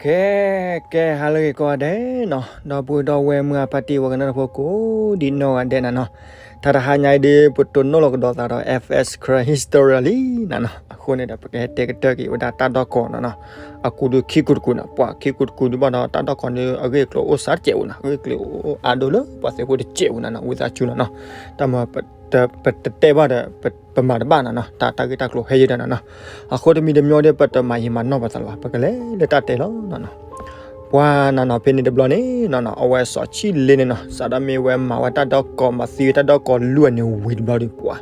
ကဲ ကဲ ဟါလၢအဂ့ၤကိးဂၤဒဲးနီၤ, ဒီပုၢ်ဒီဝဲၢ်မုၢ်အဖါတံၢ်ဝဲကနၣ်တဖိကိးဒံနီၢ်ဂၤဒဲးနၤနီၤ, တၢ်တဟါညါအံၤဒုး ပတိၢ်နီၣ်လီၤကဒီးသးဒီး F S Karen History လံနၤနီၤ, အဃိန့ၣ်ဒီး ပကဟဲတဲကတၢၢ်က့ၤဝဲဒၣ်တၢ်ဒီၣ်ကီၢ်နၤနီၤ, အကူဒုးခံကူတကူနၤ, ပှၤခံကူတကူဒုးဘၣ်ဒီး တၢ်ဒီၣ်ကီၢ်ဒုးအဂ့ၢ်အကျိၤအိၣ်စးတစဲးဧိၤနၤ, အဂ့ၢ်အကျိၤအိၣ်အါဒိၣ်လၢပှၤသုးဖိတစဲးဧိၤနၤနီၤ, ဝံသးစူၤနၤနီၤ, တၢ်မၤ ပတတဲဘၣ်ဒီး ပမၤတဘၣ်နၤနီၤ, တၢ်တၢ်ဂ့ၢ်တၢ်ကျိၤဟဲယဲဒၣ်နၤနီၤ, အဃိတမံၤတမံၤဒီး ပတမၤယံာ်မၤနီၢ်ပသးလၢၤဘၣ်, ပကလဲၤလၢတၢ်တဲလီၤနၤနီၤ, ပှၤနၤနီၤ ဖဲန့ၣ်တဘျီန့ၣ်နၤနီၤ, အဝဲစီၤဆံလ့န့ၣ်နီၤ စးထီၣ်မ့ၢ်ဝဲမၤဝဲတၢ်ဒီၣ်ကီၢ် မၤသံဝဲတၢ်ဒီၣ်ကီၢ်လွံၢ်အန့ၣ်ဝံၤတဘျီဒီး ပှၤ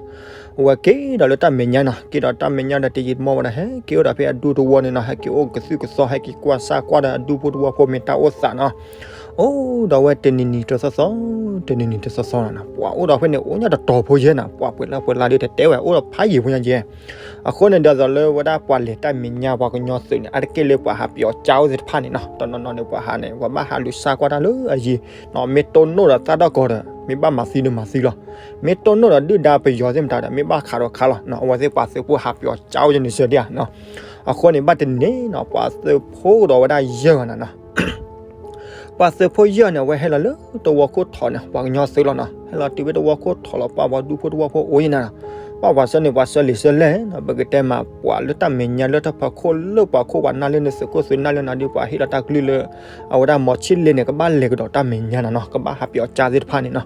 အဝဲက့ၤဒီးလၢတၢ်မဲာ်ညါနီၤ, က့ၤဒီးတၢ်မဲာ်ညါဒီးတယံာ်တမီၢ်ဝဲဒၣ် ဟဲက့ၤအိၣ်ဒီးဖဲအဒူသဝီန့ၣ်နီၤ, ဟဲက့ၤအိၣ်ကသုၣ်ကသီ ဟဲက့ၤကွၢ်ဆၣ်ကွၢ်ဒီးအဒူဖိသဝီဖိမ့ၢ်တၢ်အိၣ်သးနီၤ, အိၣ်ဒီးဝဲတနံၤနံၤတသီသီ, တနံၤနံၤတသီသီနၤနီၤ, ပှၤအိၣ်ဒီးဖဲန့ၣ် အိၣ်ညါတတီၤဖိယဲနၤ, ပှၤပှဲၤလၢပှဲၤလၢဒုးတတဲဝဲ အိၣ်ဒီးဖးယံာ်ဖိညါယဲ, အဃိန့ၣ်ဒီးသိးလၢဝဲဒၣ်ပှၤလဲၤတၢ်မဲာ်ညါပှၤကညီသုးန့ၣ် အါတက့ၢ်လၢပှၤဟးပယီၤကၠါအိၣ်သ့ၣ်တဖၣ်န့ၣ်နီၤ, တနီၤနီၤန့ၣ် ပှၤဟးန့ၣ် ပှၤဘၣ်ဟးလူၤဆၣ်ကွၢ်တၢ်လၢအယံၤနီၤ, မ့ၢ်တိၢ်နီၣ်ဒီးတၢ်ဒီၣ်ကီၢ်ဒီး မ့ၢ်ဘၣ်မၤသံဒီးမၤသံလီၤ, မ့ၢ်တိၢ်နီၣ်ဒီးဒုၣ်ဒါပယီၤသ့ၣ်မတၤဒီး မ့ၢ်ဘၣ်ခးဒီးခးလီၤနီၤ, အဝဲသ့ၣ်ပှၤသုးဖိဟးပယီၤကၠါအိၣ်ယဲန့ၣ်စၢၤဒၣ်နီၤ, အဃိန့ၣ် ဘၣ်တနံၤန့ၣ်နီၤ ပှၤသုးဖိကဒီးဝဲဒၣ်ယဲၢ်ဂၤနၤနီၤ ပှၤသုးဖိယဲၢ်ဂၤန့ၣ် အဝဲဟဲလီၤလၢတဝီခိၣ်ထီၣ်န့ၣ် ပှၤကညီသုးလီၤနီၤ, ဟဲလီၤတုၤဖဲတဝီခိၣ်ထီၣ်လီၤ ပှၤပှၤဒူဖိတဝီဖိအိၣ်ယဲနၤနီၤ, ပှၤပှၤဆၢန့ၣ် ပှၤဆၢလံာ်ဆၢလဲၢ်နီၤ, ပကတဲမးပှၤလၢတၢ်မဲာ်ညါလၢတၢ်ဖီခိၣ်လၢပှၤခိၣ်ပှၤနၢ်လၢန့ၣ် သုးခိၣ်သုးနၢ်လၢနၤဒုး ပှၤဟ့ၣ်လီၤတၢ်ကလုၢ်လၢ အဝဲဒၣ်မီၤဆံလ့န့ၣ် ကဘၣ်လဲၤကဒီးတၢ်မဲာ်ညါနၤနီၤ, ကဘၣ်ဟးပယီၤကၠါသ့ၣ်တဖၣ်န့ၣ်နီၤ,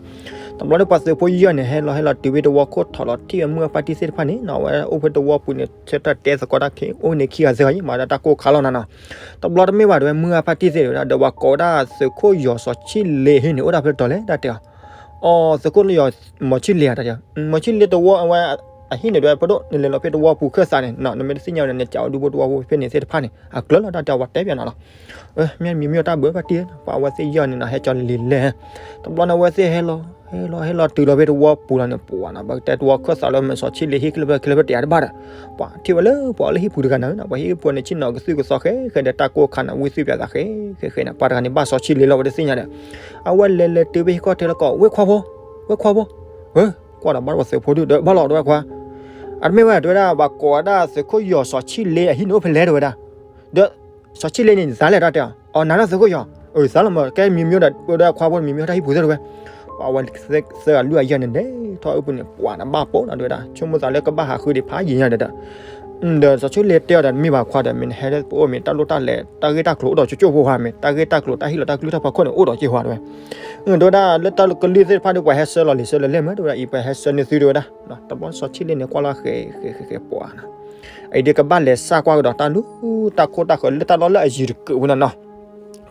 တဘျီန့ၣ်ပှၤသုးဖိယဲၢ်န့ၣ် ဟဲလီၤဟဲလီၤတုၤဖဲတဝီခိၣ်ထီၣ်လီၤ ထံၣ်အမုၢ်အဖါတံၢ်သ့ၣ်တဖၣ်န့ၣ်နီၤ, အဝဲအိၣ်ဖဲတဝီပူၤန့ၣ် ဆၢတၢ်တဲသကိးတၢ်ခံ အိၣ်န့ၣ်ခံဂၤသၢဂၤယဲ မၤဒၣ်တၢ်ကိၢ်ခါလီၤနၤနီၤ, တဘျီတမ့ၢ်ဘၣ် တဝဲမုၢ်အဖါတံၢ်သ့ၣ်ဝဲဒၣ် ဒီးပှၤကိးဝဲဒၣ်သုးခိၣ်ယီၤစီၤဆံလ့ဟံၣ်န့ၣ် အိၣ်ဒၣ်ဖဲတတီၤလဲၣ် တၢ်တဲအီၤ, အိ သုးခိၣ်ယီၤ မီၤဆံလ့ဧါ တၢ်တဲအီၤ, မီၤဆံလ့တဝီအဝဲ အဟံၣ်န့ၣ် တဝဲဖိဒိၣ် နလဲၤလီၤဖဲတဝီပူၤခၢၣ်သးန့ၣ်နီၤ, နမ့ၢ်တသ့ၣ်ညါဝဲဒီး နကးအိၣ်ဒူဖိတဝီဖိဖဲန့ၣ်သ့ၣ်တဖၣ်န့ၣ် အကျၢၤလီၤ တၢ်တဲအီၤ ပှၤတဲပၠးနၤလီၤ, မ့ၢ်မံၤမ့ၢ်တၢ်ဘၢဖါတံၢ် ပှၤအဝဲသ့ၣ်ယဲၢ်န့ၣ်နီၤ ဟဲကၠီလံာ်လဲၢ်, တဘျီန့ၣ် အဝဲသ့ၣ်ဟဲလီၤ ဟဲလီၤ ဟဲလီၤတုၤလီၤဖဲတဝီပူၤလီၤန့ၣ် ပှၤနီၤ ပှၤတဲတဝီခၢၣ်သးလၢမ့ၢ်စီၤဆံလ့ဟံၣ်ခဲလၢာ်ခဲလၢာ်ဖဲတယၤတဘၣ်ဒီး ပှၤထံၣ်ဝဲလၢပှၤလၢဟံၣ်ပူၤတဂၤနၤနီၤ, ပှၤဟံၣ်ပူၤန့ၣ် ဆ့ၣ်နီၤကသုၣ်ကသီဃဲဃဲဒီး တၢ်ကိၢ်ခါန့ၣ် ဝံသ့ၣ်ပၠးသးဃဲဃဲဃဲန့ၣ် ပှၤတဂၤန့ၣ် ဘၣ်စီၤဆံလ့လီၤ ပှၤတသ့ၣ်ညါဒီး အဝဲလဲၤလဲၤတုၤဖဲဟံၣ်ခီၣ်ထံးလီၤကီး ဝဲၢ်ခွါဖိ, ဝဲၢ် ကွၢ်ဒီးဘၣ်ဝဲသုးဖိဒုၣ်ဒီး ဘၣ်လီၤတဝဲခွါ, အတမ့ၢ်ဝဲ တဝဲဒၣ် ပှၤကိးဝဲဒၣ်သုးခိၣ်ယီၤစီၤဆံလ့အဟံၣ်န့ၣ်အိၣ်ဖဲလဲၣ်တဝဲဒၣ်, ဒီးစီၤဆံလ့န့ၣ် သးလဲၣ်တၢ်တဲအီၤ, အိ နၤလၢသုးခိၣ်ယီၤ, အၢ သးလီၤမး ကဲမံၤမံၤဒီး ဝဲဒၣ်ခွါဖိမံၤမံၤတၢ်ဟံၣ်ပူၤသ့ၣ်တဝဲ, ပှၤဝဲသၢဂၤလွံၢ်ဂၤယဲၢ်န့ၣ် လဲၤထီၣ်အပူၤန့ၣ် ပှၤန့ၣ်ဘၣ်ပိာ်နီၤ တဝဲဒၣ် ဆိကမိၣ်သးလၢကဘၣ်ဟးဃုဒံးဖးယံာ်ညါဒီး ဒီးစီၤဆံလ့တဲအီၤဒီး မ့ၢ်ဘၣ်ခွါဒီး မ့ၢ်နဟဲလၢပအိၣ်မ့ၢ်တၢ်လိၣ်တၢ်လဲၤ တၢ်ဂ့ၢ်တၢ်ကျိၤအိၣ်ဒီးကၠိကၠိဖိဧါ, မ့ၢ်တၢ်ဂ့ၢ်တၢ်ကျိၤတၢ်ဟ့ၣ်လီၤတၢ်ကလုၢ်တၢ်ဖီခိၣ်န့ၣ် အိၣ်ဒီးက့ၤဧါ တဝဲ, တဝဲဒၣ်လၢတၢ်ကလုၢ်သ့ၣ်တဖၣ်ဒီး ပှၤဟဲဆှၢလီၤလံာ်ဆှၢလီၤလဲၢ်မ့ၢ် တဝဲဒၣ်အံၤ ပှၤဟဲဆှၢန့ၢ်သုတဝဲဒၣ်, တဘျီစီၤဆံလ့န့ၣ် ကွၢ်လီၤဃဲဃဲဃဲဃဲပှၤနီၤ, အံၤဒုးကဘၣ်လဲၤစၢ်ကွၢ်ကဒီးတၢ်လူၤ တၢ်ခိၣ်တၢ်ဃၢၤလၢတၢ်လီၢ်လၢအယံၤတကုးဝဲနီၤနီၤ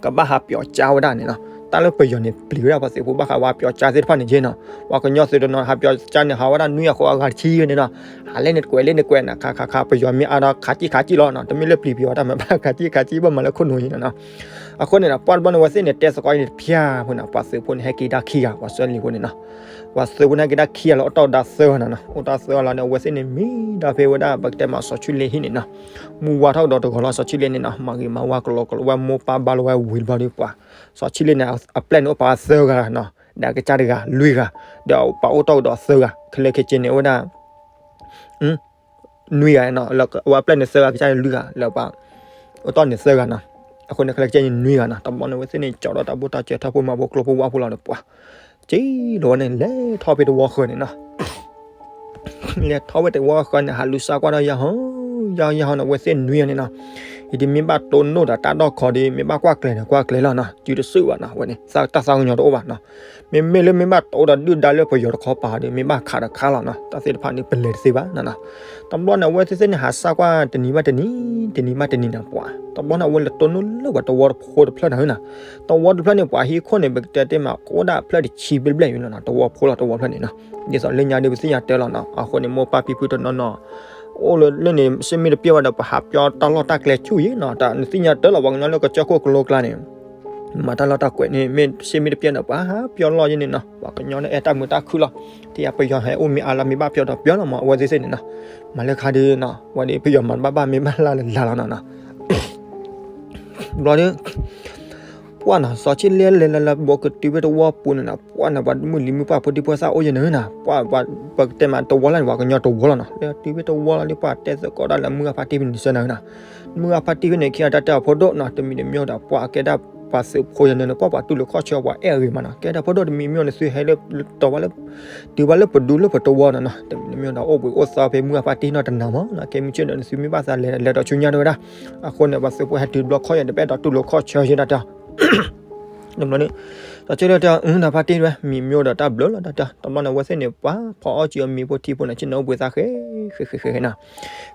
ကဘၣ်ဟးပယီၤကၠါဝဲဒၣ်န့ၣ်နီၤ, တၢ်လၢပယီၤန့ၣ် ပျံၤဝဲဒၣ်ပှၤသုးဖိဘၣ်ဃးဝဲပယီၤကၠါသ့ၣ်တဖၣ်န့ၣ်က့နီၤ, ပှၤကညီသုးတနီၤဟးပယီၤကၠါန့ၣ် ဟးဝဲဒၣ်နွံဂၤဃိးဂၤဂၤတဆံန့ၣ်နီၤ, ဟးလဲၣ်န့ၣ်တကွဲးလဲၣ်န့ၣ်ကွဲးနၤ ခးခးခး ပယီၤမ့ၢ်အါဒီးခးကံၣ်ခးကံၣ်လီၤနီၤ, တမ့ၢ်လၢပျံၤပယီၤတၢ်မၤဘၣ် ခးကံၣ်ခးကံၣ်ဘၣ်မၤလၢခိၣ်နူာ်အံၤနီၤနီၤ, အဃိန့ၣ်ဒီး ပှၢ်တဘျီန့ၣ် အဝဲသ့ၣ်န့ၣ် တဲသကိးအံၤန့ၣ်တဖျၢၣ်ဖိန့ၣ် ပှၤသုးဖိန့ၣ် ဟဲက့ၤဒၣ်ခံဂၤ ပှၤဆှၢလံာ်ဖိန့ၣ်နီၤ, ပှၤသုးဖိန့ၣ် ဟဲက့ၤဒၣ်ခံဂၤလီၤ အိၣ်တ့ၢ်ဒၣ်သၢဂၤနီၤနီၤ, အိၣ်တ့ၢ်သၢဂၤလီၤန့ၣ် အဝဲသ့ၣ်န့ၣ် မံဒီးဖဲဝဲဒၣ် ပကတဲမးစီၤဆံလ့ဟံၣ်န့ၣ်နီၤ, မူဝါထီၣ်ကဒီးတဂီၤလီၤ စီၤဆံလ့န့ၣ်နီၤ, မၤဂ့ၤမၤဝါကလီကလီဝဲ မိၢ်ပၢ်ဘါလီၤဝဲဝံၤတဘျီဒီး ပှၤ စီၤဆံလ့န့ၣ် အပျဲၢ်န့ၣ် အိၣ်ပာ်သၢဂၤနီၤ, ဒီးအကစၢ်တဂၤ လွံၢ်ဂၤ, ဒီးပှၤအိၣ်တ့ၢ်ကဒီးသၢဂၤ ခဲလၢာ်ခဲဆ့န့ၣ် အိၣ်ဝဲဒၣ် နွံဂၤနီၤ, လၢအဝဲအပျဲၢ်န့ၣ်သၢဂၤ ကစၢ်န့ၣ်လွံၢ်ဂၤ လၢပှၤ အိၣ်တ့ၢ်န့ၣ်သၢဂၤနီၤ, အဃိန့ၣ် ခဲလၢာ်ခဲဆ့န့ၣ်နွံဂၤနီၤ, တဘျီန့ၣ် အဝဲသ့ၣ်န့ၣ် ကၠီဒီးတၢ်ဘိၣ်တၢ်စၢၤ ထီၣ်ဖိမၤဖိကျိဖိဝၣ်ဖိလီၤဒီးပှၤ က့ၤလီၤဝဲန့ၣ် လဲၤထီၣ်ဖဲတဝီဃၢၤန့ၣ်နီၤ လဲၤထီၣ်ဝဲတဝီဃၢၤန့ၣ် ဟးလူၤစၢ်ကွၢ်ဒီးယၤဟီ ယၤဟီယၤဟီန့ၣ် အဝဲသ့ၣ်နွံဂၤန့ၣ်နီၤ, အံၤဒ်မ့ၢ်ဘၣ်တိၢ်နီၣ်ဒီးတၢ်ဒီၣ်ခီဒီး မ့ၢ်ဘၣ်ကွၢ်ကျဲၤဒီးကွၢ်ကျဲၤလီၤနီၤ, စုတစုဘၣ်နီၤ, အဝဲန့ၣ် တၢ်သးကညီၤတအိၣ်ဘၣ်နီၤ, မ့မ့ၢ်လၢမ့ၢ်ဘၣ်တိၢ်ဒီးဒုၣ်ဒါလၢပယီၤတခီပၤဒီး မ့ၢ်ဘၣ်ခးဒီးခးလီၤနီၤ, တၢ်သ့ၣ်တဖၣ်န့ၣ် ပလဲၤတသ့ဘၣ်နီၤနီၤ, တဘျီန့ၣ် အဝဲသ့ၣ်သ့ၣ်န့ၣ် ဟးစၢ်ကွၢ်တနံၤဘၣ်တနံၤ တနံၤဘၣ်တနံၤနီၤ ပှၤ တဘျီန့ၣ် အဝဲလဲၤတိၢ်နီၣ်လၢပှၤတဝီတဖိတဖျၢၣ်နီၤနီၤ, တဝီတဖျၢၣ်န့ၣ် ပှၤဟံၣ်ခိၣ်န့ၣ် ပကတဲတ့ၢ်မး ကအိၣ်ဒၣ်ဖျၢၣ်တဆံဘျဲၣ်ဘျဲၣ်နီၤနီၤ, တဝီဖိလီၤတဝီဖျၢၣ်န့ၣ်နီၤ, ဒ်သိးလၢညါဒီး ပသ့ၣ်ညါတၢ်လီၤနီၤ, အဃိန့ၣ် မိၢ်ပၢ်ဖံဖုတနီၤနီၤ အိၣ်လၢလၢန့ၣ် စ့မ့ၢ်တပျဲၢ်ဘၣ်ဒီး ပဟးပျီတၢ်လီၢ်တၢ်ကျဲဆူၣ်ယံၤနီၤ, တၢ်နသ့ၣ်ညါတၢ်လီၤ ပှၤကညီလၢကစၢၢ်ခိၣ်ကလိကျါန့ၣ် မၤတၢ်လီၢ်တၢ်ကျဲန့ၣ် မ့ၢ်စ့မ့ၢ်တပျဲၢ်ဒီး ပှၤဟးပျီလီၢ်ယံၤန့ၣ်နီၤ, ပှၤကညီန့ၣ်အဲၣ်တၢ်မုာ်တၢ်ခုၣ်လီၤ, ထံၣ်ယါပယီၤဟဲအိၣ်မ့ၢ်အါလီၤ မ့ၢ်ဘၣ်ပျီဒီးပျီလီၤမး အဝဲသ့ၣ်သ့ၣ်န့ၣ်နီၤ, မၤလၢခါဒီးနီၤ ဝဲဒီးပယီၤမၤတဘၣ်ဘၣ် မ့ၢ်ဘၣ်လၢ်လၢ်လီၤနီၤနီၤ ဘျီဒီး ပှၢ်နီၤ စီၤဆံၣ်လ့လဲၤလၢလၢဘိးကတုၤဖဲတဝီပူၤန့ၣ်နီၤ ပှၢ်န့ၣ် ပှၤမုၢ်လံၤမုၢ်ပှၢ်ဖိဒံဖိသၣ်အိၣ်ယဲၢ်န့ၣ်နီၤ ပှၢ်ပှၤပကတဲမးတဝီလၢ်န့ၣ် ပှၤကညီတဝီလီၤနီၤ လၢတုၤဖဲတဝီလီၤလံ ပှၢ်တဲသကိးတၢ်လၢမုၢ်ဂၢ်ဖါတံၢ်ဖဲန့ၣ်ဆၢနၤနီၤ မုၢ်ဂၢ်ဖါတံၢ်ဖဲန့ၣ် ခံဂၤတၢ်တဲအီၤဖိဒိၣ်နီၤ တမံၤတမံၤဒီး ပှၢ်အကဲဒၣ်ပှၤသုးဖိယဲၢ်န့ၣ် ပှၢ်ပှၤတူၢ်လိာ်ခီၣ်ဆၢပှၤအဲၣ်အဂ့ၤမးနီၤ ကဲဒၣ်ဖိဒိၣ်တမံၤမံၤအီၤန့ၣ် သုဟဲလၢ တုၤဘၣ်လၢပဒူလၢပတဝီနီၤနီၤ တမံၤတမံၤဒီး အိၣ်ဘှံးအိၣ်သီဖဲမုၢ်ဂၢ်ဖါတံၢ်နီၤတနၤမးနီၤ ခဲမုၢ်ဆ့ၣ်ဒီး နသုမ့ၢ်ဘၣ်သးလဲၤလဲၤဒီးဆူညါတဲဝဲဒၣ် အဃိန့ၣ် ပှၤသုးဖိဟဲတုၤတဘျီခီၣ်ယဲၢ် တဘၣ်ဒီးတူၢ်လိာ်ခီၣ်ဆၢယဲၢ်ဒၣ်တဲ တဘျီန့ၣ် စီၤဆံၣ်လ့တဲ အုဒီးဖါတံၢ်တဲဝဲ မံၤမံၤဒီးတၢ်ဘျုးလီၤတၢ်တဲ တဘျီန့ၣ် အဝဲသ့ၣ်န့ၣ် ပှၤဖီအီၣ်ကံအီၤမ့ၤဖိထံဖိန့ၣ် ဆ့ၣ်နီၤအိၣ်ဘှံးသးဃဲ ဃဲဃဲဃဲနီၤ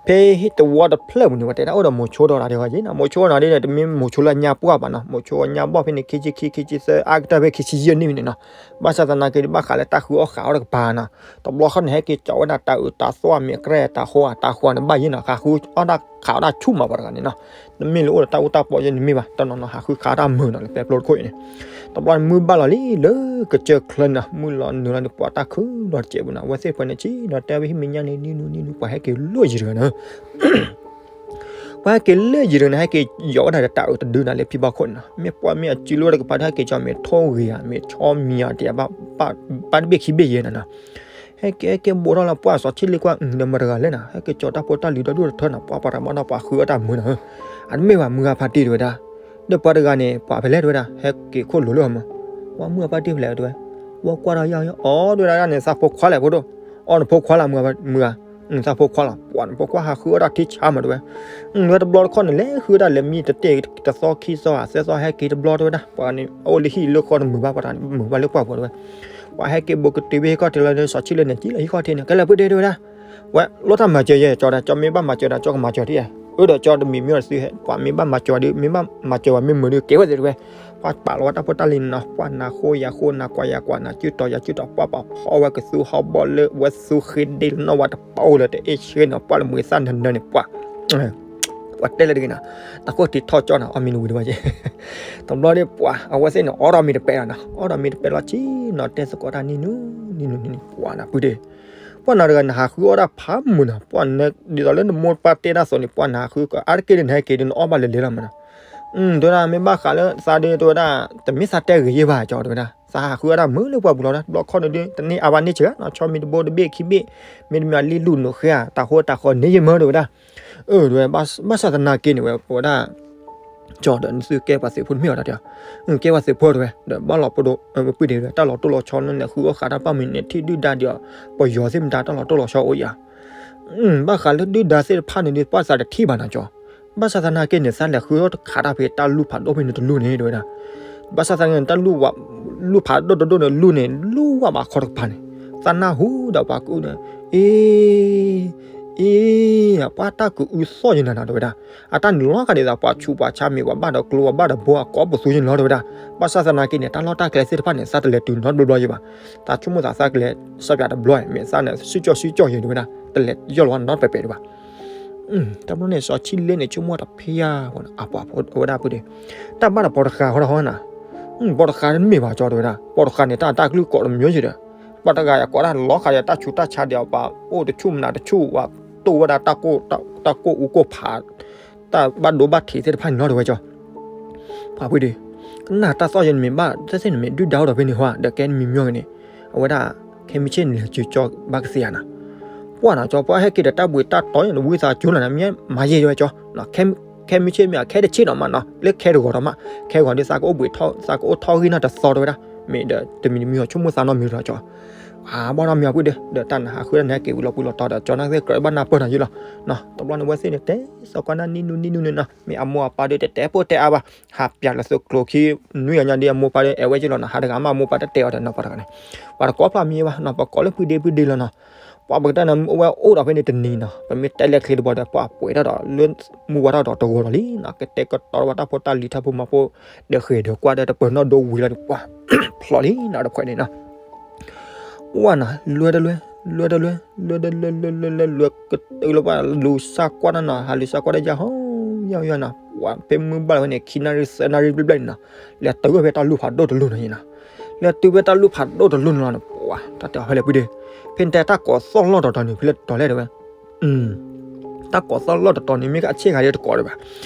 ဖဲတဝီတဖျၢၣ်ပူၤန့ၣ် ပှၤတဲတၢ်အိၣ်ဒီးမိၤဆိဒီးတၢ်ဒ်အံၤနီၤ မိၤဆိနီၤဒ်န့ၣ် တမ့ၢ်မိၤဆိလၢညါပှၢ်ဘၣ်နီၤ မိၤဆိညါဘီၣ်ဖဲန့ၣ် ခံဆံခံ ခံဆံသၢ အါကတၢၢ်ဖဲခံဆံယဲၢ်နံၣ်န့ၣ်နီၤ ဘၣ်ဆၣ်သနာ်က့ ဘၣ်ဃးလၢတၢ်ဃုအီၣ်ဃးအီၣ်တကပၤနီၤ တဘျီဃီန့ၣ် ဟဲက့ၤကၠီဝဲဒၣ်တၢ်အုးတၢ်သီၣ်အမဲာ်ကြဲၢ်တၢ်ဃိအတၢ်ဃိန့ၣ် ဘၣ်ယဲၢ်နီၤ ဃုအီၣ်တၢ်ခးအီၣ်တၢ်ဆူၣ်မးပှၤတဂၤန့ၣ်နီၤ တမ့ၢ်လၢအိၣ်ဒီးတၢ်အူတၢ်ပီယဲၢ်န့ၣ်မ့ၢ်ဘၣ် တနီၤနီၤ ဟးဃုခးတၢ်မုာ်နီၤ လၢပဲပျိတခိၣ်အံၤန့ၣ် တဘျီန့ၣ် မုၢ်ဘၣ်လီၤလံ လၢကစၢၢ်ချၢန့ၣ်နီၤ မုၢ်လီၤနုာ်လီၤန့ၣ် ပှၤတၢ်ခုၣ်လီၤတစဲးပူၤနီၤ အဝဲသ့ၣ်တဖၣ်န့ၣ် ဆ့ၣ်နီၤတဲဝဲဟံၣ်မဲာ်ညါန့ၣ် နံၤနူနံၤနူ ပှၤဟဲက့ၤလၢယံၤတဂၤနီၤ ပှၤဟဲက့ၤလၢယံၤတဂၤန့ၣ် ဟဲက့ၤယီၤဝဲဒၣ်ဒီးတၢ်အုးတဒုနီၤ လၢဖံဘီခိၣ်န့ၣ်နီၤ မ့ၢ်ပှၢ်မ့ၢ်အစုလိဝဲတကပၤဒီး ဟဲက့ၤကၠီမ့ၢ်ထိၣ်ဂ့ၤဧါ မ့ၢ်ဆီမံၤဧါ တယၤ ဘၣ်တဘ့ၣ်ခံဘ့ၣ်ယဲၢ်နီၤနီၤ ဟဲက့ၤဟဲက့ၤဘူးထီၣ်လၢပှၢ်စီၤဆံၣ်လ့ကွၢ် အုဒီးမတၤတဂၤလဲၣ်နီၤ ဟဲက့ၤကၠီတၢ်ဖိတၢ်လံၤဒီဒူၣ်တထၢနီၤ ပှၢ်ပှၤတၢ်မီၢ်ဒီးပှၤဃုအီၣ်တၢ်မုာ်နီၤ အတမ့ၢ်ဘၣ် မုၢ်ဂၢ်ဖါတံၢ်တဲဝဲဒၣ် ဒီးပှၤတဂၤန့ၣ် ပှၤဖဲလဲၣ်တဲဝဲဒၣ် ဟဲက့ၤခိၣ်လိၤလၢအမုာ် ပှၢ်မုၢ်ဂၢ်ဖါတံၢ်ဖဲလဲၣ်တဲဝဲ ပှၢ်ကွၢ်ဒီးယီၤယီၤ အိၣ်တဲဝဲဒၣ်န့ၣ် သးဖိခွါလဲၣ်ဖိဒိၣ် အိၣ်နဖိခွါလီၤ မုၢ်ဂၢ် မုၢ်ဂၢ် သးဖိခွါလီၤ ပှၢ်နဖိခွါဟးဃုအီၣ်တၢ်ထံဆါမးတဲဝဲ ဝဲတဘျီတခီၣ်န့ၣ် လဲၤဃုတၢ်လဲၤမံတတဲာ်တသီခံသီဧါ သၢသီဟဲက့ၤတဘျီတဲဝဲဒၣ် ပှၤန့ၣ် အအိၣ်လၢဟံၣ်လၢဃီတမုာ်ဘၣ် ပှၤတၢ်မုာ်ဘၣ်လၢပှၢ်ပူၤတဲဝဲ ပှၤဟဲက့ၤဘူးကတုၤဖဲဟံၣ်ခီၣ်ထံးလီၤန့ၣ် စီၤဆံၣ်လ့န့ၣ် ကံလီၤဟံၣ်ခီၣ်ထံးန့ၣ် ကဲလၢာ်ဖုဒ့တဲဝဲဒၣ် ဝဲလိၣ်တၢ်မၤစၢၤယဲၢ် ကၠီဒီး ကၠီမ့ၢ်ဘၣ်မၤစၢၤဒီး ကၠီကမၤစၢၤဒ်အံၤ အၢဒီးကၠီတမံၤမံၤအီၤသုဟဲ ပှၤမ့ၢ်ဘၣ်မၤစၢၤဒ် မ့ၢ်ဘၣ်မၤစၢၤဝဲမ့ၢ်မုာ်ဒ် ကဲဝဲသ့ၣ်တဲဝဲ ပှၤပာ်လီၤဝဲတၢ်ဖိတၢ်လံၤန့ၣ်နီၤ ပှၢ်နၤဃိယၤဃိ နၤကွၢ်ယၤကွၢ် နၤစုတီၤယၤစုတီၤ ပှၢ်ပာ်ဖီဝဲကသူဟီၣ်ဘီၣ်လၢ ဝဲသူဃ့ဒ့လၢနီၢ်ဝဲတပာ်အိၣ်လၢတအ့ၣ်ဆှ့နီၤ ပှၢ်လၢမုာ်သၣ်နၢၤနၢၤန့ၣ် ပှၢ် ပှၤတဲလၢတဂ့ၤနီၤ တၢ်ခိၣ်ထံးထီၣ်ကၠီနီၤ အီၣ်မ့ၤနဝံၤတဝဲက့ တဘျီဒီးပှၤ အဝဲသ့ၣ်န့ၣ် အိးထီၣ်မ့ၤတပဲလီၤနီၤ အိးထီၣ်မ့ၤတပဲလီၤဆ့ၣ်နီၤ တဲသကိးတၢ်နံၤနူ နံၤနူ နံၤနူ ပှၢ်နၤဖုဒ့ ပှၢ်နၤတဂၤ နဟးဃုအီၣ်တၢ်ဖးမုာ်နီၤ ပှၢ်နၤ ဒ်သိးလၢနမိၢ်ပၢ်တဲတၢ်သိးန့ၣ် ပှၢ်နဟးဃုကအါတက့ၢ်ဒီး နဟဲက့ၤဒီး နအီၣ်ဘၣ်လဲၤလဲၤလီၤမးနီၤ တဲဝဲဒၣ် မ့ၢ်ဘၣ်ဃးလၢသးဒီး တဲဝဲဒၣ် တမ့ၢ်သးတဲဂ့ၤယဲၢ်ဘၣ် ကၠီတဲဝဲဒၣ် သးဟးဃုအီၣ်တၢ်မုာ်လၢပှၢ်ပူၤလီၤ တဘျီခီၣ်န့ၣ်ဒုး တန့ၢ်အါဘၣ်န့ၢ်ဆၢနီၤ ဆီမံၤတဘိတဘ့ၣ်ခံဘ့ၣ် မ့တမ့ၢ်လံၣ်လူၢ်နုာ်ဃ့ဧါ တၢ်ဃိတၢ်ဃီန့ၢ်ယဲၢ်မးတဲဝဲဒၣ် အၢ တဲဝဲ ဘၣ်ဆၣ်သနာ်က့န့ၣ်ဝဲ ပဝဲဒၣ် ကၠီဒီး နသုကဲပှၤသုးဖိတမ့ၢ်အီၤတၢ်တဲ ကဲပှၤသုးဖိတဲဝဲ ဒီးဘၣ်လီၤပဒိၣ် ပပှၢ်ဒ့တဲဝဲ တၢ်လီၤတိၢ်လီၤဆီန့ၣ် ဃုအီၣ်ဃးတၢ်ပၢ်မုာ်န့ၣ် ထံၣ်ဒုၣ်ဒါဒီး ပယီၤသ့ၣ်မတၤ တၢ်လီၤတိၢ်လီၤဆီအိၣ်ယၤ ဘၣ်ဃးလၢဒုၣ်ဒါသ့ၣ်တဖၣ်န့ၣ်ဒီး ပှၢ်သးတထံၣ်ဘၣ်နီၤကၠီ ဘၣ်ဆၣ်သနာ်က့န့ၣ် သးလဲၤဃုအီၣ်တခးတၢ်ဖဲတၢ်လူၢ်ဖးဒိၣ်ဖဲန့ၣ်တလူၢ်န့ၣ် တဲဝဲဒၣ် ဘၣ်ဆၣ်သနာ်က့န့ၣ် တၢ်လူၢ်ဝဲ လူၢ်ဖးဒိၣ်တဒိၣ်န့ၣ် လူၢ်န့ၣ် လူၢ်ဝဲဘၣ်ခီတကပၤန့ၣ် သးနၢ်ဟူဒီးပှၤကအုန့ၣ် အ့ အ့ ပှၤတၢ်ကအုသီၣ်ယဲၢ်နၤနီၤ တဲဝဲဒၣ် အတၢ်နုာ်လီၤကဒီးသး ပှၤဆူးပှၤဆါမ့ၢ်ပှၤဘၣ်ဒီးကျိ ပှၤဘၣ်ဒီးဘိ အကိးပသူယဲၢ်န့ၣ်လီၤ တဲဝဲဒၣ် ဘၣ်ဆၣ်သနာ်က့န့ၣ် တၢ်လီၢ်တၢ်ကျဲသ့ၣ်တဖၣ်န့ၣ် သးတလဲၤတုၤနီတဘျီဘျီယဲၢ်ဘၣ် သးဆိကမိၣ်သး သးကလဲၤ စၢပၠးတဘျီ မ့ၢ်သးန့ၣ် စုကၠီၣ်စုကၠီၣ်ယဲၢ် တဲဝဲဒၣ် တလဲၤယီၢ်လီၤနီတပဲာ်ပဲာ်ဒံးဘၣ် တဘျီန့ၣ် စီၤဆံၣ်လ့န့ၣ် ဆိကမိၣ်တဖျၢၣ် အပှၤဖိဝဲဒၣ်ဖုဒ့ တၢ်ဘၣ်ဒီးပှၤတဃာ်ဃီဒီးဟီနၤ ပှၤတဃာ်တမ့ၢ်ဘၣ်ကၠီတဲဝဲဒၣ် ပှၤတဃာ်န့ၣ် တၢ်တၢ်ကလုၢ်ကိးတမံၤယဲၢ်ဒီး ပှၤတဂၤယၤကိးတၢ်လီၤဃာ်ဒီးတၢ်ဆူးတၢ်ဆါဒီးပှၤအိၣ်တဆူၣ်မနုၤတဆူၣ် ပှၤတိၢ်ဝဲဒၣ် တၢ်ကိၢ်အူကိၢ်ဖး တၢ်ဘၣ်ဒိဘၣ်ထံးသ့ၣ်တဖၣ်န့ၣ်လီၤ တဲဝဲကၠီ ပှၤဖုဒ့ ကနၣ်တၢ်သီၣ်ယဲၢ်န့ၣ်မ့ၢ်ဘၣ် တသ့ၣ်န့ၣ်မ့ၢ်ဒုၣ်ဒါအိၣ်ဒီးဖဲန့ၣ်ဟီ ဒီးကဲနမံၤမံၤဂ့ၤန့ၣ် အဝဲဒၣ် ခဲမုၢ်ဆ့ၣ်န့ၣ်လဲၤစုကၠီဘၣ်ကသ့ဧါနီၤ ပှၢ်နီၤကၠီ ပှၤဟဲက့ၤဒီးတၢ်ဘှံးတၢ်တီၤန့ၣ် ဝံသးစူၤလီၤန့ၣ် မ့ၢ်မၤယဲၢ်ယဲၢ်ဝဲကၠီ ခဲမုၢ်ဆ့ၣ်မ့ၢ်အခဲတဆ့နီၤမးနီၤ လၢခဲတဂီၤဒီးမး ခဲဂီၤဒီး သးကအိၣ်ဘှံးထီၣ် သးကအိၣ်ထီၣ်ဂံၢ်နီၢ်တသီတဲဝဲဒၣ် မ့ၢ်ဒီးတမံၤတမံၤအီၤဆိကမိၣ်သးနီတမံၤလီၤကၠီ အါဘၣ်နီတမံၤအဖုဒ့ ဒီးတၢ်နဟးဃုတၢ်နဟဲက့ၤဝံၤလီၤပှံၤလီၤတီၤဒီး ကၠီနာ်က့ကြၢးဘၣ်နၢ်ပၢၢ်နီၤယုၢ်လီၤ တဘျီန့ၣ်ဝဲသ့ၣ်န့ၣ် တဲသကိးနၢ်နံၤနူနံၤနူန့ၣ်နီၤ မ့ၢ်အမိၢ်အပၢ်ဒီးတတဲပိၢ်တဲအါဘၣ် ဟးပၠးလၢသုးကျိၤခံ နွံဂၤညါဒီးအမိၢ်ပၢ်ဒီး အဲၣ်ဝဲက့ၤလီၤနီၤ ဟးတဂၤမးအမိၢ်ပၢ်တတဲအီၤဒီးနီၤ ပှၤတဂၤန့ၣ် ပှၤတကိးဖျါမံၤဘၣ်နီၤ ပှၤကိးလၢဖုဒ့ဖုဒ့လီၤနီၤ ပှၤပကတဲန့ၣ် အဝဲအိၣ်ဒီးဖဲန့ၣ်တနံၤနီၤ ပမ့ၢ်တဲလဲၤချ့တဘျီဒီး ပှၤပှဲၤထီၣ်ဒီးလၢ မူဝါထီၣ်ဒီးတဂီၤဒီးလံနီၤ ကတဲကတီၤဝဲတၢ်ဖိတၢ်လံၤထီၣ်ဖိမၤဖိ ဒီးဃဲၤဒီးကွၢ်ဒီးတပၢၤနီၣ်ဒိဝံၤလီၤန့ၣ် ပှၤဖျိးလံနီၤတဖှဲးန့ၣ်နီၤ ဝဲနီၤ လွဲတလွဲ လွဲတလွဲ လွဲတလွဲ လွဲလွဲလွဲလွဲလွဲ ကတုၤလၢပှၤလူၤစၢ်ကွၢ်တၢ်နီၤ ဟးလူၤစၢ်ကွၢ်တၢ်ယါဟီ ယါယါနီၤ ပှၤဖဲမုၢ်ဘၣ်လီၤဝဲန့ၣ် ခံနၣ်ရံၣ်သၢနၣ်ရံၣ်ဘျဲၣ်ဘျဲၣ်န့ၣ်နီၤ လဲၤတုၤဝဲဖဲတၢ်လူၢ်ဖးဒိၣ်တလူၢ်န့ၣ်နီၤ လဲၤတုၤဖဲတၢ်လူၢ်ဖးဒိၣ်တလူၢ်န့ၣ်လီၤန့ၣ် ပှၤ တၢ်တဲအီၤဖဲလဲၣ်ဖုဒ့ ဖဲန့ၣ်တဲတၢ်ကိးသီၣ်လီၢ်တီၤတီၤန့ၣ် ဖဲလဲၣ်တီၤလဲၣ်တဲဝဲ အ တၢ်ကိးသီၣ်လီၢ်တတီၤန့ၣ် မ့ၢ်ကအဆ့ၣ်ဂၤဒ်တကိးဒံးဘၣ်.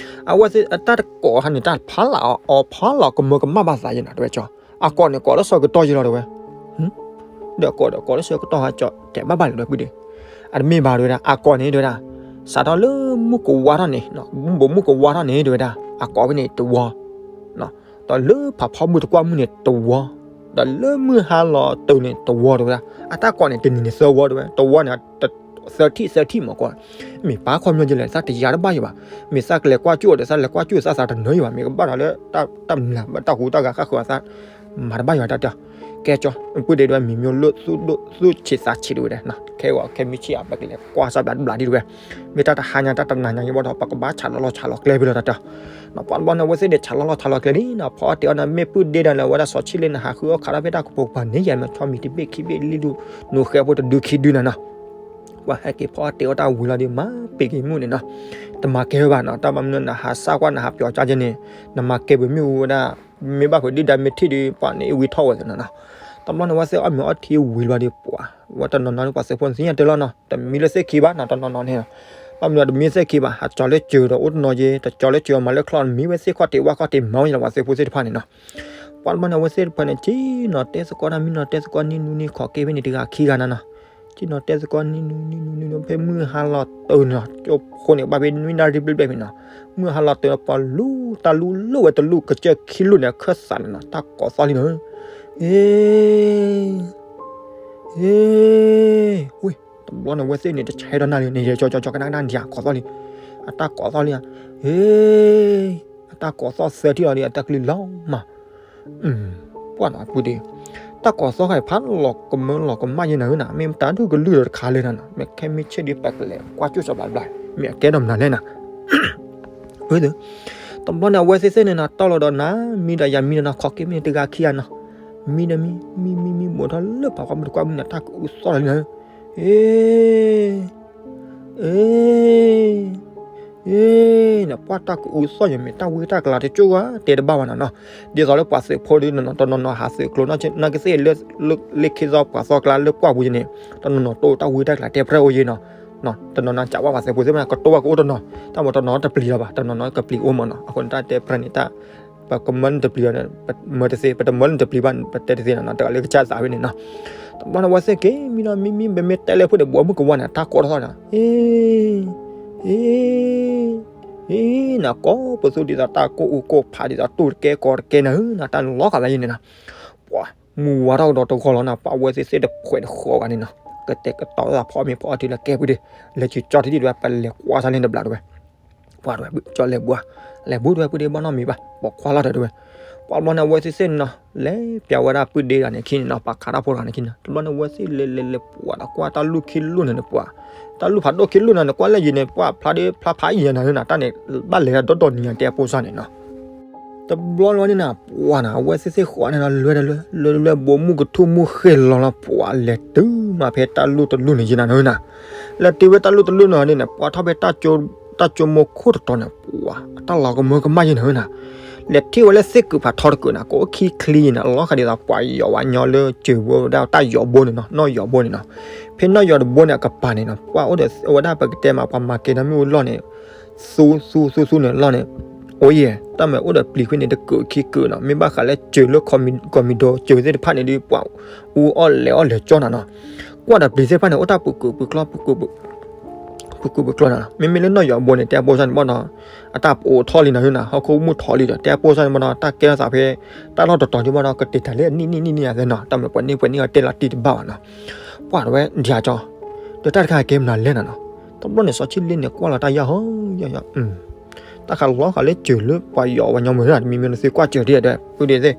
အဝဲသ့ၣ်အတၢ်တကိးဟါန့ၣ် တၢ်ဖးလၢအီၤဖးလီၤကမၢကမၣ်ဘၣ်သးယဲနီၤ တဲဝဲကၠီ, အကိးန့ၣ်ကိးလၢစီၤကတီၢ်ယဲလီၤတဲဝဲ, ဒီးကိးဒီးကိးလၢစီၤကတီၢ်ဟါကၠီ တဲဘၣ်ဘၣ်လၢၤဒီးပုၢ်ဒ့, အတမ့ၢ်ဘၣ်တဲဝဲဒၣ် အကိးန့ၣ်တဲဝဲဒၣ်, စးထီၣ်လၢမုၢ်ကဝါထီၣ်န့ၣ်, ဘိးမုၢ်ကဝါထီၣ်န့ၣ်တဲဝဲဒၣ် အကိးဖဲန့ၣ်တဝီ ဒီးလၢဖးဖီမုၢ်တကွၢ်မုၢ်န့ၣ်တဝီ, ဒီးလၢမုၢ်ဟါလီၤတုၤန့ၣ်တဝီတဲဝဲဒၣ်, အတၢ်ကိးန့ၣ်တနံၤန့ၣ်သၢဝီတဲဝဲ, တဝီန့ၣ် သၢထံၣ်သၢထံၣ်မးကွၢ်, မ့ၢ်ပာ်ခီပညီယလဲၣ် သးတယၤတဘၣ်ယၤဘၣ်, မ့ၢ်သးကလဲၤကွၢ်ကၠိၣ်ဒီး သးလဲၤကွၢ်ကၠိၣ်သးသးတနၢယၤဘၣ်, မ့ၢ်ကဘၣ်ဒီးလၢ တၢ်မျၢ်ဘၣ်တၢ်ဟူးတၢ်ဂဲၤဃၣ်ဃုာ်အသး မၤတဘၣ်ယၤတၢ်တၢ်, ကဲကၠီ ပုၢ်ဒ့တဲဝဲ မ့ၢ်မ့ၢ်လၢ သူၣ်ဆံးသးဆံးတဲဝဲဒၣ်, ခဲဂီၤခဲမုၢ်ဆ့ၣ်အပကလဲၤကွၢ်စၢ်ဘျးတဘျးဒ်တဲဝဲ, မ့ၢ်တၢ်တဟါညါတၢ်တနၤညါယဘၣ်ဒီး ပကဘၣ်ဆးလီၤလီၢ်ဆးလီၤကျဲဖဲလီၤတၢ်တၢ် ပှၤတဘျီန့ၣ် အဝဲသ့ၣ်န့ၣ်ဆးလီၤလီၢ်ဆးလီၤကျဲလံနီၤ, ဖီအီၣ်တ့ၤအီၣ်န့ၣ် မ့ၢ်ပုၢ်ဒ့ဒၣ်လၢအဝဲဒၣ်စီၤဆံၣ်လ့န့ၣ် ဟးဃုအီၣ်ခးထီၣ်ဖဲတၢ်ကပိာ်ကပၤန့ၣ် ယဲမ့ၢ်ဆီမံၤတဘ့ၣ်ခံဘ့ၣ်လံဒူၣ် နူၤဃဲဖိတဒုခံဒုနၤနီၤ, ပှၤဟဲက့ၤဖီအီၣ်တ့ၤအီၣ်တၢ်ဝံၤလီၤဒီး မၤပ့ၤက့ၤမုၢ်န့ၣ်နီၤ, တမၤကဲဝဲဘၣ်နီၤ, တၢ်ဘၣ်မနုၤနဟးစၢ်ကွၢ်နဟးပျီၤကၢ်ကဲန့ၣ် နမၤကဲပှၤမ့ၣ်အူဝဲဒၣ်, မ့ၢ်ဘၣ်ဖဲဒုၣ်ဒါမ့ၢ်ထံၣ်ဒီး ပှၤန့ၣ်အဝံထီၣ်ဝဲသ့နီၤနီၤ, တဘျီန့ၣ် အဝဲသ့ၣ်အီၣ်မ့ၤအီထံဝံၤလီၤဒီးပှၤ, ဝဲတနီၤနီၤန့ၣ် ပှၤသုးဖိန့ၣ်သ့ၣ်ညါတၢ်လီၤနီၤ, တမံလၢသ့ၣ်ခံဘၣ်နီၤ တနီၤနီၤန့ၣ်, ဘၣ်မနုၤတမံသ့ၣ်ခံဘၣ် ဟးကၠီၤလၢစၢၤဒီးအိၣ်တနီၤယဲ တကၠီၤလၢစၢၤအီၤမၤလၢချီၣ် မံဝဲသ့ၣ်ခီၣ်ထံးဝၣ်ခီၣ်ထံးမၤဝဲယလီၤ ပှၤသုးဖိသ့ၣ်တဖၣ်န့ၣ်နီၤ, ပှၤတဘျီန့ၣ် အဝဲသ့ၣ်တဖၣ်န့ၣ် က့ၤနီၤတဲသကိးတၢ်မံနီၤတဲသကိးနံၣ်နူနံၣ်ခီၣ်က့ၤဖဲန့ၣ်တဂၤခံဂၤနၤနီၤ, က့ၤနီၤတဲသကိးနံၣ်နူနံၣ်နူနံၣ် ဖဲမုၢ်ဟါလီၤတုၤနီၤ ကၠိဖိန့ၣ် ဘၣ်ဖဲနွံနၣ်ရံၣ်ဘျဲၣ်ဘျဲၣ်ဖဲနီၤ, မုၢ်ဟါလီၤတုၤပှၤလူၤတၢ်လူၤလိၣ်ဝဲတလူၤကစၢၢ်ခံလူၤန့ၣ် အခၢၣ်သးန့ၣ်နီၤ တၢ်ကိးသီၣ်လံနီၤ, အ့ အ့ ဝ့ၢ် တဘျီန့ၣ် အဝဲသ့ၣ်န့ၣ် တဆဲးဒီးနၤလံန့ၣ် ယကၠီကၠီကၠီကနၣ်ကနၣ်ဒံး ကိးသီၣ်လံ, အတၢ်ကိးသီၣ်လံ, အ့ အတၢ်ကိးသီၣ်သၢထံၣ်လီၤဒီး အတၢ်ကလုၢ်လီၤမး, ပှၢ်နီၤ ပုၢ်ဒ့, တၢ်ကိးသီၣ်ခါအံၤ ဖးလီၤကမၢလီၤကမၣ်ယဲနၤဧၢနၤ မ့ၢ်တၢ်ဒုးကလုၢ်ဒီးတခါလၢနၤနီၤ မ့ၢ်ခဲမုၢ်ဆ့ၣ်ဒ်ပကလဲၤကွၢ်ကၠိၣ်စီၤဘျးတဘျး မ့ၢ်အကဲဒီးမနုၤလဲၣ်နၤ တဘျီန့ၣ် အဝဲသ့ၣ်သ့ၣ်န့ၣ်နီၤ တီၢ်လီၤဒီးနၤ မံဒီးယၤမံဒီးနီၤ ခီၣ်က့ၤမ့ၢ်တဂၤခံဂၤနီၤ, မံဒီးမံ မံမံမံ ဘူးထီၣ်လၢပှၤဖီမုၢ်တကွၢ်မုၢ်န့ၣ် တၢ်ကအုသီၣ်လီၤလံနၤ, အ့ အ့ အ့ နပှၢ်တၢ်ကအုသီၣ်ယမ့ၢ်တၢ်ဝံတၢ်ကလၤတကၠိၢ်ဝဲ တဲတဘၣ်ဘၣ်နၤနီၤ, ဒ်သိးလၢပှၤသုးဖိဒီး တနီၤနီၤဟးသုးကျိၤနီၢ်ကသ့ၣ်လၢ လၢခံသီပှၤသီကျါလၢပှၢ်ပူၤယဲန့ၣ် တနီၤနီၤတိၢ်တၢ်ဝံတၢ်ကလၤတဲဖျါအိၣ်ယဲနီၤ, တနီၤနီၤကးဝဲပှၤသုးဖိသ့ၣ်မး ကတိၢ်ဝဲကအိၣ်တနီၤ, တၢ်မ့ၢ်တနီၤတပျံၤလီၤဘၣ် တနီၤနီၤကပျံၤအိၣ်မးနီၤ, အဃိန့ၣ် တၢ်တဲဖျါန့ၣ် တၢ် ပကမၢနတပျံၤအီၤန့ၣ် ပမၢတသ့ ပတမၢနတပျံၤဘၣ် ပတဲတသ့နီၤနီၤ တဂၤလၢကစၢ်သးဝဲန့ၣ်နီၤ, တဘျီန့ၣ် အဝဲသ့ၣ်က့ၤမံနီၤ မံမံ ပမ့ၢ်တဲလၢဖိန့ၣ် ဘိးမုၢ်ကဝါန့ၣ် တၢ်ကိးထီၣ်သီၣ်နီၤ, အ့ အ့ အ့ နကိးပသူဒ်သိးတၢ်ကိၢ်အူကိၢ်ဖး ဒ်သိးတိၢ်တကဲကီတကဲနၤဧၢ နတၢ်လီၤဂာ်သးယဲန့ၣ်နီၤ, ပှၤ မုၢ်ဝါထီၣ်ကဒီးတဂီၤလီၤနီၤ ပှၤအဝဲသ့ၣ်သ့ၣ်တဖှဲးတဃီဂၤန့ၣ်နီၤ, ကတဲာ်ကတီၤသးဖီမ့ၤဖီအီထံလၢကဲပူၤဒ့ လဲၤက့ၤကၠီထံဒ်ဝဲ ပလဲၤကွၢ်စၢ်လၢတဘျီတဝဲ ပှၤတဝဲ ကၠီလဲၤဘှါ လဲၤဘှါတဝဲ ပုၢ်ဒ့ဘၣ်နီတမံၤဘၣ် ပိာ်ခွါလီၤတၢ်တဝဲ, ပှၤတဘျီန့ၣ် အဝဲသ့ၣ်သ့ၣ်န့ၣ်နီၤ လဲၤပျးဝဲဒၣ်ပုၢ်ဒ့တဂၤန့ၣ်ခံန့ၣ်နီၤ ပှၤခးတၢ်ဖိတဂၤန့ၣ်ခံန့ၣ် တဘျီန့ၣ် အဝဲသ့ၣ်လဲၤလဲၤလဲၤပှၤဒီးကွၢ်တၢ်လူၢ်ခံလူၢ်န့ၣ်န့ၣ်ပှၤ, တၢ်လူၢ်ဖးဒိၣ်ခံလူၢ်န့ၣ်န့ၣ် ကွၢ်လၢယံၤန့ၣ် ပှၤဖျါဒ့ဖျါဖးယံၤနၤန့ၣ်နီၤ တၢ်န့ၣ် ဘၣ်လဲၤဒီးဒီနံၤညါတဲအပိၢ်စၢ်န့ၣ်နီၤ တဘျီလီၤန့ၣ်နၤ ပှၤနၤ အဝဲသ့ၣ်သ့ၣ်ဃီန့ၣ်နီၤ လဲၤတလဲၤ လဲၤတလဲၤ ဘိးမုၢ်ကထူၣ်မုၢ်ဃ့ၢ်လီၤလီၤ ပှၤလဲၤတုၤမးဖဲတၢ်လူၢ်တလူၢ်န့ၣ်ယံၤနၤန့ၣ်နီၤ, လဲၤတုၤဝဲတၢ်လူၢ်တလူၢ်န့ၣ်န့ၣ် ပှၤထီၣ်ဖဲ တၢ်ကၠိမိၢ်ခိၣ်တတီၤန့ၣ် ပှၤအတၢ်လီၤကမၢကမၣ်ယံၤနၤနီၤ, လဲၤထံၣ်ဝဲလၢသ့ၣ်ကုာ်ဖးထီတကုာ်န့ၣ် ကအိၣ်ခံချံန့ၣ် လီၤဃာ်ဒ်သိးပှၤယီၤဝဲညီလၢစၢၤဘိဝဲဒၣ်တၢ်ယီၤဘိန့ၣ်နီၤ, ဖဲနီၢ်ယီၤတဘိန့ၣ် အကပၤန့ၣ်နီၤ ပှၤအိၣ်ဒီးဝဲဒၣ်ပကတဲမး ပှၤမၤကဲနီၢ်မ့ၣ်အူလီၢ်န့ၣ် သူသူသူသူန့ၣ်လီၢ်န့ၣ် အိၣ်ယဲၢ် တၢ်မ့ၢ်အိၣ်ဒီးပျံၤဃုာ်န့ၣ် တကုာ်ခံကုာ်နီၤ, မ့ၢ်ဘၣ်ဃးလၢစၢၤလၢကီၢ်မံၤဒိၣ်စၢၤသ့ၣ်တဖၣ်န့ၣ်ဒီး ပှၤအူအီၣ်လဲၤအီၣ်လဲၤကၠီနၤနီၤ, ကွၢ်ဒီးပျံၤသ့ၣ်တဖၣ်န့ၣ် အိၣ်တၢ်ပူၤကုာ်ပူၤကျီ ပူၤကုာ် ပူၤကုာ်ပူၤကျီနၤနီၤ, မ့မ့ၢ်လၢနီၢ်ယီၤဘိန့ၣ် တဲအပိၢ်စၢ်န့ၣ်ဘၣ်နီၤ, အတၢ်ပအိးထီၣ်လံနီၤနီၤ, ဟီၣ်ခိၣ်မုၢ်ထီၣ်လံဒီး တဲအပိၢ်စၢ်န့ၣ်ဘၣ်နီၤ, တၢ်ကဲထီၣ်သးဖဲ တၢ်လီၢ်တတီၤဒံးဘၣ်နီၤ, ကတ့ၢ်တၢ်လၢအနံၣ်နံၣ်နံၣ်နံၣ်အသဲနီၤ, တၢ်မ့ၢ်ပှၤန့ၢ်ပှၤန့ၢ်အီၤတဲလီၤတံၢ်တဘၣ်ဘၣ်နီၤ, ပှၤတဝဲဒၣ်ကၠီ ဒီးတၢ်တခါကဲမနုၤလဲၣ်နၤနီၤ, တဘျီန့ၣ် စီၤဆံလ့န့ၣ် ကွၢ်လီၤတၢ်ယၢ်ဟီယၢ်ယၢ် တၢ်ခးလီၤဃာ်လၢစၢၤလၢပှၤယီၤဝဲညီမုၢ်နၤ တမံၤမံၤနသုကွၢ်စၢၤဒ်ဒီး ပုၢ်ဒ့သ့ၣ်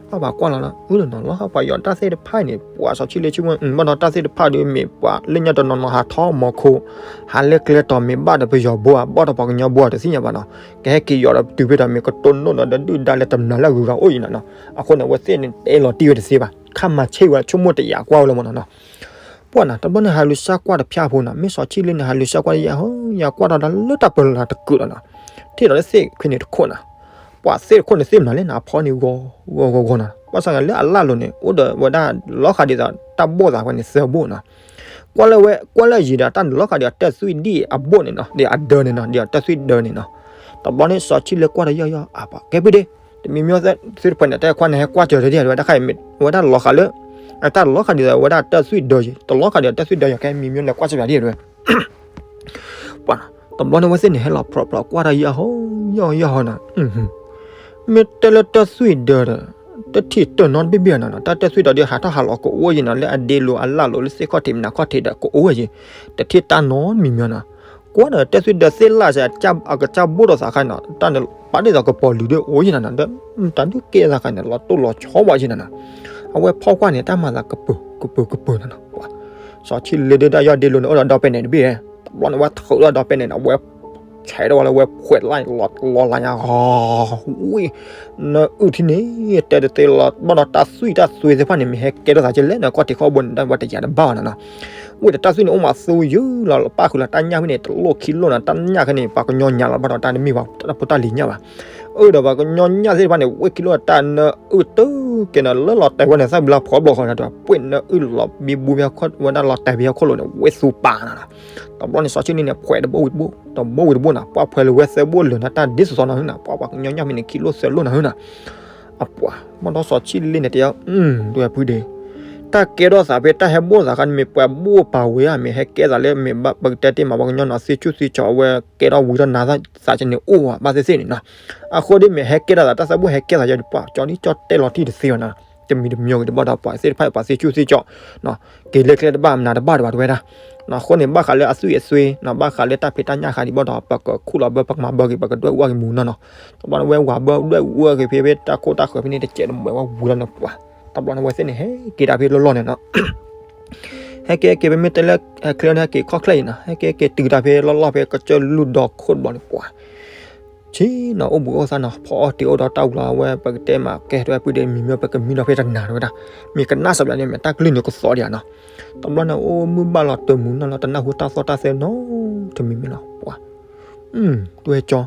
ပှၤဘၣ်ကွၢ်လီၤလၢ အုၣ်ဒီးနီၤ လီၤဃာ်ပှၤယီၤတၢ်သ့ၣ်တဖၣ်အံၤန့ၣ် ပှၤစီၤဆံလ့ဆိကမိၣ် ဘၣ်နီၤ တၢ်သ့ၣ်တဖၣ်ဒီးမ့ၢ်ပှၤလၢညါတနီၤနီၤ ဟးထီၣ်မီၤခိ ဟးလဲကျဲတီၤမ့ၢ်ဘၣ်ဒီးပယီၤဘိဧါ ဘၣ်ဒီးပှၤကညီဘိဧါ တသ့ၣ်ညါဘၣ်နီၤ, ကဟဲက့ၤယီၤဒီးတုၤဖဲဒီးမ့ၢ်ကတိၢ်နီၣ်ဒီး ဒုၣ်ဒါလၢတမျၢ်လၢအဂုၤအဂၤအိၣ်အံၤနၤနီၤ, အဃိန့ၣ် အဝဲသ့ၣ်န့ၣ် တဲလီၤတံၢ်ဝဲတသ့ဘၣ် ခါမၤဆ့ၣ်ဝဲ ဆိကမိၣ်တယာ်ကွၢ်ဝဲလၢမနီၤနီၤ ပှၤနီၤ တဘျီန့ၣ် ဟးလူၤစၢ်ကွၢ်တဖၠၣ်ဖိနီၤ, မ့ၢ်စီၤဆံလ့န့ၣ် ဟးလူၤစၢ်ကွၢ်ယဲၢ်ဟီ ယၤကွၢ်ထီၣ်ဒီးလၢတၢ်ပၢလီၤတကုာ်လီၤနီၤ, ထံၣ်ဒီးလၢသ့ၣ်ခွံန့ၣ်တခိၣ်နီၤ, ပှၤသ့ၣ်တခိၣ်န့ၣ် သ့ၣ်မနုၤလဲၣ်နီၤ, အဖီန့ၣ်ဂီၤဂီၤဂီၤဂီၤနီၤ, ဘၣ်ဆၣ်န့ၣ်လၢအလၢ်လိၤန့ၣ် အိၣ်ဒီးဝဲဒၣ်လီၤဃာ်ဒ်သိးတၢ်ဘိၣ်သးဝဲန့ၣ်သၢဘိၣ်နီၤ, ကွၢ် ကွၢ်လၢဝဲ ကွၢ်လၢယံၤဒီး တၢ်နလီၤဃာ်ဒီးတၢ်သွံၣ်ဒံၣ်အဘိၣ်န့ၣ်နီၤ, ဒီးအဒၢန့ၣ်နီၤ, ဒီးတၢ်သွံၣ်ဒၢန့ၣ်နီၤ. တဘျီန့ၣ် စီၤဆံလ့ကွၢ်ဒီးယီၢ်ယီၢ် အပှၤကဲဖုဒ့, တမံၤမံၤသုတဖုန့ၣ် တၢ်ခွါန့ၣ်ဟဲကွၢ်စၢၤတဒ်ဝဲ တၢ်ခါအံၤ ဝဲဒၣ်လီၤဃာ်လၢ အတၢ်လီၤဃာ်ဒ်သိးဝဲဒၣ်တၢ်သွံၣ်ဒၢယံၤ တလီၤဃာ်ဒီးတၢ်သွံၣ်ဒၢယံၤ ကဲမံၤမံၤလဲၤကွၢ်စၢၤပၠးဒ်ဝဲ ပှၤနီၤ, တဘျီန့ၣ်ဝဲသ့ၣ်န့ၣ် ဟဲလီၤဖျိးဖျိးကွၢ်တၢ်ယီၢ်ဟီ ယီၢ်ဟီယီၢ်ဟီနီၤ, မ့ၢ်တဲလၢတၢ်သွံၣ်ဒၢဒီး တထံၣ်တၢၢ်နီတဘ့ၣ်ဘ့ၣ်နီၤ, တၢ်တၢ်သွံၣ်ဒၢဒီးဟးထီၣ်ဟးလီၤကအိၣ်ယံၤနီၤ, လၢအဒ့လိၤအလၣ်လိၤလၢသ့ၣ်ခီၣ်ထံးမနၤခီၣ်ထံးဒီးကအိၣ်ဝဲယံၤ, တထံၣ်တၢ်နီတမံၤမံၤနီၤ, ကွၢ်ဒီးတၢ်သွံၣ်ဒၢသ့ၣ်လၢ်စဲး အကစၢ်ဘိၣ်ဒီးသးခါနီၤ, တၢ်န့ၣ်ပာ်ဒ်သိးကပီၤလုာ်ဒၢအိၣ်ယံၤနီၤ, ဒီးတၢ်ဒုးကဲသးခါန့ၣ် လီၤတိၢ်လီၤဆီဘၣ်ယံၤနီၤ, အဝဲဖီၣ်ကွၢ်န့ၣ် တၢ်မၤသးကပၢၤကပၢၤကပၢၤနီၤနီၤ, ပှၤ စီၤဆံလ့ဒုးတၢ်ယီၢ်ဒ့လိၤန့ၣ် အိၣ်ဒီးဒီပဲနဲၣ်တဘ့ၣ်, တဘျီန့ၣ် ဝဲထုးဒီးဒီပဲနဲၣ်န့ၣ် အဝဲ ဆဲးထီၣ်ဝဲလၢဝဲဖှဲးလၢလီၤလၢညါဂီၤ, ဝံၤ နအုၣ်ထံန့ၣ် တဲတသ့လီၤ ဘၣ်ဒီးတၢ်သွံၣ်တၢ်သွံၣ်သ့ၣ်တဖၣ်န့ၣ် မ့ၢ်ဟဲကဲထီၣ်သးကလဲၣ်န့ၣ် ကီၢ်ထံးခီၣ်ဘိန့ၣ် တၢ်ဝဲတယာ်တဘၣ်ဘၣ်နီၤနီၤ, ဝံၤဒီးတၢ်သွံၣ်န့ၣ် အိၣ်မးသူယုၢ်လီၤ ပၣ်ဃုာ်လီၤတၢ်ညၣ်ဖဲန့ၣ် တလိၣ်ခံလိၣ်နီၤ, တၢ်ညၣ်ခဲန့ၣ် ပှၤကညီညၣ်လီၤ ဘၣ်ဒီးတၢ်တမ့ၢ်ပှၤတၢ်ဖိတၢ်လံၤညၣ်ဘၣ်, အၢဒီးပှၤကညီညၣ်သ့ၣ်တဖၣ်န့ၣ် ဝ့ၢ်ခံလိၣ်တၢ်နအုၣ်တုၤကဲနီၤ လၢလီၤတဲာ်ဝဲန့ၣ် သၣ်ဘျါဖီဘျီဃီဒီး ပှ့ၢ်နအုၣ်လီၤဘံဘူဖဲဝဲဒၣ်လီၤတဲာ်ဖဲဟီၣ်ခိၣ်လိၤန့ၣ် ဝ့ၢ်သူပာ်နီၤနီၤ, တဘျီန့ၣ် စီၤဆံလ့န့ၣ် ဖှဲးတဘိဝံၤတဘိ တဘိဝံၤတဘိနီၤ, ပှၢ်ဖှဲးလၢဝဲသၢဘိလၢာ်နီၤ တၢ်ဒ်သိးသိးနီၤဟဲနီၤ, ပှၤပှၤကညီညၣ်ဖဲန့ၣ် ခံလိၣ်သၢလိၣ်နီၤဟဲနီၤ, အပှၤ ဘၣ်ဒီးစီၤဆံလ့န့ၣ်တဲ ဒဝဲဖုဒ့ တၢ်ကဲထီၣ်သးဖဲတၢ်ဟဲဘိၣ်သးခါန့ၣ် မ့ၢ်ပှၤဘိၣ်ပာ်ဝဲဧါ မ့ၢ်ဟဲကဲသးလၢ မ့ၢ်ဘၣ်ပကတဲတ့ၢ်မး ပှၤကညီနီၤ သ့ဆူၣ်သ့ကၠီၤ အဝဲကဲထီၣ်ဝံၤထီၣ်နၤသးကန့ၣ်အိၣ်ဘၣ်သ့ၣ်သ့ၣ်န့ၣ်နီၤ, အဃိဒ်မ့ၢ်ဟဲကဲထီၣ်သး တၢ်သၢဘိၣ်ဟဲကဲသးယီၤဒ်ပှၤ ကၠီဒ်ကၠီတဲလီၤတံၢ်တသ့ဘၣ်နီၤ, တမံၤတမံၤဂ့ၤတဘၣ်ဒီး ပှၤသ့ၣ်တဖၣ်အံၤ ပှၤသ့ဆူၣ်သ့ကၠီၤ က့ၤလၢကျဲတဘၣ်မနုၤတဘၣ်ဒံးဘၣ်တဝဲဒၣ်, အဃိန့ၣ် ဘၣ်ဃးလၢအသွံၣ်အသွ့နီၤ ဘၣ်ဃးလၢတၢ်ဖံးတၢ်ညၣ်ဃါဒ်ဘၣ်ဒီး ပကခူၣ်လီၤဘၢ ပကမၤဘၢက့ၤ ပကဒွဲၣ်အူအီၣ်က့ၤမူနီၤနီၤ, တဘျီန့ၣ်ဝဲဝၤဘၢဒွဲၣ်အူအီၣ်က့ၤဖဲ ဖဲတၢ်ခိၣ်တၢ်ဃၢၤဖဲန့ၣ် တစဲးတမဲာ်ဝဲဝံၤလီၤန့ၣ်ပှၤ, တဘျီန့ၣ်ဝဲသ့ၣ်န့ၣ် ဟဲက့ၤတၢ်ဖဲလီၢ်လီၢ်န့ၣ်နီၤ ဟဲက့ၤက့ၤ ပမ့ၢ်တဲလၢ ဟဲချ့န့ၣ် ဟဲက့ၤခီၣ်ချ့အံၤနီၤ ဟဲက့ၤက့ၤတုၤတၢ်ဖဲလီၢ်လီၢ်ဖဲကစၢၢ်လူၢ်ဒီခိၣ်တဘျီန့ၣ်ပှၤ, ဆ့နီၤ အိၣ်ဘှံးအိၣ်သါနီၤ ဖီအီၣ်တ့ၤအိၣ်ဒီးတၢ်ဝံၤလီၤ အဝဲပကတဲမး ကဲထီၣ်ဝဲပုၢ်ဒ့မံၤမံၤ ပကမံဒီးဖဲတနၤတဝဲဒၣ်, မ့ၢ်ကနၣ်စးဘျးန့ၣ် မ့ၢ်တၢ်ကလုၢ်န့ၣ်ကသီဒံးဧါနီၤ, တဘျီန့ၣ် အိၣ်မုၢ်ဘၣ်လီၤတၢၢ်မူနီၤလီၤ တနၢ်ဟူတၢ်သီၣ်တၢ်သဲနီတမံၤမံၤလီၤ ပှၤ တွဲကၠီ,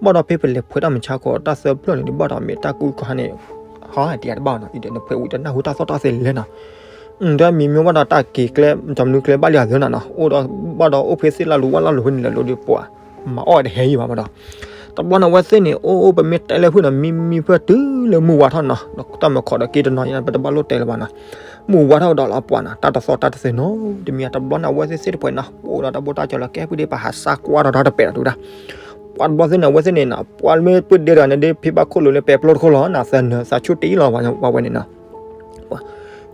ဘၣ်ဒီးဖဲပလဲၤဖှဲးတၢ်မုၢ်ဆါခီ တၢ်သၢဖျၢၣ်န့ၣ် ဒ်ဘၣ်ဒီးမ့ၢ်တၢ်ကူၣ်ခီဟါန့ၣ်, ဟါတံၤတဘၣ်နီၤ အံၤဒီးနဖှဲးဝံၤတနၢ်ဟူတၢ်သီၣ်တၢ်သဲလဲၣ်နီၤ, ဒီးမံၤမ့ၢ်ဘၣ်ဒီးတၢ်က့ၤကျဲ တမနုၤကျဲဘၣ်လံအသၢနီၤနီၤ အိၣ်ဒီးဘၣ်ဒီးအိၣ်ဖဲသ့ၣ်လၢ်လူၤဝၣ်လၢ်လူၤဖဲန့ၣ်လဲၤလိၤဒီးပှၤ, မၤအီၣ်တဟဲယံၤဘၣ်ဘၣ်ဒီး, တဘျီန့ၣ်အဝဲသ့ၣ်န့ၣ် အိၣ်အိၣ်ပမ့ၢ်တဲလၢဖုၣ်နီၤ မံမံဖျၢၣ်တုၤလၢမုၢ်ဝါထီၣ်နီၤ, တၢ်မုၢ်ခီဒီးက့တနီၤယဲ ပတဘၣ်လိၣ်တဲလၢၤဘၣ်နီၤ, မုၢ်ဝါထီၣ်ကဒီးလီၤပှၤနီၤ တၢ်တသီၣ်တၢ်တသဲနီတမံၤ တဘျီန့ၣ် အဝဲသ့ၣ်သ့ၣ်တဖှဲးနီၤ အိၣ်ဒီးတၢ်ဘိၣ်တၢ်ကၠီလၢကဲဖုၣ်ဒ့ ပဟးစၢ်ကွၢ်ဒီးတၢ်တပဲာ်ဒီးတဝဲဒၣ်, ပှၤတဘျီသ့ၣ်န့ၣ် အဝဲသ့ၣ်န့ၣ်နီၤ ပှၤမ့ၢ်ပုၢ်ဒ့တဂၤန့ၣ် ဒ်ဖံဘၣ်ခိၣ်လိၤလၢပဲပျိတခိၣ်လီၤ နသးနၢၤသးဆူၣ်တ့ၢ်လီၤ ပှၤဝဲန့ၣ်နီၤ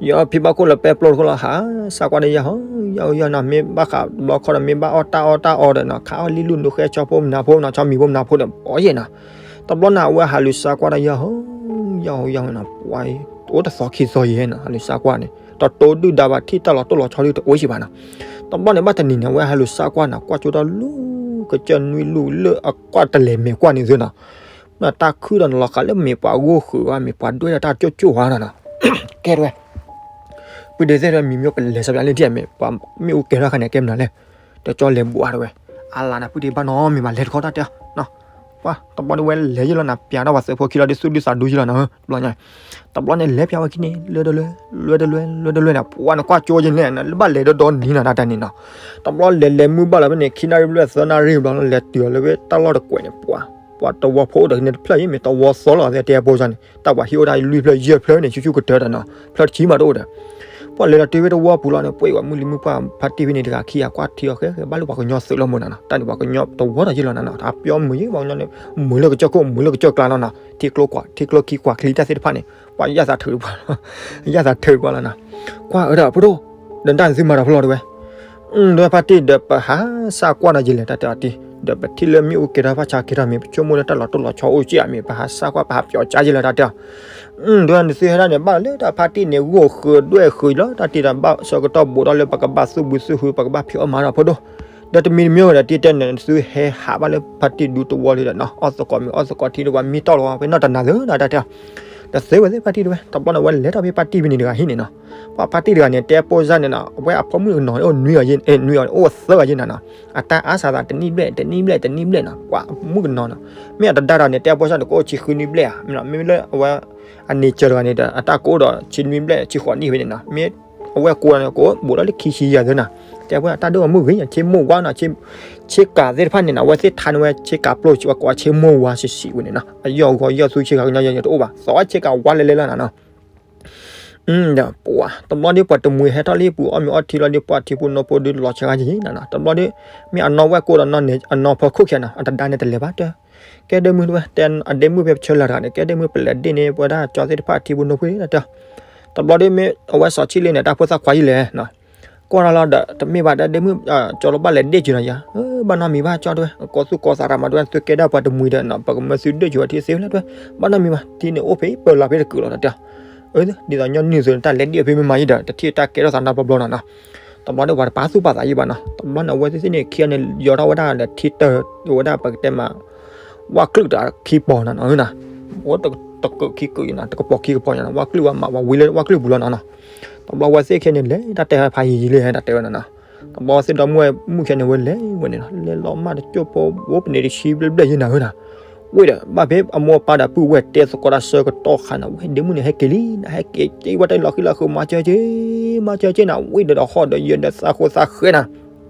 ယဖံဘၣ်ခိၣ်လၢပဲပျိတခိၣ်လီၤ ဟးစၢ်ကွၢ်ဒီးယၤဟီ ယၤဟီယၤနီၤ မ့ၢ်ဘၣ်ဃးတဘျီခီဒီး မ့ၢ်ဘၣ်အီၣ်တၢ်အီၣ်တၢ်အီဒီးနီၤ ခးအီၣ်လံလူၢ်နူဃဲဆီဖိမနၤဖိနီၤ ဆီမံၤဖိမနၤဖိဒီး အီၣ်ယဲနီၤ, တဘျီန့ၣ် အဝဲဟးလူၤစၢ်ကွၢ်ဒီးယၤဟီ ယၤဟီယၤဟီနီၤ ပှၤအိၣ်တသီခံသီယဲနီၤ ဟးလူၤစၢ်ကွၢ်န့ၣ် တတိဒုၣ်ဒါဘၣ်ထံၣ်တၢ်လီၤတိၢ်လီၤဆီဒုၣ်တအိၣ်စံးဘၣ်နီၤ, တဘျီန့ၣ် ဘၣ်တနံၤန့ၣ် အဝဲဟးလူၤစၢ်ကွၢ်နီၤ ကွၢ်ကၠိတၢ်လူၢ် ကစၢၢ်နွံလူၢ်လၢအကွၢ်တလဲၤမဲာ်ကွၢ်န့ၣ်သုနီၤ တၢ်ခုၣ်ဒီးနလီၤဃာ်လၢမ့ၢ်ပှၤဂိၢ်ဃုာ်ဝဲ မ့ၢ်ပှၤဒွဲၣ်ဒီးတၢ်ကၠိၣ်ကၠိၣ်ဝဲနီၤနီၤ, ကဲတဝဲ, ပုၢ်ဒ့သ့ၣ်တဖၣ် မံၤမံၤပလဲၤစးပျးလၢထံၣ် မ့ၢ်ပှၤမ့ၣ်အူကဲထီၣ်ခါန့ၣ် ကဲမနုၤလဲၣ်, တကၠီလဲၤဘှးတဝဲ, အလါနၤပုၢ်ဒ့ဘၣ်နီၤ မ့ၢ်ဘၣ်လဲၤတခီတၢ်တဲအီၤ, ပှၤတဘျီတဝဲလဲၤယဲလီၤနၤ ပျးထီၣ်ပှၤသၢဖိခံလီၤ ဒ်သူၣ်ဒုးသးဒူယဲလီၤနၤ တဘျီညါ, တဘျီန့ၣ်လဲၤပျးဝဲခံန့ၣ် လွဲတလွဲ လွဲတလွဲ လွဲတလွဲန့ၣ် ပှၤနကွၢ်ကၠိယဲန့ၣ် လၢဘၣ်လဲၤဒီဒီနံၤနၤတၢ်တၢ်န့ၣ်နီၤ, တဘျီလဲၤလဲၤမုၢ်ဘၣ်လီၤဖဲန့ၣ် ခံနၣ်ရံၣ်ဘျဲၣ်သၢနၣ်ရံၣ်ဘျီ လဲၤတုၤအီၤလၢဝဲတၢ်လီၢ်တကွဲးန့ၣ် ပှၤ ပှၤတဝီဖိအိၣ်ဒီးန့ၣ်တဖျၢၣ်အံၤ မ့ၢ်တဝီသီလီၤ တဲအပူၤစၢ်န့ၣ် တၢ်ပှၤဟံၣ်အိၣ်ဒၣ်လွံၢ်ဖျၢၣ်ယဲၢ်ဖျၢၣ်န့ၣ် ဆူၣ်ဆူၣ်ကတၢၢ်ဒီးနီၤ ဖျၢၣ်တဆံမးတအိၣ်ဒီး ပှၤလဲၤလီၤတုၤဖဲတဝီပူၤလီၤန့ၣ် ပှ့ၤဝဲမုၢ်လံၤမုၢ်ပှၢ်ဖါတံၢ်ဖဲန့ၣ်တဂၤခံဂၤ ကွၢ်ထံအီၤဃဲဃဲ ဘၣ်လၢပှၤကညီသုးလီၤမုၢ်နၤနီၤ တၢ်န့ၣ်ပှၤကညီတဝီဒီးယဲၢ်လီၤနၤနီၤ တၢ်ပျီမုာ်ယဲၢ် ပှၤကညီန့ၣ် မုာ်လၢကစၢၢ်ခိၣ် မုာ်လၢကစၢၢ်ကျါလီၤနီၤ ထံကျိ ထံကျိခံကွၢ်ချံတၢ်သ့ၣ်တဖၣ်န့ၣ် ပှၤယၣ်သးထုးတပှၤလီၤ ယၣ်သးထုးတပှၤလီၤနီၤ ကွၢ်အၢဒီးဖိဒိၣ် ဒီးတၢ်န့ၣ်သုမၤဒီးဖဲလီၤတဝဲ ဒီးဖါတံၢ်ဒီးပဟးစၢ်ကွၢ်ဒီးယလဲၤတၢ်တဲအီၤတံၢ် ဒီးပထံၣ်လၢမ့ၣ်အူကဲထီၣ်ဖးဆါကဲထီၣ်မ့ၢ် ပဆိကမိၣ်လၢတၢ်လီၤတိၢ်လီၤဆီအိၣ်က့ဧါမ့ၢ် ပဟးစၢ်ကွၢ်ပဟးပျီကါယလဲၤတၢ်တဲအီၤ ဒီးနသုဟဲဒၣ်န့ၣ် ဘၣ်လၢတၢ်ဖါတံၢ်န့ၣ် ဂိၢ်ဃုာ်ဒွဲၣ်ဃုာ်လီၤ တၢ်တံၢ်ဒီးဘၣ်ဆၢကတီၢ်ဘူးထီၣ်လၢပကဘၣ်သူၣ်ဘုသူၣ်ဟု ပကဘၣ်ဖံးအီၣ်မၤဒီးဖိဒိၣ် ဒီးတမံၤတမံၤဝဲဒီးတံၢ်တဲန့ၣ် နသုဟဲဟးဘၣ်လၢဖါတံၢ်ဒူတဝီလံဒီးနီၤ အီၣ်သကိးမ့ၢ်အီၣ်သကိးထံတဝီ မံတီၢ်လီၤဝဲဖဲနီၢ်တနၤလၢနၤတၢ်တဲအီၤ ဒီးသ့ဝဲသ့ၣ်ဖါတံၢ်တဝဲ တဘျီန့ၣ် အဝဲလဲၤထီၣ်ဖဲဖါတံၢ်ဖဲန့ၣ်တဂၤဟံၣ်န့ၣ်နီၤ ပှၤဖါတံၢ်တဂၤန့ၣ် တဲပိၢ်စၢ်န့ၣ်နီၤ အဝဲအဖိမုၣ်ကနီၤန့ၣ် အိၣ်နွံအီၤယဲၢ် နွံအီၤ အိၣ်သၢဂၤယဲၢ်နၤနီၤ အတၢ်အါစးသးတနံၣ်ဘျဲၣ် တနံၣ်ဘျဲၣ် တနံၣ်ဘျဲၣ်နီၤ ပှၤမုၣ်ကနီၤနီၤ မ့ၢ်အတဒါဒီးန့ၣ် တဲပိၢ်စၢ်န့ၣ် ကအိၣ်ဆံဃုနွံဘျဲၣ်ဧါ မ့ၢ်လၢအဝဲ အန့ၣ်စၢၤတဂၤန့ၣ်ဒီး အတၢ်ကအိၣ်ဒီးဆံနွံဘျဲၣ် ဆံဃိးနံၣ်ဖဲန့ၣ်နီၤ မ့ၢ် အဝဲကိးန့ၣ် ကိးဘူးဒီးလၢခံဆံယဲၢ်သၢနၤ, တဲဝဲတၢ်ဒိၣ်အမုၢ်ဂ့ၤညါ ဆ့မိၢ်ဝါနီၤ, ဆ့ကၤသ့ၣ်တဖၣ်န့ၣ်နီၤ အဝဲသ့ၣ်ထါန့ၢ်ဝဲဆ့ကၤပျိဆံးဝဲကိးဆ့မိၢ်ဝါဆံးဆံးဝဲန့ၣ်နီၤ, အယီၢ်ဂီၤယီၢ်သူဆ့ကၤကညီယဲၢ်တအိၣ်ဘၣ်, သီဝဲဆ့ကၤဝါလဲၤလဲၤလီၤနၤနီၤ. ဒီးပှၤတဘျီဒီး ပှၤတမှံၤဟဲထီၣ်လၢပူၤအီၣ်မ့ၤအီထံလီၤဒီး ပှၤထံဖိနီဖိဒီးလီၤဆှၢဂၤယံၤနၤနီၤ, တဘျီဒီး မ့ၢ်အနီၢ်ဝဲၢ်ကိၢ်ဒီးနီၢ်န့ၣ် အနီၢ်ဖီခိၣ်ခံဂၤနီၤ အတဒါန့ၣ်တလဲၤဘၣ်တၢ်, ကဲဒ့မုၣ်တဝဲ တဲအဒ့မုၣ်ဖဲပဆၢလၢ်တဂၤန့ၣ် ကဲဒ့မုၣ် ပလဲၤဒ့ၣ်န့ၣ် ပဝဲဒၣ်ကၠီသ့ၣ်တဖၣ်ထံဖိနီဖိတၢ်, တဘျီဒီးမ့ၢ်အဝဲစီၤဆံၣ်လ့န့ၣ် တၢ်ဖိသၣ်ခွါယံၤလဲၣ် ကွၢ်လီၤလီၤဒီး တမ့ၢ်ဘၣ်ဒီး ဒ့မုၣ် ကၠီလီၤဘၣ်လဲၤဒ့ၣ်က့ၤနီၤယၤ, ဘၣ်နီတမံၤဘၣ်ကၠီတဝဲ ကိးသူၣ်ကိးသးရၤမးတဝဲ သုကဲဒၣ်ပှၤတမှံၤဒီးနီၤ ပကမၢသုဒ့ၣ်က့ၤဝဲထံသ့ဝဲလၢတဝဲ, ဘၣ်နီတမံၤဘၣ် ထံန့ၣ်အိၣ်ဖဲပၢလီၤဖဲတကုာ်လီၤတၢ်, ဒ်သိးညီနုၢ်သုးန့ၣ် တၢ်လဲၤဒ့ၣ်အဖဲမ့ၢ်မၤယံၤဒီး တထံၣ်တၢ်ကဲထီၣ်သးနီတဘျီဘျီနီၤနီၤ, တဘျီဒီးပှၤတပာ်သူၣ်ပာ်သးယံၤဘၣ်နီၤ, တဘျီန့ၣ် အဝဲသ့ၣ်သ့ၣ်န့ၣ် ခံဂၤန့ၣ် ယီၤထီၣ်ဝဲဒၣ်ဒီးထံတၢၢ်ဝဲဒၣ်ပကတဲမး ဝၣ်ကျုၣ်တၢ်ခံပီၤနီၤနီၤ, အိၣ်တကၢၢ်ခံကၢၢ်အံၤနီၤ တကပီၤခံကပီၤညါနီၤ ဝၣ်ကျုၣ်ဝဲမးဝဲဝံၤလၢဝၣ်ကျုၣ်ပူၤလီၤနီၤနီၤ, တဘျီဝဲသ့ၣ်ခဲန့ၣ် လဲၤတၢ်တဲဖးယံၤယံၤလံ တၢ်တဲဝဲနီၤနီၤ, တဘျီသ့ၣ်ဒီမုၣ်ဝဲမုၣ်ခဲန့ၣ် ဝဲလဲၤဝဲန့ၣ်နီၤ လဲၤလီၤမၢ်တကၠိၢ်ဖိ အိၣ်ပန့ၣ်တဆံဘျဲၣ်ဘျဲၣ်ယံၤနၤဧၢနီၤ, ဝ့ၢ်ဒီး ဘၣ်ဖဲအမိၢ်အပၢ်ဒီးပုၢ်ဝဲၢ်တဲသကိးတၢ်ဆၢကတီၢ်ခါနီၤ ဝဲဒ့မုၣ်န့ၣ် ဟဲက့ၤလံနီၤ ဟဲက့ၤက့ၤဝဲတၢ်လီၤဃံလီၤဃုာ် မၤစၢၤက့ၤ မၤစၢၤက့ၤနီၤ ဝ့ၢ်ဒီးဒီးဟီၣ်ဒီးယၢၤဒီးသးဃိသးဃဲနီၤ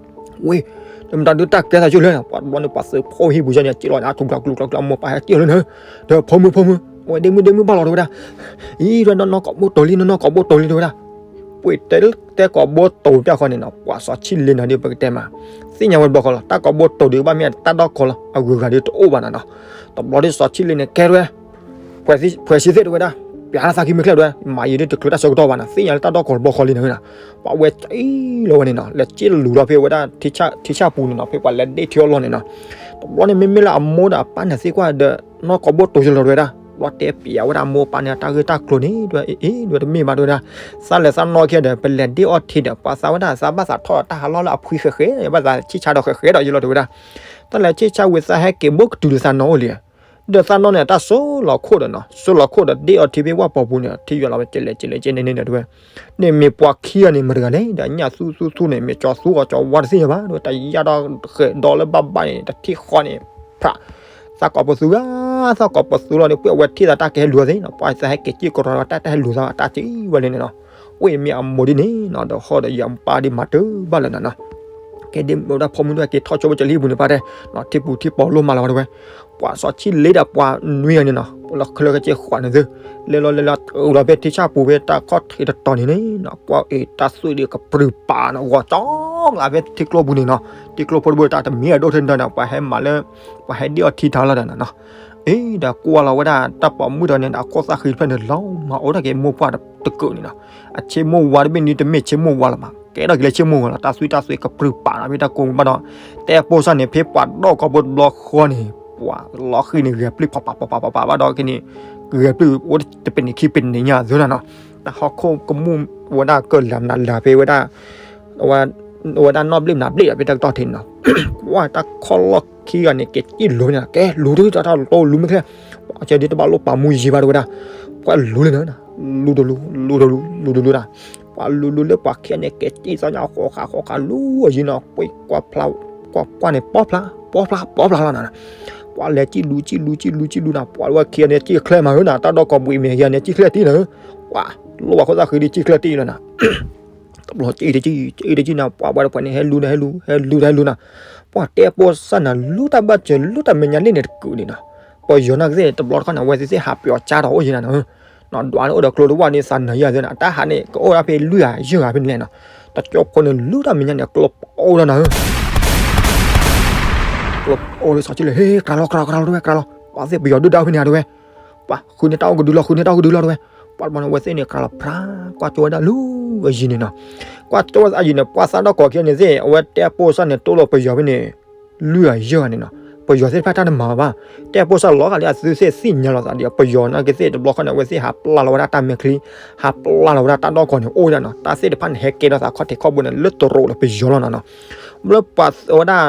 ဝ့ၢ် တမတၤဒုးတၢ်ကဲသးဆိလၢ ပှၤတဘျီန့ၣ် ပှၤသုးဖိဟံၣ်ပူၤယဲန့ၣ် စံၣ်လီၤန့ၣ် အထူကျါကျူကျါကျါ မိၢ်ပၢ်ဟဲစံၣ်လီၤန့ၣ်, ဒီးဖိမုၣ်ဖိမုၣ် ဝဲဒ့မုၣ်ဒ့မုၣ်ဘၣ်လီၤတဝဲဒၣ်, အံၤ တဝဲနီၢ်နီၢ်ကီးဘိတိၤလံ နီၢ်နီၢ်ကီးဘိတိၤလံတဝဲဒၣ်, ပှ့ၤတဲတဲကီးဘိတိၤပျၢ်ဃီန့ၣ်နီၤ ပှၤစီၤဆံၣ်လ့နီၤဒ်ပကတဲမး, သ့ၣ်ညါဝဲတဘျီဃီလီၤ တၢ်ကီးဘိတိၤဒုးကဘၣ်မ့ၢ်တၢ်ဒီကီၢ်လီၤ အဂုၤအဂၤဒုးတအိၣ်ဘၣ်နီၤနီၤ, တဘျီဒုးစီၤဆံၣ်လ့န့ၣ် ကဲတဝဲ ဖှဲးဆံသ့ၣ်တဝဲဒၣ်, ပျၢ်တၢ်သးခံမ့ၢ်ချဲတဝဲ, မၤယံၤဒ်တချုးတၢ်ဆၢကတီၢ်ဘၣ်နီၤ, သ့ၣ်ညါလၢတၢ်ဒီကီၢ်တဘျီဃီလံနီၤ, ပှၤဝဲစံၣ်လီၤဝဲန့ၣ်နီၤ, လဲၤစံၣ်လူၤလီၤဖဲဝဲဒၣ် ထံဆၣ်ပူၤန့ၣ်နီၤ, ဖဲပှၤလဲၤဒ့ၣ်ထံအလီၢ်န့ၣ်နီၤ, တဘျီန့ၣ် မ့မ့ၢ်လၢအမိၢ်ဒီးအပၢ်န့ၣ်သ့ၣ်ကွၢ်ဒီး နီၢ်ကီးဘိတိၤယလီၤတဝဲဒၣ်, ဘျီတဲပျးဝဲဒၣ်အမိၢ်အပၢ်န့ၣ် တၢ်ဂ့ၢ်တၢ်ကျိၤန့ၣ် တဝဲအ့ၣ် တဝဲတမ့ၢ်ဘၣ်တဝဲဒၣ်, သးလဲၤသးနီၢ်ခံဒီး ပလဲၤဒ့ၣ်အီၣ်ထံဒီး ပှၤသးဝဲဒၣ်သးဘၣ်သးထီၣ်တၢ်ဟးလီၢ်လၢအဖှံဃဲးဃဲး, ဘၣ်သးဆံၣ်ဆါဒီးဃဲးဃဲးဒီးယလီၤတဝဲဒၣ်, တၢ်လဲၤဆံၣ်ဆါဝံၤသးဟဲက့ၤဘိကတုၤဒီးသးနီၢ်အိၣ်လံ ဒီးသးနီၢ်န့ၣ် တၢ်စိလီၤခိၣ်ဒီးနီၤ, စိလီၤခိၣ်ဒီးဒ့ၣ်အီၣ်ထံဖဲဝၣ်ပီၤပူၤန့ၣ် ထံယွၤလီၤဝဲကလဲၣ်ကလဲၣ်ကဲန့ၣ်န့ၣ်တဝဲ, န့ၣ်မ့ၢ်ပှၤခံဂၤန့ၣ် မတၤတဂၤလဲၣ်, ဒီးညၣ်သူသူသူန့ၣ် မ့ၢ်ကၠီသူအီၤကၠီဝါတသ့ၣ်ညါဘၣ်, တၢ်ယၢ်ဒီးဃဲးဒီးလၢဘၣ်ဘၣ်န့ၣ် တထံၣ်ဃီန့ၣ်, ဖး, သးကိးပသူဂၤ, သးကိးပသူလီၤန့ၣ် ပှ့ၤအဝဲထံၣ်သးတၢ်ကဟဲလူၤသ့နီၤ, ပှၤသးဟဲက့ၤစံၣ်ကရီတၢ်တဟဲလူၤသး တၢ်စံၣ်ဝဲလံန့ၣ်နီၤ, ဝ့ၢ်မ့ၢ်အမိၢ်ဒ်န့ၣ်နီၤ, ဒီးဟီၣ်ဒီးယၢၤပၢ်ဒ်မၤတၢ်ဘၣ်လၢနီၤနီၤ ကဲဒ်မ့ၢ်ဝဲဒၣ်ဖိမုၣ်တဝဲက့ၤထီၣ်ဆိဝဲကလံၤပူၤန့ၣ်ပၢ်တဲ, ထံပူၤထံပီၤလိၣ်မးလီၤဝဲတဝဲ, ပှၤစီၤဆံၣ်လ့ဒီးပှၤနွံဂၤန့ၣ်နီၤ, လီၤချၢကစ့ၢ်ဃီန့ၣ်သု, လဲၤလီၤလဲၤလီၤတုၤလီၤဖဲထံဆၣ်ပူၤဖဲတၢ်ခီၣ်ထံးတတီၤန့ၣ်နီၤ, ကွၢ်အ့ၣ်တၢ်သွံၣ်ဒံးကပြုၢ်ပာ်နီၤ, ဂီၤကၠီလၢဖဲထံကျိပူၤန့ၣ်နီၤ, ထံကျိဖိတဘိတၢ်တမံၤအဒိၣ်ထဲန့ၣ်ဒီး ပှၤဟဲမၤလၢ, ပှၤဟဲဒ့ၣ်အီၣ်ထံတၢ်လီၤဒီးနီၤနီၤ, အ့ၣ် ဒီးကွၢ်လီၤဝဲဒၣ်တၢ်ပိာ်မုၣ်တဂၤန့ၣ်ဒီး အခိၣ်သၣ်ဃံတဖျၢၣ်န့ၣ် လီၤမၤအိၣ်ဒၣ်က့ၤမိၢ်ပှၢ်တကုာ်န့ၣ်နီၤ, အဆ့မိၢ်ဝါတဘ့ၣ်န့ၣ် တမ့ၢ်ဆ့မိၢ်ဝါလၢၤဘၣ်, ကဲထီၣ်က့ၤလၢဆ့မိၢ်ဝါလီၤ, တၢ်သွံၣ်တၢ်သွံၣ်ကပြုၢ်ပာ်နီၤ ဖဲတၢ်ကိးဘၣ်ဒီး, တဲပိၢ်စၢ်န့ၣ် ဖဲပှၤဒီကီၢ်ဖိတဘျီဃီန့ၣ်, ပှၤလီၤဃံန့ၣ် ဂဲၤပျုၢ် ဖးဖးဖးဖးဖးဘၣ်ဒီးက့ၤန့ၣ်, ဂဲၤပျုၢ်အိၣ်တပနံာ်ခံပနံာ်ညါသုနီၤနီၤ, တၢ်ဟီၣ်ခိၣ်ကမူၣ်ဝဲဒၣ်ကလၢာ်မနုၤလၢာ်ဖဲဝဲဒၣ် ဝဲဒၣ်နီၣ်ဘျ့ၣ်မနုၤဘျ့ၣ်ဒီး ဖဲတၢ်ကတီၢ်ထံးန့ၣ်နီၤ, ကွၢ်တၢ်ခီၣ်လီၢ်ခံဂၤန့ၣ် က့ၤစံၣ်လူၤန့ၣ်, ကဲလူၤဒုးတၢ်တၢ်လူၤလူၤမ့ၢ်ချ့, ပှၤကဲဒ်တဘၣ်လိၣ်ပာ်မူယံၤဘၣ်တဝဲဒၣ်, ပှၤလူၤလံနီၤ, လူၤတလူၤ လူၤတလူၤ လူၤတလူၤဒၣ်, ပှၤလူၤလူၤလၢပှၤခံဂၤန့ၣ် က့ၤစံၣ်သီညါဃိးဃာ်ဃိးဃာ်လူၤအယံၤနီၤ, ကွၢ်ကွၢ်ဖျါ ကွၢ်ကွၢ်န့ၣ် ပီဖျါ ပီဖျါ ပီဖျါလီၤနီၤ, ပှၤလဲၤစံၣ်လူၤ စံၣ်လူၤ စံၣ်လူၤ စံၣ်လူၤနီၤ, ပှၤဝဲခံဂၤန့ၣ် စံၣ်ချၢမးဧၢနီၤ, တၢ်ဒီကီၢ်ဘှံးမ့ၢ်ခံဂၤန့ၣ် စံၣ်ချၢတံၢ်နီၤ, ပှၤလိၣ်ဘၣ်ခိၣ်သၣ်ဃံဒ်စံၣ်ချၢတံၢ်လီၤနီၤ တဘျီစံၣ်တစံၣ် စံၣ်တစံၣ်နီၤ, ပှၤဝဲတဖၣ်န့ၣ် ဟဲလူၤဒီးဟဲလူၤ ဟဲလူၤဒီးဟဲလူၤနီၤ, ပှၤတဲပိၢ်စၢ်န့ၣ် လူၤတၢ်ဘၣ်စၢၤ လူၤတၢ်မဲာ်ညါလံန့ၣ်တကုာ်န့ၣ်နီၤ, ပယီၤနာ်က့သ့ၣ် တဘျီတခီန့ၣ် အဝဲသ့ၣ်သ့ၣ်ဟးပယီၤကၠါထီၣ်အိၣ်ယံၤနၤနီၤ, ဒွးလၢအိၣ်ဒီးကျိတဝၢ်န့ၣ် သးနၢၤယၤသ့နီၤ, တၢ်ဟးန့ၣ်ကအိၣ်ဒၣ်ဖဲလွံၢ်ဂၤယဲၢ်ဂၤဖဲန့ၣ်လဲၣ်နီၤ, တကၠိဖိန့ၣ် လူၤတၢ်မဲာ်ညါန့ၣ် ကျိပအိၣ်လီၤနၤဧၢ ကျိပအိၣ်လၢစီၤဆံၣ်လ့ ဟ့ ကြၤလီၤ ကြၤလီၤ ကြၤလီၤတဝဲ ကြၤလီၤ, ပှၤသ့ၣ်ပယီၤဒုၣ်ဒါဖဲန့ၣ်တဝဲ ပှၤဃုန့ၢ်တၢ်အိၣ်ကဒုလီၤ ဃုန့ၢ်တၢ်အိၣ်ကဒုလီၤတဝဲ, ပှၤတဘျီန့ၣ် အဝဲသ့ၣ်န့ၣ် ကြၤလီၤဖြါ ကွၢ်ကၠိဝဲဒၣ်လူၤအယံၤန့ၣ်နီၤ, ကွၢ်ကၠိဝဲအယံၤန့ၣ် ပှၤသးဒီကီၢ်ခံန့ၣ်သ့ၣ် အဝဲတဲပိၢ်စၢ်န့ၣ် တိၢ်လီၤပယီၤဖဲန့ၣ် လွံၢ်ဂၤယဲၢ်ဂၤန့ၣ်နီၤ, ပယီၤသ့ၣ်တဖၣ်တၢ်တမၤဘၣ်, တဲပိၢ်စၢ်လီၤဂာ်လံ အသုသ့ၣ်သ့ၣ်ညါလီၤသးဒီး ပယီၤနာ်က့သ့ၣ် တဘျီခီန့ၣ် အဝဲသ့ၣ်ဟးပျၢ်လီၤဝဲဒၣ်တၢ်မဲာ်ချံ, ဟးပျၢ်လီၤဝဲဒၣ်တၢ်ဒီကီၢ်န့ၣ် အိၣ်ဝဲဒၣ်နီၤ, တၢ်သ့ၣ်တဖၣ်န့ၣ် ဟဲကဲထီၣ်သးခီၣ်ထံးခီၣ်ဘိန့ၣ် လၢတရူးဒီးပယီၤလီၤနီၤနီၤ, လၢပှၤဝဲဒၣ် တၢ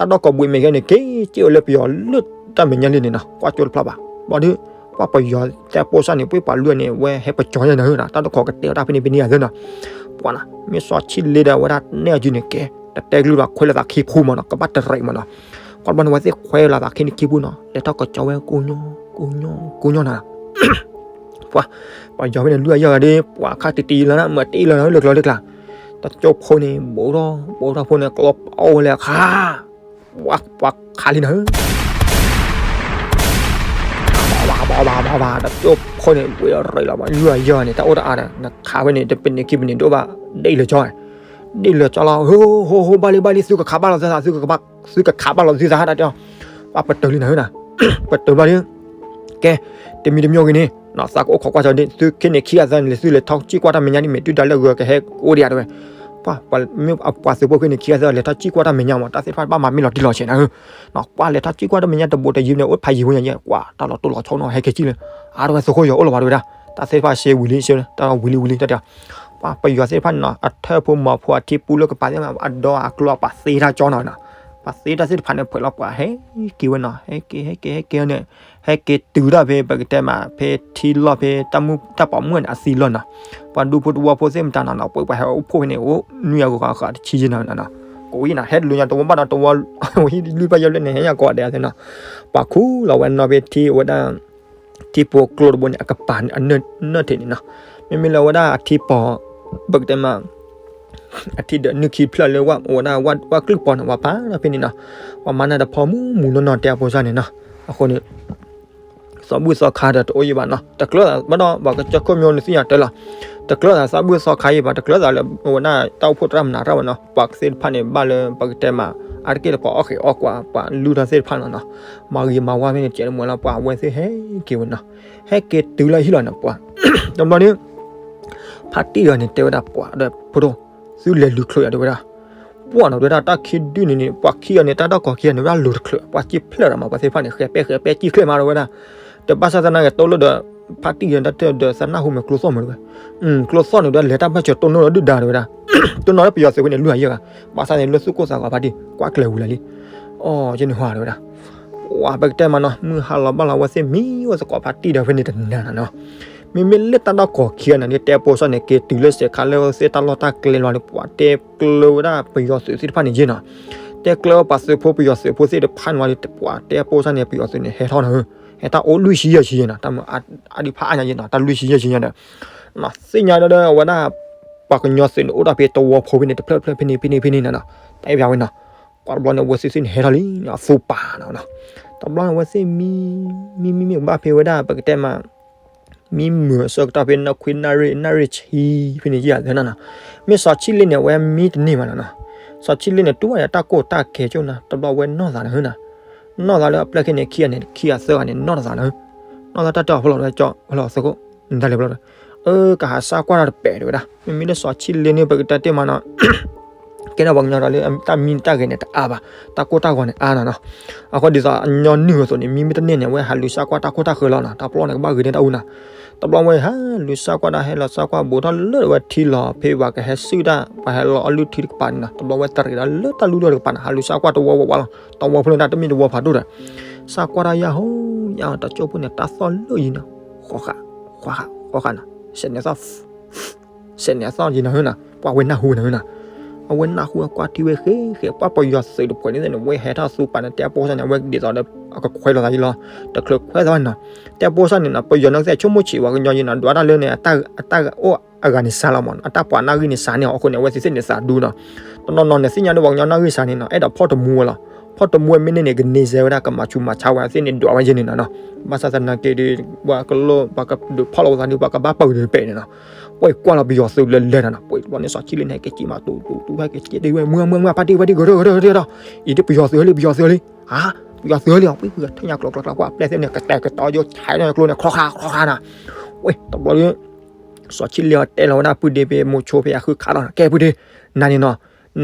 ်ဒီကီၢ်ဘှံးမဲာ်ခဲန့ၣ် က့ၤစံၣ်ဝဲလၢပယီၤလၢတၢ်မဲာ်ညါလံန့ၣ်နီၤ, ကွၢ်ကၠိတဖျါဘၣ်, ဘျီဒုး ပှၤပယီၤတဲပိၢ်စၢ်န့ၣ် ပှၤပှၤလွံၢ်န့ၣ် အဝဲဟဲပကၠီညါန့ၣ်နီၤ, တၢ်ဒီကီၢ်ကတဲအီၤတၢ်ဖဲန့ၣ်ဖဲန့ၣ်ယၤသ့နီၤ, ပှၤနီၤ မ့ၢ်စီၤဆံၣ်လ့ဒီးဝဲဒၣ်နဲၣ်အီၤက့ၤန့ၣ်ကဲ, တတဲကလုၢ်ဘၣ် ခွဲးလၢသးခံဖူမးနီၤ, ကဘၣ်တရဲးမးနီၤ, ကွၢ်ဘျီန့ၣ် အဝဲသ့ၣ်ခွဲးလၢသးခံန့ၣ်ခံဖူနီၤ, လဲၤထီၣ်ကစီၤဝဲကိးညီ ကိးညီ ကိးညီနီၤ ကွၢ် ပှၤ ပယီၤဖဲန့ၣ် လွံၢ်အယီၢ်ဂၤဒီး ပှၤခါတံၢ်တံၢ်လီၤနၤ မၤတံၢ်လီၤနၤ လၢကျိၤလၢကျါ, တကၠိဖိန့ၣ် ဘူးထီၣ် ဘူးထီၣ်ဖိန့ၣ် ကျီပအိၣ်ဝဲလဲၣ်ခါ, ပှၤ ပှၤခးလံနၤဧၢ ဘၣ်ဘၣ်ဘၣ်ဘၣ်ဘၣ် တကၠိဖိန့ၣ် ဝဲရ့လီၤ လွံၢ်အယီၢ်န့ၣ် တၢ်အိၣ်တအါဒီး နခးဝဲန့ၣ် တပနံာ်ခံပနံာ်ဒိၣ်ဘၣ် ဒ်လၢကၠီ ဒ်လၢကၠီလီၤ ဟိ ဟိ ဟိ ဘၣ်လံ ဘၣ်လံ သုကခးဘၣ်လီၤသုသး သုကခးဘၣ်လီၤသုသး တၢ်တဲအီၤ, ပှၤပတုာ်လံနၤဧၢနၤ, ပတုာ်ဘျီဒီး ကဲ တမံၤတမံၤဂ့ၤန့ၣ် သးကအိၣ်ခိးကွၢ်ကၠီဒ် သုခ့န့ၣ်ခံဂၤသၢန့ၣ် သုလဲၤထီၣ်စံၣ်ကွၢ်တၢ်မဲာ်ညါဒ် မ့ၢ်တုၤဒၣ်လၢအဂၤကဟဲအိၣ်ဒံးဧါတဲဝဲ, ပှၤ ပှၤသုးဖိခ့န့ၣ်ခံဂၤသၢလဲၤထီၣ်စံၣ်ကွၢ်တၢ်မဲာ်ညါမး တၢ်သ့ၣ်တဖၣ်ဘၣ်မၤမ့ၢ်လီၤတံၢ်လီၤဆဲးနၤဧၢ, ပှၤလဲၤထီၣ်စံၣ်ကွၢ်တၢ်မဲာ်ညါတဘူးတယံၤန့ၣ် အိၣ်ဖးယံၤဖိညါယဲ ကွၢ်တၢ်လီၤတိၢ်လီၤဆီနီၤ ဟဲက့ၤစံၣ်လၢ အါတဝဲသုးခိၣ်ယီၤအိၣ်လီၤဘၣ်တဲဝဲဒၣ်, တၢ်သ့ၣ်တဖၣ်ရှဲဝံၤလံ ရှဲဝံၤလံ တၢ်ဝံၤလံဝံၤလံ တၢ်တဲအီၤ, ပှၤပယီၤသ့ၣ်တဖၣ်န့ၣ်နီၤ အထၢၣ်ဖိမီၤဖိအထံပူၤလၢကပၤသ့ၣ်မး အဒီအကျိၤပှၤသ့တၢ်ကၠီနီၤနီၤ, ပှၤသ့တၢ်သ့ၣ်တဖၣ်န့ၣ် ဖှဲးလီၤပှၤဟဲက့ၤဝဲနီၤ ဟဲက့ၤ ဟဲက့ၤ ဟဲက့ၤန့ၣ် ဟဲက့ၤတုၤဒၣ်ဖဲပကတဲမး ဖဲထံလီၢ်ဖဲတၢ်မုၢ်တၢ်ပိာ်မုၣ်န့ၣ် အသံလီၢ်နီၤ, ပှၤဒူဖိတဝီဖိသ့ၣ်မတၤနီၤနီၤ ပှၤပှၤဟဲအိၣ်ဖှိၣ်ဖဲန့ၣ် အိၣ်နွံအဂၤဃာ်တဆံယဲၢ်နီၤနီၤ, ကိးဝဲနီၤ ဟဲတလိၤညါတဝီဘၣ်ဒီးတဝီ ဝဲဟံၣ်လွံၢ်ဘၣ်ယဲၢ်လၢန့ၣ် ဟဲညါကိးဂၤဒဲးသ့ၣ်နီၤ, ပှၤခူၣ်လီၤဝဲနီၤဖဲထံဝဲဒၣ် ထံပိာ်ကျိတဘိန့ၣ် အကပၤအနၢၣ်ထံးန့ၣ်နီၤ, မ့မ့ၢ်လၢဝဲဒၣ်အထံပိာ် ပကတဲမး အထံဒီးနုၢ်ခံဖျၢၣ်လၢဝဲဒၣ်ဝၣ်ကလုၢ်ပီၤန့ၣ် ပှၤဖးဒီးဖဲန့ၣ်နီၤ, ပှၤမၤနၢၤတဖီမူမူနီၢ်နီၢ်တဲအဖိစၢ်န့ၣ်နီၤ, အဃိန့ၣ် သီဘူၣ်သီခါဒီးတအိၣ်ယံၤဘၣ်နီၤ, တကျၢၤသးဘၣ်ဒီး ပှၤကစၢၢ်ခိၣ်မျိၤန့ၣ်သ့ၣ်ညါတၢ်လီၤ, တကျၢၤသးသီဘူၣ်သီခါယံၤဘၣ် တကျၢၤသးလၢဝဲဒၣ်တၢ်အိၣ်ဖှိၣ်တရၣ်မနၤတၢ်ဘၣ်နီၤ, ပှၤသ့ၣ်တဖၣ်န့ၣ် ဘၣ်လၢပကတဲမး အါတက့ၢ်လၢပှၤအီၣ်ဃ့ၢ်အီၣ်ကွၢ် ပှၤလုၢ်ထီၣ်သ့ၣ်တဖၣ်နီၤနီၤ, မၤဂ့ၤမၤဝါဖဲန့ၣ် ကဲးတမုာ်လီၤ ပှၤအဝဲသ့ၣ်ဟဲက့ၤဝဲနီၤ, ဟဲက့ၤတုၤလၢဟံၣ်လီၤန့ၣ် ပှၤ တဘျီန့ၣ် ဖါတံၢ်ဒီးန့ၣ် တဲဝဲဒၣ်ပှၤဒီးဖိဒိၣ်, သုလဲၤလူၤချုးယၤတဲဝဲဒၣ်, ပှၤနီၤတဲဝဲဒၣ် တၢ်ခံဒုန့ၣ်န့ၣ် ပှၤခံဂၤန့ၣ် တၢ်ဒီၣ်ကိးခံဂၤန့ၣ် ဝဲဒၣ်လူၤတချုး ပှၤစံၣ်ဖျဲၣ်ဒီးမး ပှၤသ့ၣ်တဖၣ်န့ၣ် ဃဲၤပဲဃဲၤပဲစံၣ်ဖျဲၣ်မးတဲဝဲဒၣ်, တဘၣ်ဆၣ်သနာ်က့ တိၢ်လၢဒီး ဖါတံၢ်ဒီးတၢ်တၢ်ဒီးသးနၢ်ဟူမ့ၢ်ကျိသီၣ်မးတဲဝဲ, ကျိသီၣ်န့ၣ်ဒီးလဲၤတၢ်ဘၣ်စၢၤတိၢ်နီၣ်ဒီးဒုၣ်ဒါတဲဝဲဒၣ်, တိၢ်နီၣ်လၢပယီၤသုးဖိန့ၣ် လွံၢ်အယဲၢ်ဂၤ, ဘၣ်ဆၣ်န့ၣ်လၢသူၣ်ကိၢ်သးဂီၤဖါတံၢ် ကွၢ်ကျဲၤဝံၤလၢာ်လံ, အိၣ်ယန့ၣ်ဟါတဲဝဲဒၣ် ပှၤပကတဲမးနီၤ မုၢ်ဟါလီၤဘၣ်လီၤ အဝဲသ့ၣ်မံဝဲသကိးဖါတံၢ်ဒီးဖဲန့ၣ်တနၤနီၤနီၤ, မ့မ့ၢ်လၢတၢ်ဒီၣ်ကိးခံဂၤန့ၣ် တဲပိာ်စၢ်န့ၣ် က့ၤတုၤလၢစဲးခါလၢအဝဲသ့ၣ်တၢ်လီၢ်တၢ်ကျဲလီၤန့ၣ် ပှၤတဲကျၢၤဝဲဒၣ်ပယီၤသုးသ့ၣ်တဖၣ်န့ၣ်ယဲၢ်နီၤ, တဲကျၢၤဝဲပှၤသုးဖိပယီၤသုးဖိသ့ၣ်တဖၣ်န့ၣ်ဝံၤဒီး ပှၤတဲပိာ်စၢ်န့ၣ် ပယီၤသုးန့ၣ် ဟဲထီၣ်နီၤ, ဟဲထီၣ်အိၣ်လွံၢ်ဆံယဲၢ်ဆံယဲၢ်နီၤ, တၢ်မ့ၢ်အါဒံးဖးအါညါယဲၢ်နီၤ, တၢ်လွံၢ်ဆံယဲၢ်ဆံယဲၢ်ဒီး သ့ၣ်ညါဒီးဝဲဒၣ် ပှၤကညီသုးန့ၣ် အိၣ်ဒၣ်ဖဲတဝီဖိဖဲန့ၣ် တဖျၢၣ်တဖျၢၣ်ဖဲန့ၣ်ဖဲန့ၣ်ဖဲန့ၣ်နီၤ, တၢ်အံၤပျးဝဲနီၤ, ပှၤတဘျီန့ၣ် အဝဲသ့ၣ်သ့ၣ်န့ၣ် ဟဲထီၣ်လံနီၤ အသူပာ်နီၤနီၤ, တဘျီန့ၣ် အဝဲသ့ၣ်မံ မံမံမံကဘၣ်ဖဲဝဲဒၣ် ပကတဲမး မံမုာ်အဆၢကတီၢ်ဖဲနၢခွံနၣ်ရံၣ် နၣ်ရံၣ်ဆံဖဲန့ၣ်ယဲၢ်သ့နီၤနီၤ, မ့ၢ်စီၤဆံလ့န့ၣ် အဝဲမံတန့ၢ်ဘၣ်နီၤနီၤ, စီၤဆံလ့န့ၣ် တူၢ်ဝဲဒၣ်တၢ်ကိၢ်တၢ်ဂီၤကၠိနီၤ, တဘျီအဝဲနီၢ်သးနၤဟၢနီၤ, နီၢ်သးလၢအပျဲၢ်ခံန့ၣ် ခံဂၤန့ၣ် ခံဂၤသၢဂၤန့ၣ် နီၢ်သးနၤဟၢ, နီၢ်သးတၢ်တဲအီၤဖဲလီၤဝဲကၠီ ဖဲလီၤသုးခိၣ် နတၢ်လဲၤဖဲလီၤဒီး အၢ ကဟးစၢ်ကွၢ်တၢ်တပဲာ်တဲဝဲဒၣ်, မ့မ့ၢ်လၢစီၤဆံလ့န့ၣ် ပကတဲတ့ၢ်မးနီၤ ကဲထီၣ်ပှၤကညီဒီးလၢတၢ်မံတၢ်ဂဲၤန့ၣ်တအါဘၣ်, တၢ်ကိၢ်တၢ်ဂီၤန့ၣ်အါနီၤနီၤ, အဃိဒ်သိးအညီနုၢ်အသိးန့ၣ် မံမံတန့ၢ်န့ၣ် အဝဲဟးလူၤစၢ်ကွၢ်တၢ်ခိၣ်တၢ်ဃၢၤလီၤနီၤ, တၢ်ပျီန့ၣ်ကဘၣ်ဂ့ၤန့ၢ်တၢ်အူနီၤ, တဘျီဝဲဟးလူၤစၢ်ကွၢ်တၢ်ဟဲလီၤစၢ်ကွၢ်ဘူးထီၣ်လၢဝဲထံလီၤ ဖဲပှၤကဟဲစုၣ်တၢ် ပှၤဟဲလီၤအီၣ်လုၢ်ထံတကပၤန့ၣ်နီၤ, တဘျီဝဲတရံးဒီးလၢတၢ်လုၢ်ထံတကပၤန့ၣ် ဟးလူၤစၢ်ကွၢ်တဝီဝးဝးလီၤ, တဝီဖိလၢတၢ်တမ့ၢ်တဝီဖးဒိၣ်ဒီး စၢ်ကွၢ်တၢ်ယၢ်ဟိယၢ်တကၠိဖိန့ၣ် တၢ်သီၣ်လၢယံၤနီၤ, ဃီဃာ် ဃီဃာ် ဃီဃာ်နီၤ, စဲးန့ၣ်အသီၣ် စဲးန့ၣ်အသီၣ်ယံၤနီၤဟၢနီၤ, ပှၤဝဲနၢ်ဟူနီၤဟၢနီၤ, အဝဲနၢ်ဟူကွၢ်ထံဝဲဃဲဃဲ ပှၤပယီၤသုးတဖုန့ၣ်န့ၣ် ဝဲဟဲထီၣ်သူပာ်န့ၣ် တဲပိာ်စၢ်န့ၣ် အဝဲဒ်သိးဒီး အကခွဲးလိာ်သးယံၤလီၤ, တချုးခွဲးသးဘၣ်နီၤ, တဲပိာ်စၢ်န့ၣ်နီၤ ပယီၤန့ၣ်ကသ့ၣ်ဆိကမိၣ်ဆံးပှၤကညီယံၤနီၤ, ဒွးတၢ်လၢန့ၣ် အတၢ်အိၣ်အဂၤန့ၣ်စှၤလီၤမးနီၤ, အတၢ်ပှၤနၢ်ဂံၢ်န့ၣ်စှၤန့ၢ်အီၤအဃိန့ၣ် အဝဲသ့ၣ်သ့ၣ်န့ၣ်သးဒူနီၤ, တနီၤနီၤန့ၣ် သ့ၣ်ညါဒီးပှၤကညီနၢ်ဂံၢ်စှၤန့ၣ်နီၤ အဲၣ်ဒိးဖီၣ်တမူဝဲလီၤ, ဖီၣ်တမူဝဲမ့ၢ်န့ၢ်န့ၣ် ကန့ၢ်စဲဝဲဒၣ် ကမၤဆူးမၤဆါဝဲသ့ၣ်န့ၣ် ဒွးဝဲယဲၢ်န့ၣ်နီၤနီၤ, ဘၣ်ဆၣ်သနာ်က့ဒီး ပှၤကလိၣ် ပှၤကဒုးဖီၣ်လီၤဝဲသးဒီး ပှၤကဘၣ်ပာ်ဂ့ၤတပဲာ်န့ၣ်နီၤ, ပှၤကွၢ်လီၤပယီၤသုးလၢလဲၤတၢ်နီၤ, ပှၤတဘျီန့ၣ် စီၤဆံလ့န့ၣ် ဟဲက့ၤက့ၤမး တူတူတူ ဟဲက့ၤက့ၤတ့ၢ်ဝဲ မုၢ်မုၢ်မုၢ် ဖါတံၢ်ဖါတံၢ် ကရၢကရၢကရၢဒီး အံၤဒ်ပယီၤသုးလံ ပယီၤသုးလံ, ဟါ ပယီၤသုးလံ ပှၤထၢညါကျိၤကျိၤကျိၤ ပှၤပျဲၢ်သ့ၣ်န့ၣ် ကတဲာ်ကတီၤယိ ဆဲးန့ၣ်ကျိၤန့ၣ် ခီခါခီခါနီၤ, ဝဲ တဘျီဒီး စီၤဆံလ့အီၤတဲလီၤဝဲဒၣ်ပုၢ်ဒ့ဖဲမိၤဆိဖဲအဃုခးလီၤ ကဲပုၢ်ဒ့ နၤန့ၣ်နီၤ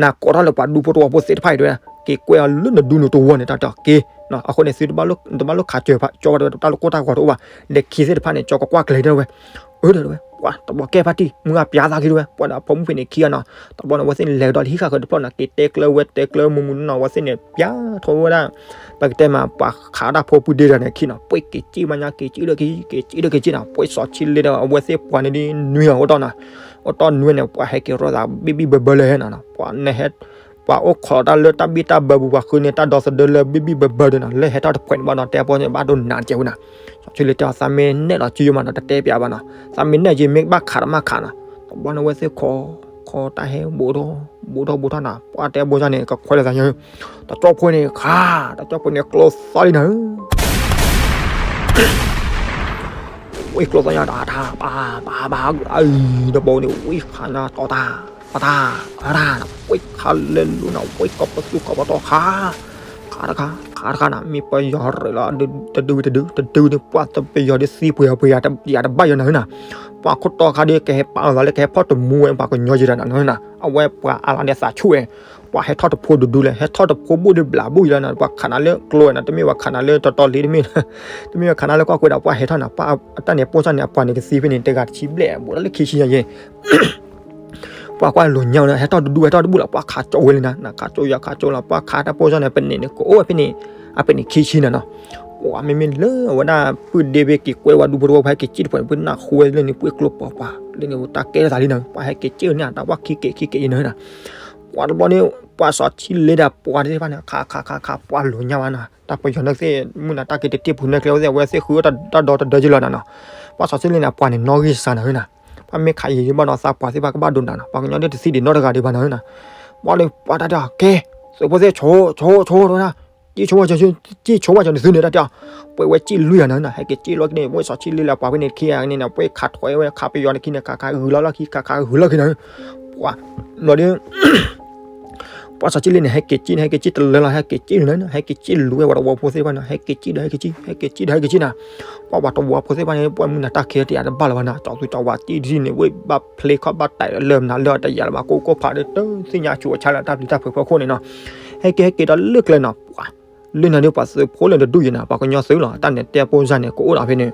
နၤကိးထီၣ်လၢပှၤဒူဖိတဝီဖိသ့ၣ်တဖၣ်အံၤတဲဝဲဒၣ် က့ၤကွဲအီၤလၢနဒူနတဝီန့ၣ် တၢ်တဲအီၤက့ၤ, အဃိန့ၣ် သုတဘၣ်လိၣ်ခးစၢၤကၠီဝဲတဲဝဲ တၢ်လၢကိၢ်တၢ်ဂီၤတအိၣ်ဘၣ်, ဒီးခံသ့ၣ်တဖၣ်န့ၣ် ကၠီကကွၢ်ကျဲၤတဲဝဲ, အၢ တဲဝဲ ပှၤတဘျီကဲဖါတံၢ် မုၢ်ဂၤပျးသးက့ၤတဲဝဲ ပှၤဒီးအဖိမုၣ်ဖဲန့ၣ်ခံဂၤနီၤ, တဘျီန့ၣ် အဝဲသ့ၣ်န့ၣ် လဲၤကဒီးလၢဟံၣ်ဃာ်ဃၢၤတဖျၢၣ်နီၤ က့ၤတဲကျၢၤဝဲတဲကျၢၤမုၢ်မုၢ်နီၤ အဝဲသ့ၣ်န့ၣ် ပျးထီၣ်ဝဲဒၣ် ပကတဲမး ပှၤခးတၢ်ဖိပုၢ်ဒ့ဒီးန့ၣ်ခံနီၤ ပှ့ၤက့ၤက့ၤမးညါ က့ၤက့ၤဒီးက့ၤ က့ၤက့ၤဒီးက့ၤက့ၤနီၤ ပှ့ၤစီၤဆံလ့ဒီး အဝဲသ့ၣ်ပှၤန့ၣ်ဒ်နွံအီၤအိၣ်တီၢ်နီၤ, အိၣ်တီၢ်နွံန့ၣ် ပှၤဟဲက့ၤရီသးဘံၣ်ဘံၣ်ဘၢဘၢလၢဟဲနီၤနီၤ ပှၤန့ၣ်ဟဲ ပှၤအိၣ်ခိးတၢ်လၢတၢ်ဘံၣ်တၢ်ဘၢပူၤ ပှၤဃုန့ၢ်တၢ်ဒီသဒၢလၢဘံၣ်ဘံၣ်ဘၢဘၢဒီးနီၤ လၢဟဲထီၣ်တဖှဲးန့ၣ်ဘၣ်နီၤ တဲအပီၢ်န့ၣ် ဘၣ်ဒိနးတကဲဝဲနီၤ, စီၤ စီၤဆံလ့တဲအီၤ သးမ့ၢ်နဲၣ်လီၤစုယိမးနီၤ တတဲပျးဘၣ်နီၤ, သးမ့ၢ်နဲၣ်က့ၤ မ့ၢ်ဘၣ်ခးတမ့ၢ်ခးနီၤ. တဘျီန့ၣ် အဝဲသ့ၣ်ခိး ခိးတၢ်ဟဲဘူးထီၣ် ဘူးထီၣ်ဘူးထီၣ်နီၤ, ပှၤတဲဘိၣ်စၢ်န့ၣ် ကခွဲးလၢသးညါ, တကၠီဖိန့ၣ်ခး, တကၠီဖိန့ၣ်ကျိသီလံနီၤ ဝံကျိသီညါတၢ်တၢ် ပၢ်ပၢ်ပၢ် အံၤတဘိန့ၣ် ဝံခးညါတီတၢ် ပတၢ် ပတၢ် ဝံခးလဲၤလူၤနီၤ ဝံကိးပသူကိးပတီၢ်ခး, ခးတခါ ခးတခါနီၤ မ့ၢ်ပယီၤရ့ၣ်လီၤ တဒုဝံၤတဒု တဒုန့ၣ် ပှၤတပယီၤဒီးသံပှဲၤပှဲၤ ယၤတဘၣ်ယၤနီၤနီၤ, ပှၤခိၣ်တီခါဒီး ကဟဲပာ်လီၤသးလၢကဟဲဖီၣ်တမူဝဲ ပှၤကညီယဲဒၣ်နီၤနီၤ, အဝဲပှၤအါလီၤန့ၣ်သးဆူၣ်ဝဲ ပှၤဟဲထီၣ်တဖိဒူဒူလဲၣ် ဟဲထီၣ်တဖိဘူၣ်ဒီးဘျးဘူၣ်ယဲလီၤနီၤ, ပှၤခးနၤလၢကျိဝဲနီၤ တမ့ၢ်ပှၤခးနၤလၢတီတီလ့တမ့ၢ် တမ့ၢ်ပှၤခးနၤလၢကီၢ်ကွဲးဒီး ပှၤဟဲထီၣ်နီၤ, ပှၤအတၢ်န့ၣ် ပိၢ်စၢ်န့ၣ် အပှၤန့ၣ်ကသံဖဲန့ၣ် တဂၤတဆံဘျဲၣ် ဘူးထီၣ်လၢခံဆံညါယဲ ပှၤကွၢ်လိာ်ညါဝဲန့ၣ် ဟဲထီၣ်တဒူဟဲထီၣ်တဘူၣ်လီၤ ပှၤခးကၠိဝဲလံနီၤ, ခးကၠိယၤခးကၠိလီၤ ပှၤခးတၢ်ပိၢ်စၢ်န့ၣ် ပန့ၣ်န့ၣ် ကအိၣ်ဝဲဖဲန့ၣ် အပန့ၣ်ခံဆံနီၤနီၤ, ပှၤမ့မ့ၢ်လၢအဝဲဒၣ်ပုၢ်ဒ့ဖဲက့ၤကွဲဝဲဒူဖိတဝီ ပှၤဟဲက့ၤစံၣ်တဖၣ်န့ၣ် ပနၢ်ဃူဝဲလၢန့ၣ် ပှ့ၤကျိပှၤပှၤ လၢန့ၣ် တၢ်ကဲထီၣ်သးလံနီၤ, ပှၤဟဲက့ၤစံၣ်န့ၣ် တၢ်ပှၤခံက့ၤခံက့ၤအံၤနီၤနီၤ, ပှၤတဘျီန့ၣ် ပှၤစီၤဆံလ့ဒီးပှၤသ့ၣ်တဖၣ်န့ၣ် ခးခးခးခး ပှၤလိာ်ညါဝဲနီၤ, တၢ်ပယီၤန့ၣ်သ့ၣ် မုၢ်နၤတၢ်က့ၤတတ့ၢ်ပူၤန့ၣ်ကျဲဝဲသ့ၣ် အဝဲသ့ၣ်ဃုတၢ်ဒီတဒၢက့လီၤနီၤနီၤ, ပှၤစီၤဆံလ့န့ၣ် ပှၤန့ၣ်နီၣ်ဂံၢ်စၢ်နီၤနီၤ, ပှၤမ့ၢ်ခးယံာ်ယံာ်ဘၣ်နီၤ သးပှၢ်သ့ၣ်တဖၣ်ကဘၣ်ဒိနၤနီၤ, ပှၤကညီဒၣ်တသံဒံးနီတဂၤဒံးဘၣ်နီၤနီၤ, ပှၤလၢပှၤတၢ်တဲအီၤ ကဲ သုးဖိသ့ၣ် ဆိဆိဆိတဝဲဒၣ် စံၣ်ဆိဝဲစၢၤ စံၣ်ဆိဝဲစၢၤန့ၣ်သုန့ၣ်တၢ်တဲအီၤ, ပှဲၤဝဲစံၣ်လွံၢ်ဧါနီၤနီၤ, ဟဲက့ၤစံၣ်လီၤက့ၤန့ၣ် ပှၤစီၤဆံလ့လၢပှၤဖဲန့ၣ်ခံဂၤန့ၣ်နီၤ ပှဲၤခးထွဲဝဲ ခးပယီၤန့ၣ်ခံန့ၣ် ခးခးဂုၤလီၤလီၢ်ခံ ခးခးဂုၤလီၢ်ခံနီၤ, ပှၤ ဘျီဒီး ပှၤစီၤဆံလ့န့ၣ် ဟဲက့ၤစံၣ်န့ၣ် ဟဲက့ၤစံၣ်လၢလၢနီၤ ဟဲက့ၤစံၣ်လူၤဝဲပှၤတဝီဖိသ့ၣ်တဖၣ်နီၤ ဟဲက့ၤစံၣ်ဒီးဟဲက့ၤစံၣ် ဟဲက့ၤစံၣ်ဒီးဟဲက့ၤစံၣ်နီၤ, ပှၤပှၤတဝီဖိသ့ၣ်တဖၣ်န့ၣ် ပှၤမုၢ်နၤတၢ်ခဲတယၤတဘၣ်လၢၤဘၣ်နီၤ ကၠီၤသူကၠီၤဝါစံၣ်ဒ်န့ၣ် ဝဲဘၣ်ဖျ့ခီၣ်ဘၣ်တဲာ်လၢမနုၤလၢတယၤလၢၤဘၣ် ကိးကိးဖးဒီးတသ့ၣ်ညါဆူးအဆါလၢတၢ်ပျံၤတၢ်ဖုးဖီခိၣ်န့ၣ်နီၤ, ဟဲက့ၤဟဲက့ၤဒီးလၢကျဲနီၤ ပှၤ လၢန့ၣ်ဒီးပှၤသုးဖိလၢတဒူၣ်ယဲနီၤ ပှၤကညီသုးလီၤ တၢ်န့ၣ်တဲပိၢ်စၢ်န့ၣ် ကအိၣ်ဒီးဖဲန့ၣ်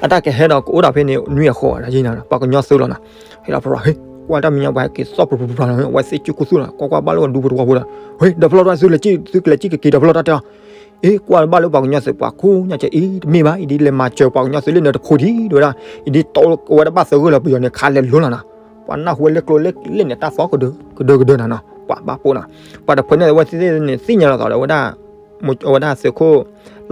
အတၢ်ကဟဲဒီးကအိၣ်ဒီးဖဲန့ၣ် နွံအဃိဒီးယဲနီၤ ပှၤကညီသုးလီၤနီၤ, ဟဲလီၤဖရီ ဟ့ၣ် ကွၢ်တၢ်မံၤညါ ပှၤဟဲက့ၤသီၣ်ပူၤပူၤပူၤပူၤနီၤ အဝဲသ့ၣ်စုကူသူၣ်နီၤ ကွၢ်ကွၢ်ဘၣ်လၢပှၤဒူဖိတဝီဖိဒီး ဟ့ၣ် ဒီးဖျီၣ်တၢ်သုလဲၤစံၣ် သုကလဲၤစံၣ်ကက့ၤဒီးဖျီၣ်တၢ်တဲအီၤ, အ့ ကွၢ်ဘၣ်လၢပှၤကညီသုးပှၤခိၣ်ညါကဲအံၤ တမ့ၢ်ဘၣ် အံၤဒ်လဲၤမၤစၢၤပှၤကညီသုးလၢန့ၣ်တခိၣ်ဒံး တဲဝဲဒၣ် အံၤဒ်တီဝဲဒၣ်ဘၣ်သဂၢၢ်လီၤပယီၤန့ၣ်ခးလဲၤလိနီၤနီၤ, ပှၤနၢ်ဟူဝဲလၢကျိလၢလၢန့ၣ် တၢ်သီကဒၢကဒၢကဒၢနီၤနီၤ ပှၤဘၣ်ပိာ်နီၤ, ပှၤတဖုန့ၣ် အဝဲသ့ၣ်န့ၣ် သ့ၣ်ညါလီၤသးဒီးဝဲဒၣ် အဝဲဒၣ်သုးခိၣ်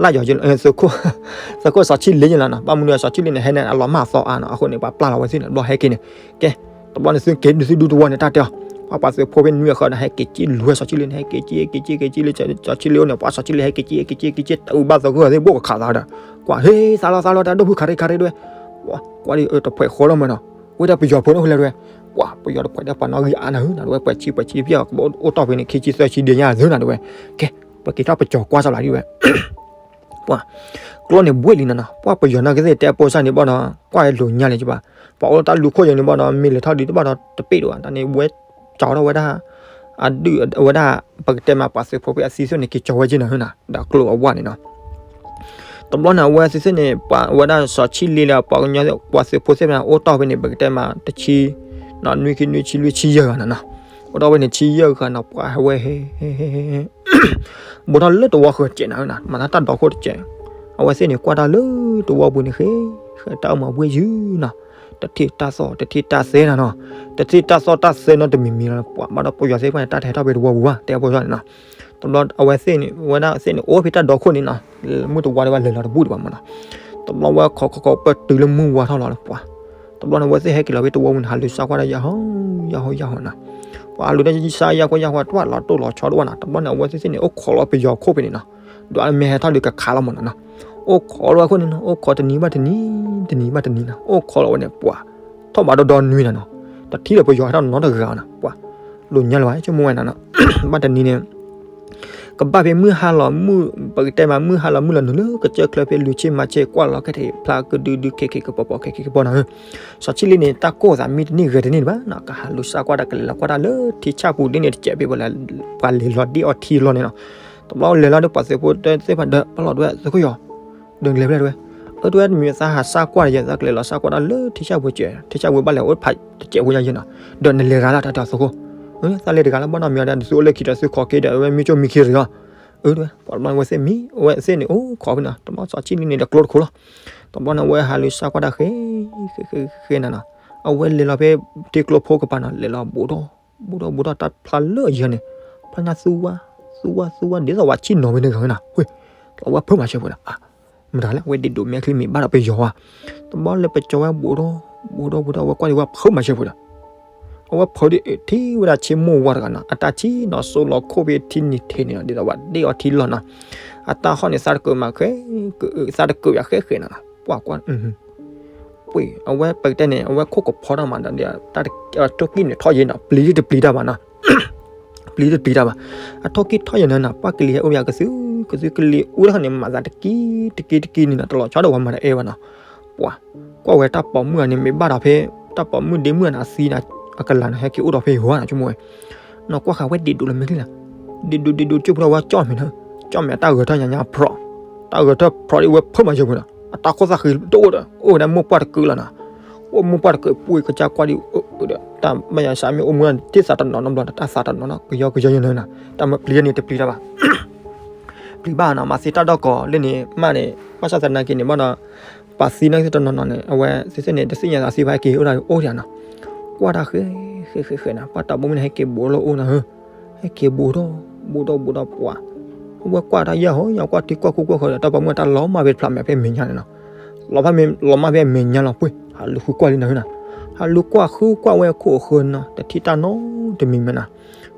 လၢယီၤ သုးခိၣ်စီၤဆံလ့ယဲလီၤနီၤ ဘၣ်မနုၤစီၤဆံလ့န့ၣ် ဟဲန့ၣ်အလီၤမၢ်အသီအါနီၤ အဃိန့ၣ် ပှၤပျၢ်လီၤဝဲသ့ၣ်န့ၣ် ဘျီဟဲက့ၤန့ၣ် ကဲ တဘျီန့ၣ်သုက့ၤဒုးသုဒူတဝီန့ၣ် တၢ်တဲအီၤ, ပှၤပှၤသုးဖိဖဲနွံအဃိဒီး ဟဲက့ၤစံၣ်လူၤဝဲစီၤဆံလ့န့ၣ် ဟဲက့ၤစံၣ် ဟဲက့ၤစံၣ် ဟဲက့ၤစံၣ်လၢစီၤဆံလ့အိၣ်န့ၣ် ပှၤစီၤဆံလ့ဟဲက့ၤစံၣ် ဟဲက့ၤစံၣ် ဟဲက့ၤစံၣ် တၢ်အုးဘၣ်သဂၢၢ်သ့ၣ် ဘိၣ်ကခးသးဒီး ကွၢ် ဟ့ၣ် သးလီၤသးလီၤ တၢ်ဒိၣ်ဖုခးရ့ခးရ့တဝဲ ကွၢ် ကွၢ်ဒ်အၢ တဖှဲးဃီလီၤမးနီၤ, ဝဲဒၣ်ပယီၤဖိန့ၣ်အိၣ်ဖဲလဲၣ်တဝဲ, ကွၢ် ပယီၤတဖှဲးဒၣ်ပှၤနီၣ်ဂံၢ်အါနၤဧၢနီၤ တဝဲ ပှဲၤဆံပှဲၤဆံဖျၢၣ် ကဘၣ်အိၣ်တီၢ်ဖဲန့ၣ် ခံဆံသၢဆံဒံးညါသုနီၤ တဝဲ, ကဲ ပက့ၤထီၣ်ပကၠီၤကွၢ်စၢ်လီၤဒ်ဝဲ ပှၤ ကျိန့ၣ်ဘှ့ၣ်လံနီၤနီၤ ပှၤပယီၤနီၣ်ဂံၢ်သ့ၣ်တဲပိၢ်စၢ်န့ၣ်ဘၣ်နီၤ ကွၢ်လိာ်ညါလံကဘၣ်, ပှၤအိၣ်လၢတၢ်လူၤခိၣ်ယဲန့ၣ်ဘၣ်နီၤ မ့ၢ်လဲၤထီၣ်ဒံးတဘၣ်ဒီးတပ့ၢ်တဝဲ တၢ်န့ၣ်ဝဲ ကၠီၤထီၣ်ဝဲဒၣ် အဒုၣ်အဝဲဒၣ် ပကတဲမးပှၤသုးဖိဖဲအသံသ့ၣ်န့ၣ် က့ၤကၠီၤဝဲက့နီၤနီၤ ဒီးကျိအဝဲန့ၣ်နီၤ တဘျီန့ၣ် အဝဲသ့ၣ်န့ၣ် ပှၤဝဲဒၣ်စီၤဆံလ့လၢပှၤကညီ ပှၤသုးဖိသ့ၣ်မး အိၣ်တီၢ်ဖဲန့ၣ် ပကတဲမးတဆံ နွံခံနွံဆံလွံၢ်ဆံယဲၢ်ဂၤနီၤနီၤ အိၣ်တီၢ်ဖဲန့ၣ် ဆံယဲၢ်ဂၤနီၤ ပှၤဟဲဝဲဟဲ ဟဲ ဟဲ ဟဲ ဘူးထီၣ်လၢတဝီဃၢၤတစဲးနီၤနီၤ မၤတၢ်တၢ်ဒီခိၣ်တစဲး အဝဲသ့ၣ်န့ၣ် ကွၢ်တၢ်လၢတဝီပူၤန့ၣ်ဃဲ ဃဲတၢ်အိၣ်မၤဘှ့ၣ်ယုၢ်နီၤ တထံၣ်တၢ်သီၣ် တထံၣ်တၢ်သဲနီၤနီၤ တထံၣ်တၢ်သီၣ်တၢ်သဲနီတမံၤမံၤလီၤ ပှၤဘၣ်ဒီးပယီၤသ့ၣ်တဖၣ်န့ၣ် တၢ်တဟဲထီၣ်ဖဲတဝီပူၤဘၣ် တဲအဖိန့ၣ်နီၤ တဘျီအဝဲသ့ၣ်န့ၣ် ဝဲဒၣ်သ့ၣ်န့ၣ် အိၣ်ဖဲတၢ်ဒီခိၣ်န့ၣ်နီၤ မုၢ်တဝါဒံးဘၣ်လဲၤလီၤတဘူၣ်ဒံးဘၣ်မးနီၤ တဘျီဝဲခိးခိးခိးပတုၤလၢမုၢ်ဝါထီၣ်လီၤလၢပှၤ တဘျီန့ၣ် အဝဲသ့ၣ်ဟဲက့ၤလီၤဖဲတဝီပူၤန့ၣ် ဟးလူၤစါကွၢ်တၢ်ယၤဟီ ယၤဟီ ယၤဟီနီၤ ပှၤဟးလူၤတၢ်စါယၤကွၢ်ယၤကွၢ် တၢ်လီၤတိၢ်လီၤဆီတအိၣ်နီၤ တဘျီန့ၣ် အဝဲသ့ၣ်သ့ၣ်န့ၣ် အိၣ်ခိးလီၤပယီၤခိၣ်ဖဲန့ၣ်နီၤ ဒွးလၢမ့ၢ်ဟဲထီၣ်ဒုးကခးလီၤမးနီၤနီၤ အိၣ်ခိးလီၤဝဲခိၣ်န့ၣ်နီၤ အိၣ်ခိးတနံၤဘၣ်တနံၤ တနံၤဘၣ်တနံၤနီၤ အိၣ်ခိးလီၤဝဲန့ၣ် ပှၤ ထီၣ်ဘးဒီဒီနွံနီၤနီၤ တထံၣ်လၢပယီၤဟဲထီၣ်နီတဂၤနီၤ ပှၤ လိာ်ညါလၢၤဘၣ် ဆိကမိၣ်ဝဲနီၤနီၤ ဘၣ်တနံၤန့ၣ် ကဘၣ်ဖဲမုၢ်ဟါလီၤမုၢ် ပကတဲမး မုၢ်ဟါလီၤမုၢ်လီၤနုာ်လၢကစၢၢ်ချၢဖဲလွံၢ်ဆံမးဆံ ကွၢ်လီၤခဲထံးဖျါကဒုဒုခဲခဲကပီၤပီၤခဲခဲကပီၤနီၤ စီၤဆံလ့န့ၣ် တၢ်ကိၢ်သးမံတန့ၢ်ဂဲၤတန့ၢ်ဘၣ်နီၤ ကဟးလူၤစါကွၢ်တၢ်ကလဲၤလီၤကွၢ်တၢ်လၢထံဆၣ်ပူၤဒ်န့ၣ်တစဲးဖဲ ပှၤလဲၤလီၤဒ့အီထံလီၤန့ၣ်နီၤ တဘျီလဲၤလီၤဒီးပှၤသုးဖိသ့ၣ်တဖၣ်ဒီး ပလီၢ်တဝဲ သုးခိၣ်ယီၤ ဒီးနလဲၤဖဲလဲၣ်တဝဲ အၢ တဝဲတမံၤသးဟးစါကွၢ်ဒီးယဲ သးကလဲၤလီၤစါကွၢ်တၢ်လၢထံဆၣ်ပူၤစဲး ထံဆၣ်ပူၤဘၣ်လဲၤအိၣ်ဖးတစဲးဖိညါယဲနီၤ ဒီးနလဲၤဂၤလၢ်တၢ်တဲအီၤသုးခိၣ် သးလဲၤတဂၤလၢ်ဘၣ်နီတမံၤဒီး နသုအိၣ်လၢခံဒီးသုခိးက့ၤဒီး အဝဲမံကၠိမံခံတဂ့ၤ အၢ တဝဲ ပှၤတဘျီန့ၣ် အဝဲသ့ၣ်မံ အဝဲသ့ၣ်န့ၣ် အိၣ်ခိးဖဲန့ၣ် တဘျီစီၤဆံလ့န့ၣ်ဒီးကျိတခိၣ်လီၤ တဘျီန့ၣ် အဝဲဟးလူၤစါကွၢ်တၢ်ဃဲ ဃဲ ဃဲ ဃဲနၤနီၤ အဝဲလဲၤလီၤဖဲ ထံကျိဖိကပၤနီၤ လဲၤလီၤဘူးထီၣ် ဘူးထီၣ်ဘူးထီၣ်တၢ်ဖျါလၢအယဲန့ၣ် ဖျါညါသူဝါ သူဝါ သူဝါ ဒ်သိးဝဲဆံၣ်နီၤဖဲန့ၣ်ဂၤဝဲနီၤ ဝဲ လီၤဝဲဖၢမၤစၢၤပှဲၤဒီး အ မတၤလဲၣ် အဝဲဒ့ၣ်ဒိၣ်မဲာ်ချံမ့ၢ်ဘၣ်ဒီးပယီၤဧါ, တဘျီလၢပကၠီဝဲဘူးဒီး ဘူးဒီး ဘူးဒီး အဝဲကွၢ်ဒံးဝဲဖုးမၤစၢၤဖိဒီး အဝဲဖုးဒ်အထံၣ်ဝဲဒၣ်ဆ့မိၢ်ဝါတဂၤနီၤ အတၢ်ထံၣ်နီၤ စိလီၤခိၣ်ဖဲထံနံၤထံးန့ၣ်နီၤ ဒ်သိးဝဲဒ့ၣ်အီထံလီၢ်နီၤ, အတၢ်ဟီၣ်န့ၣ် သးတကၢးမးဃဲ, သးတကၢးယၤဃဲဃဲနီၤနီၤ ပှၤကွၢ် ပှ့ၤ အဝဲပကတဲန့ၣ် အဝဲခိၣ်ကဖီထီၣ်မးဒီး ထိၣ်ကံၣ်န့ၣ်ထီၣ်ယဲနီၤ ပျံၤတပျံၤတၢ်ဘၣ်နီၤ ပျံၤတပျံၤတၢ်ဘၣ်, အထိၣ်ကံၣ်ထီၣ်ယဲန့ၣ်နီၤ ပှၤကလံၤဟဲအိၣ်ယၤကသု ကသုကလံၤအူတခါန့ၣ် မၤသးတကံတကံတကံန့ၣ်နီၤ တလီၤဆီဒီးဝဲမၤတၢ်အဲၣ်ဘၣ်နီၤ, ပှၤ ကွၢ်ဝဲတၢ်ပိာ်မုၣ်အန့ၣ် မ့ၢ်ဘၣ်ဒီးဖဲ တၢ်ပိာ်မုၣ်ဒ့မုၣ်အန့ၣ် အသံန့ၣ် အကလၤန့ၣ် ဟဲက့ၤအိၣ်ဒီးဖဲယဝၤနီၤ ဆိကမိၣ်ဝဲ နီၤကွၢ်ဃာ်ဝဲဒ့ၣ်ဒိၣ်လၢမ့ၢ်ချံလီၤ, ဒ့ၣ်ဒိၣ်ဒ့ၣ်ဒိၣ် ကၠိဖိလၢဝဲကၠီၣ်မဲာ်နီၤ, ကၠီၣ်မဲာ်အတၢ်ဂဲၤထၢၣ်ညါညါဖျိး, တၢ်ဂဲၤထၢၣ်ဖျိးဒ်ဝဲဖုးမၤစၢၤဖိနီၤ, အတၢ်ခိၣ်သၣ်ဃံတအိၣ်ဒီး အိၣ်ဝဲဒၣ်မိၢ်ပှၢ်တကုးလီၤနီၤ, အိၣ်မိၢ်ပှၢ်တကုးပှ့ၤကစၢ်ကွၢ်ဒ် ဒီးတၢ်ဘၣ်ယၤစးမ့ၢ်အိၣ်မူတသးတနီၤနီတဘျီ တၢ်သးတနီၤနီၤ ကယီကယီယဲန့ၣ်နီၤ, တၢ်မၢပျံၤန့ၣ်တပျံၤတၢ်ဘၣ် ပျံၤဘၣ်နီၤ မၤသံတၢ်ဒီၣ်ကိးလၢန့ၣ် မးန့ၣ် ဘၣ်ဆၣ်သနာ်က့န့ၣ် ဘၣ်ဒီး ပှၤသံနာ်က့တနီၤနီၤန့ၣ် အဝဲသ့ၣ်သ့ၣ်န့ၣ် တသ့ၣ်ညါသးသံဘၣ် ဟဲက့ၤအိၣ်ဒၣ်အိၣ်ဒၣ်နီၤ, ကွၢ်တၢ်ဃဲ ဃဲဃဲဃဲနီၤ ပှၤတၢ်ပိာ်မုၣ်န့ၣ် ဟဲက့ၤဘူးလၢအိၣ်နီၤဧၢ, ဟဲက့ၤဘူးဒီး ဘူးဒီးဘူးဒီးပှၤ, အဝဲကွၢ်တၢ်ယဲၢ်ဟီ ယကွၢ်ထံကွၢ်ခိကွၢ်ဃီဒီး တၢ်ပိာ်မုၣ်တၢ်လီၤမၢ်ဖဲတဖျးမဲာ်ဖဲမဲာ်ညါန့ၣ်နီၤ, လီၤဖဲမဲာ် လီၤမၢ်ဖဲမဲာ်ညါလီၤပှ့ၤ ဟးလူၤဃုကွၢ်လံနီၤဧၢနီၤ, ဟးလူၤကွၢ်ဃုကွၢ်ဝဲခိၣ်အဃၢနီၤ တထံၣ်တၢ်နီတမံၤမဲာ်နီၤ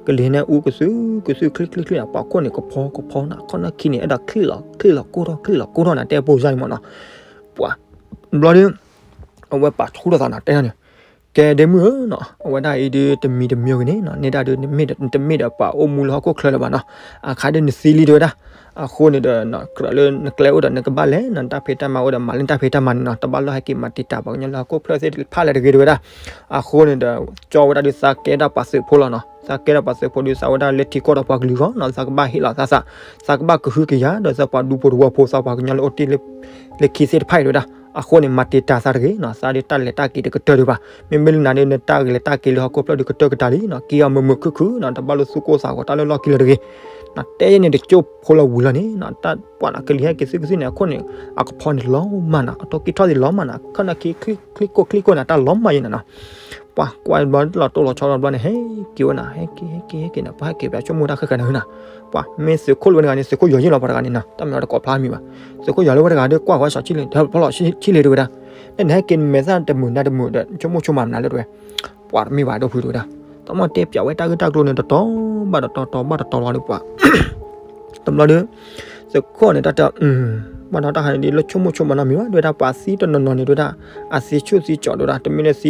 ကလံၤန့ၣ်အူကသု ကသုချံချံချံနီၤ ပှၤခိၣ်န့ၣ်ကဖီကဖီနီၤ ခီၣ်နၢ်ခံန့ၣ် အဲၣ်ဒိးချံလီၤ ချံလီၤကိၢ်ထီၣ် ချံလီၤကိၢ်ထီၣ်န့ၣ် တဲပိစါအံၤမ့ၢ်နီၤ, ပှၤ ဘျီဒုး အဝဲပာ်ဆူၣ်ထီၣ်သးနီၤ တဲန့ၣ်, ကဲဒ့မုၣ်ဧၢနီၤ အဝဲဒၣ်အံၤဒုးတမံၤတမံၤဂ့ၤန့ၣ်နီၤ န့ၢ်ဒၣ်ဒုး တမ့ၢ်ဒီးပှၤအိၣ်မူလၢဟီၣ်ခိၣ်ချၢလၢၤဘၣ်နီၤ, အခါဒုးနသံလံတဲဝဲဒၣ်, အဃိန့ၣ်ဒီး ကြၢးလၢနကျဲအိၣ်ဒီးနကဘၣ်လဲၤနီၤ တၢ်ဖံးတၢ်မၤအိၣ်ဒီးမၤလၢတၢ်ဖံးတၢ်မၤန့ၣ်နီၤ တဘၣ်လၢဟဲက့ၤမၤတံာ်တာ်ပှၤကညီလၢဟီၣ်ခိၣ်ဖျၢၣ်သ့ၣ်တဖၣ်လၢၤတဂ့ၤတဲဝဲဒၣ်, အဃိန့ၣ်ဒီး ကၠီဝဲဒၣ်ဒုးသးကဲဒၣ်ပှၤသုးဖိလီၤနီၤ သးကဲဒၣ်ပှၤသုးဖိဒုးသးဝဲဒၣ်လၢထံကီၢ်ဒီးပှၤကလုာ်အဂီၢ်နီၤ သးကဘၣ်ဟ့ၣ်လီၤသးသး, သးကဘၣ်ကဟုကယာ်ဒီးသးပှၤဒူဖိတဝီဖိ သးပှၤကညီလၢအိၣ်တ့ၢ်လၢ လၢခံသ့ၣ်တဖၣ်အံၤတဲဝဲဒၣ်, အဃိန့ၣ် မၤတံာ်တာ်သးတဂ့ၤနီၤ သးဒုးတၢ်လဲၤတၢ်က့ၤတကတၢၢ်ဒံးဘၣ်, မ့မ့ၢ်လၢနၤဒုး နတၢ်လဲၤတၢ်က့ၤလၢဟီၣ်ခိၣ်ဖျၢၣ်ဒုးကတၢၢ်ကတၢၢ်လံနီၤ က့ၤအီၤမုာ်မုာ်ခုၣ်ခုၣ်နီၤ တဘၣ်လိာ်သးကိၢ်သးဂီၤတၢ်လၢလီၢ်ခံလၢၤတဂ့ၤ, နီၤ တဲယဲန့ၣ်တကၠိဖိလီၤဝံၤလီၤန့ၣ်နီၤ တၢ်ပှၤနီၤ ကလံၤဟဲက့ၤသုကသုန့ၣ် အခိၣ်န့ၣ် အကဖီန့ၣ်လီၤမၢ်နီၤ အထိၣ်ကံၢ်ထီၣ်သ့ၣ်လီၤမၢ်နီၤ ခီၣ်နၢ်ခံ ချံကိၢ်ချံကိၢ်နီၤ တၢ်လီၤမၢ်ယဲန့ၣ်နီၤ ပှၤကွၢ်ဘျီလီၤတိၢ်လီၤဆီဘျီန့ၣ် ဟဲက့ၤဝဲနီၤ ဟဲက့ၤ ဟဲက့ၤ ဟဲက့ၤနီၤ ပှၤဟဲက့ၤပၠးဆိကမိၣ်တၢ်ဃဲဃဲနီၤနီၤ, ပှၤမ့ၢ်သုးခိၣ်လၢဝဲတဂၤန့ၣ် သုးခိၣ်ယီၤယ့ၢ်လီၤပှၤတဂၤန့ၣ်နီၤ တၢ်မ့ၢ်အီၤတကိးဖျါမံၤဘၣ်, သုးခိၣ်ယီၤလၢဝဲတဂၤဒီးကွၢ်ဃီစီၤဆံလ့ တၢ်ဖီလီၤဆံလ့တဲဝဲဒၣ်, နဟဲက့ၤနမဲာ်သၣ်တမုာ်နၤတမုာ်ဒီး ဆိကမိၣ်ဆိကမးမနုၤလၢတဲဝဲ, ပှၤတမ့ၢ်ဘၣ်ဒိဖုတဲဝဲဒၣ်, တၢ်မ့ၢ်တဲပၠးဝဲတၢ်ဂ့ၢ်တၢ်ကျိၤန့ၣ် တတီၤဘၣ်တတီၤဘၣ်တတီၤလီၤဒီးပှၤ တဘျီဒီး သုးခိၣ်န့ၣ် တၢ်တဲ ဘၣ်ဒီးတၢ်ဟးန့ၣ်ဒ်လၢဆိကမိၣ်ဆိကမးနီတမံၤဘၣ် တဲဝဲဒၣ် ပှၤသံတနီၤနီၤန့ၣ် တဲဝဲဒၣ် အသံဆူၣ်သံကၠီၤတဲဝဲဒၣ် တမ့ၢ်လၢသံမုၢ်ဆ့ၣ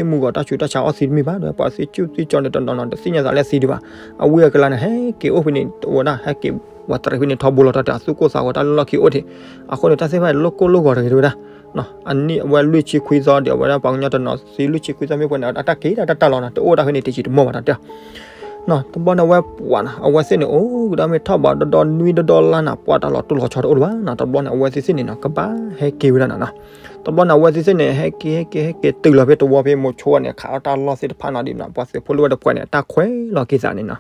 ်မုၢ်ဂီၤ တၢ်ဆူးတၢ်ဆါအီၣ်သံတမ့ၢ်ဘၣ် တဲဝဲ ပှၤသံဆူၣ်သံကၠီၤန့ၣ် တနီၤနီၤ တသ့ၣ်ညါသးလၢသံဒံးဘၣ် အဝံအကလါန့ၣ် ဟဲက့ၤအိၣ်ဖဲန့ၣ် တဲဝဲဒၣ် ဟဲက့ၤ ပှၤတရံးဖဲန့ၣ် ထီဘိလီၤတၢ်တဲ အသူၣ်ကိၢ်သးဂီၤတၢ်လၢလီၢ်ခံအိၣ်ထံး အဃိန့ၣ် တၢ်သ့ၣ်တဖၣ်လိၣ်ကိၢ်လိၣ်ဂီၤတဂ့ၤ တဲဝဲဒၣ် အနံၣ်အဝဲလွံၢ်ဆံခွံသီဒီး အဝဲဒၣ်ပှၤကညီတနီၤသံလွံၢ်ဆံခွံသီမ့ၢ်ပှဲၤန့ၣ် အတၢ်က့ၤတၢ်တၢ်လီၤနီၤ တအိၣ်ဒၣ်ဖဲန့ၣ် တယံာ်တမီၢ်ဘၣ်တၢ်တဲ နီၤ တဘျီန့ၣ် အဝဲပှၤနီၤ အဝဲသ့ၣ်န့ၣ် အိၣ်ကဒီးမ့ၢ်ထီၣ်ဘးဒီဒီနွံဒီဒီလါနီၤ ပှၤတၢ်လီၤတိၢ်လီၤဆီတအိၣ်လၢၤဘၣ်နီၤ တဘျီန့ၣ် အဝဲသ့ၣ်သ့ၣ်န့ၣ်နီၤ ကဘၣ်ဟဲက့ၤဝဲဒၣ်နီၤနီၤ တဘျီန့ၣ် အဝဲသ့ၣ်သ့ၣ်န့ၣ် ဟဲက့ၤ ဟဲက့ၤ ဟဲက့ၤ တုၤလီၤဖဲတဝီဖဲမိၤဆိန့ၣ် ခးအီၣ်တၢ်လီၢ်သ့ၣ်တဖၣ်နီၤဒ်နီၤ ပှၤသုးဖိလၢဝဲတဖှဲးန့ၣ် အတၢ်ခွဲးလီၤက့ၤသးန့ၣ်နီၤ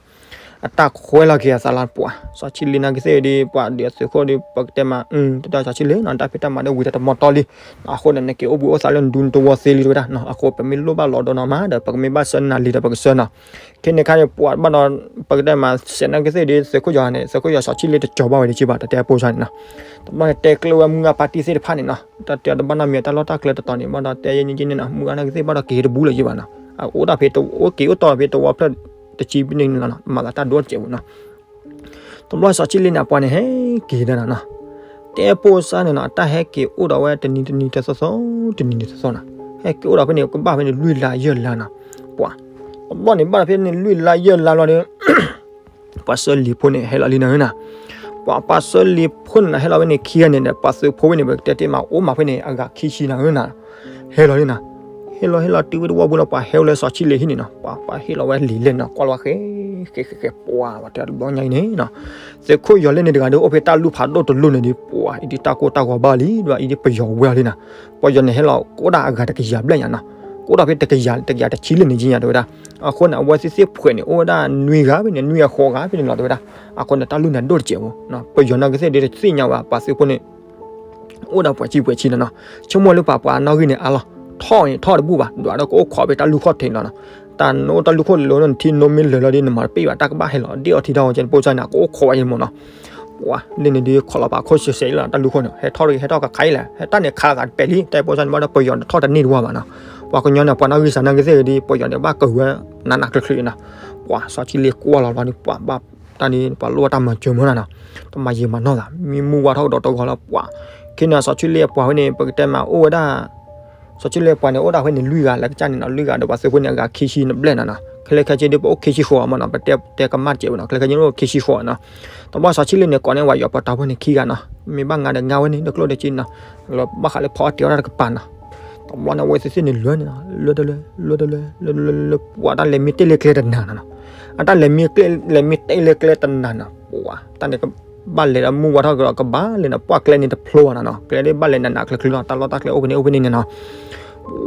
အတၢ်ခွဲးလီၤက့ၤအသးလၢပှၤ စီၤဆံလ့နာ်က့သ့ၣ်ဒီး ပှၤဒုးအသုးခိၣ်ဒီး ပကတဲမး တၢ်စီၤဆံလ့နီၤ တၢ်ဖံးတၢ်မၤဒီးဝံၤတၢ်တမီၢ်တီလံ အဃိန့ၣ် နက့ၤအိၣ်ဘှံးအိၣ်သါလၢနဒူနတဝီသ့လံ တဲဝဲဒၣ် အဃိပမ့ၢ်လိၣ်ဘၣ်လီၤဒီးနီၤမးဒီး ပကမ့ၢ်ဘၣ်ဆၢနၤလံဒီး ပကဆှၢနီၤ ခဲန့ၣ်ခါန့ၣ် ပှၤဘၣ်ဒီး ပကတဲမး စဲးနာ်က့သ့ၣ်ဒီး သုးခိၣ်ယီၤန့ၣ် သုးခိၣ်ယီၤစီၤဆံလ့တကၠီၤဘၣ်ဝဲဒၣ်က့ဘၣ် တတဲအပိစါန့ၣ်နီၤ တဘျီန့ၣ် တဲကျၢၤဝဲမုၢ်ဂၢ်ပၢ်တံၢ်သ့ၣ်တဖၣ်န့ၣ်နီၤ တၢ်တဲတဘၣ်နီတမံၤ တၢ်လီၢ်တၢ်ကျဲတတီၤန့ၣ် ဘၣ်ဒီးတဲယဲၢ်နံၣ်က့န့ၣ်နီၤ မုၢ်ဂၢ်နာ်က့သ့ၣ်ဘၣ်ဒီးက့ၤတဘူးလၢၤက့ဘၣ်နီၤ အအိၣ်ဒၣ်ဖဲတအိၣ်က့ၤအိၣ်တီၢ်ဖဲတဝီဖျၢၣ်တဆံဘျဲၣ်န့ၣ်လီၤနီၤ မၤသးတၢ်ဒိၣ်တစဲးဝဲနီၤ တဘျီစီၤဆံလ့န့ၣ် အပှၤန့ၣ် ဟဲက့ၤဒၣ်နီၤနီၤ တဲပိစါန့ၣ်နီၤ အတၢ်ဟဲက့ၤအိၣ်ဒီးဝဲတနံၤတနံၤတသီသီ တနံၤတသီသီနီၤ ဟဲက့ၤအိၣ်ဒီးဖဲန့ၣ် ကဘၣ်ဖဲန့ၣ်လွံၢ်လါယဲၢ်လါနီၤ ပှၤ တဘျီန့ၣ် ဘၣ်ဒီးဖဲန့ၣ်လွံၢ်လါယဲၢ်လါဘျီဒီး ပှၤစၢလံၤဖိန့ၣ် ဟဲလီၤလံနီၤနီၤ ပှၤပှၤစၢလံၤဖိန့ၣ်နီၤ ဟဲလီၤဖဲန့ၣ်ခံဂၤန့ၣ်ဒီး ပှၤသုးဖိဖဲန့ၣ် ပကတဲတ့ၢ်မး အိၣ်မးဖဲန့ၣ် အဂၤခံဆံနီၤနီၤ ဟဲလီၤလံနီၤ ဟဲလီၤဟဲလီၤတုၤဝဲတဝီပူၤလီၤ ပှၤဟဲအိၣ်လၢစီၤဆံလ့ဟံၣ်န့ၣ်နီၤ ပှၤပှၤဟ့ၣ်လီၤဝဲလံာ်လဲၣ်နီၤ ကွၢ်လီၤဝဲဃဲ ဃဲဃဲဃဲ ပှၤ ပှၤတဲတဘျီညါအံၤန့ၣ်နီၤ သုးခိၣ်ယီၤလဲၣ်န့ၣ်တဂၤဒီး အိၣ်ဖဲတၢ်လူၢ်ဖးဒိၣ်တလူၢ်န့ၣ်ဒီး ပှၤအံၤဒ်တၢ်ကိၢ်တၢ်ဂီၤဘၣ်လံ ဒီးအံၤဒ်ပယီၤဝဲလံနီၤ ပယီၤန့ၣ်ဟဲလီၤကအိၣ်ဒၣ်အဂၤတကယၤဘျဲၣ်ညါနီၤ ကအိၣ်ဒၣ်ဖဲတကယၤ တကယၤတဆံလၢန့ၣ်က့ညါတဲဝဲဒၣ် အဃိန့ၣ် အဝဲသ့ၣ်သ့ၣ်ဖှဲးန့ၣ် အိၣ်ဝဲဒၣ်နွံဂၤဖဲန့ၣ် နွံဂၤဃိးဂၤဖဲန့ၣ်လီၤတဲဝဲဒၣ် အဃိန့ၣ် တၢ်လူၢ်န့ၣ်ဒိၣ်တစဲးဖိ ပယီၤနာ်က့သ့ၣ်ဒီးတသ့ၣ်ညါဝဲ ပှၤသုးဖိန့ၣ် အိၣ်ဒၣ်ပှဲၤဆံပှဲၤဆံနီၤနီၤ ဆိကမိၣ်လၢပှၤပှၤနီၣ်ဂံၢ်န့ၣ်အါလီၤ ထီၣ်န့ၣ်ထီၣ်တဘူၣ်ဘၣ် ဒွးဒီးကအိၣ်ခိးဖဲတၢ်လူၢ်ခိၣ်ထံးလီၤနီၤ တၢ်နအိၣ်တၢ်လူၢ်ခိၣ်လီၤ နထံနိမ့ၢ်လၢာ်လီၤဒီး နမၤတပ့ၢ်ဘၣ် တၢ်ကဘၣ်ဟဲလီၤ ဒ့ၣ်အီထံတၢ်ဝဲကဲတပိစါန့ၣ် ကအိၣ်ခိးဝဲယဲၢ်မးနီၤ ပှၤလ့န့ၣ်ဒုး ခိးလီၤပာ်ခိၣ်စဲးစဲးလီၤ တၢ်လူၢ်ခိၣ်န့ၣ် ဟဲထီၣ်တဂ့ၤ ဟဲထီၣ်ကခါအံၤလဲၣ် ဟဲတၢ်န့ၣ်ခးသးတပဲာ်လံ တၢ်ပိစၢ်န့ၣ်ဘၣ်ဒီး ပယီၤတထီၣ်တန့ၢ်တဝါဘၣ်နီၤ. ပှၤကညီန့ၣ် ပှၤနီၣ်ဂံၢ်စၢ်နီၣ်ဂံၢ်သ့ၣ်ဂ့ၤဒီး ပယီၤန့ၣ် ဘၣ်ကဝဲနးနးကျၢၤကျၢၤနီၤ. ပှၤစီၤဆံလ့ကွၢ်လီၤဘျီဒီး ပှၤဘၣ်တၢ်န့ၣ် ပှၤလိၣ်ဘၣ်တၢ်မၤစၢၤမၢနီၤနီၤ. တမၤယံာ်မၤနီၢ်သး မံမူဝါထီၣ်ကဒီးတဂီၤလီၤ ပှၤ ခဲန့ၣ် စီၤဆံလ့အပှၤဝဲန့ၣ် ပကတဲမးအိၣ်ဝဲဒၣ် စီၤဆံလ့အပှၤန့ၣ် အိၣ်ဒၣ်ဖဲန့ၣ်လွံၢ်ဂၤ လၢကစၢ်န့ၣ်နီၤ လွံၢ်ဂၤဒီးပှၤသုးဖိန့ၣ် အဂၤခံဆံနဘျဲၣ်နီၤနီၤ. ခဲလၢာ်ခဲဆ့ဒီး ပအိၣ်ခံဆံဃိးမၢနီၤ ပတဲတဲကမၣ်တစဲးဝဲနီၤ ခဲလၢာ်ခဲဆ့န့ၣ်အိၣ်ခံဆံဃိးနီၤ. တဘျီစီၤဆံလ့န့ၣ် ကိးန့ၢ်ဝဲယီၤပီၤတၤဖိန့ၣ်ခံဂၤနီၤ မ့ၢ်ဘၣ်ငါဒီးငါဝဲန့ၣ် တကျိၣ်ဒီးက့နီၤ လၢဘၣ်ဃးလၢဖီအီၣ်တ့ၤအီၣ်တၢ်တကပၤနီၤ. တဘျီန့ၣ် အဝဲသ့ၣ်သ့ၣ်န့ၣ် လၢန့ၣ်နီၤ လၢတလၢ လၢတလၢ လၢတလၢ လၢတလၢ လၢ ပှၤတၢ်လဲၤမံတ့ၢ်လၢကျဲတနၤနီၤနီၤ. အတၢ်လဲၤမံကျဲ လဲၤမံတ့ၢ်လၢကျဲတနၤနီၤ ပှၤတၢ်န့ၣ်ကဘၣ်လဲၤဒီးမူဝါထီၣ်ကဒီးကဘၣ်လဲၤနီၤ ပှၤကျဲန့ၣ်တဖျိဘၣ်နီၤနီၤ ကျဲဒ်ဘၣ်လဲၤနးနးကျၢၤကျၢၤလီၤ တၢ်လီၢ်တၢ်ကျဲအိၣ်ဖဲန့ၣ်အိၣ်ဖဲန့ၣ်န့ၣ်နီၤ.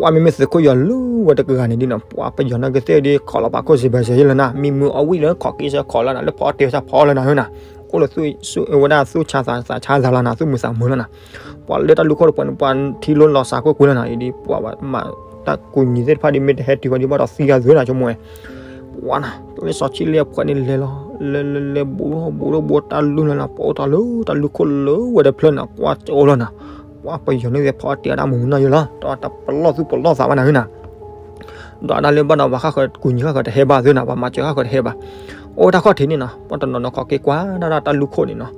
ပှၤမ့မ့ၢ်သုးခိၣ်ယီၤလၢဝဲတကဂၤန့ၣ်ဒ်နီၤ ပှၤပယီၤနီၣ်ဂံၢ်သ့ၣ်ဒ် ခိးလီၤပာ်ခိၣ်စဲးဘၢၣ်စဲးယဲလီၤနီၤ မံမုာ်အီၣ်ဝံၣ်လၢခိးက့ၤစၢၤခိးလီၤနီၤ လၢဖီအီၣ်တ့ၤစၢၤဖီလီၤနီၤနီၤ. အိၣ်လၢသူၣ်ဝဲဒၣ်သူၣ်ဆါသးဆါသးလီၤနီၤ သူၣ်မုာ်သးမုာ်လီၤနီၤ. ပှၤလၢတၢ်လူၢ်ခိၣ်တပှၤန့ၣ် ပှၤထံလိလီၤစးကွ့ၢ်ကွ့ၢ်လီၤနီၤ အံၤဒ်ပှၤဘၣ်မၤတၢ်ကူၣ်ညီသ့ၣ်တဖၣ်ဒ်မ့ၢ်တဟဲတုၤဃီဒ်ဘၣ်ဒီးသံဂၤသုနီၤ ဆိကမိၣ်ဝဲ ပှၤနီၤ လၢစီၤဆံလ့အပှၤန့ၣ်လဲၤလီၤ လဲၤလဲၤလဲၤ ဘူးထီၣ်ဘူးထီၣ်ဘူးတၢ်လူၢ်လီၤနီၤ ပှၤအိၣ်တ့ၢ်လၢတၢ်လူၢ်ခိၣ်လၢဝဲတဖျၢၣ်နီၤ ကွၢ်ကၠိလီၤနီၤ. ပှၤပယီၤန့ၣ်ဖီအီၣ်တ့ၤအတၢ်မူးမူးနီၢ်ယဲလီၤ တၢ်ပလီၢ်သူၣ်ပလီၢ်သးဘၣ်နၤဟၢနီၤ ဒီးအတၢ်လၢဘၣ်ဒီးပှၤဃၣ်ဃၢၤကူၣ်ညီဃၣ်ဃၢၤတဟဲဘၣ်သုနီၤ ပှၤမၤစၢၤဃၣ်ဃၢၤတဟဲဘၣ်. အိၣ်တၢ်ခီၣ်ထံးန့ၣ်နီၤ ပှၤတနီၤနီၤ ခိးက့ၤကွၢ်ဒၣ်ဒၣ်တၢ်လူၢ်ခိၣ်န့ၣ်နီၤ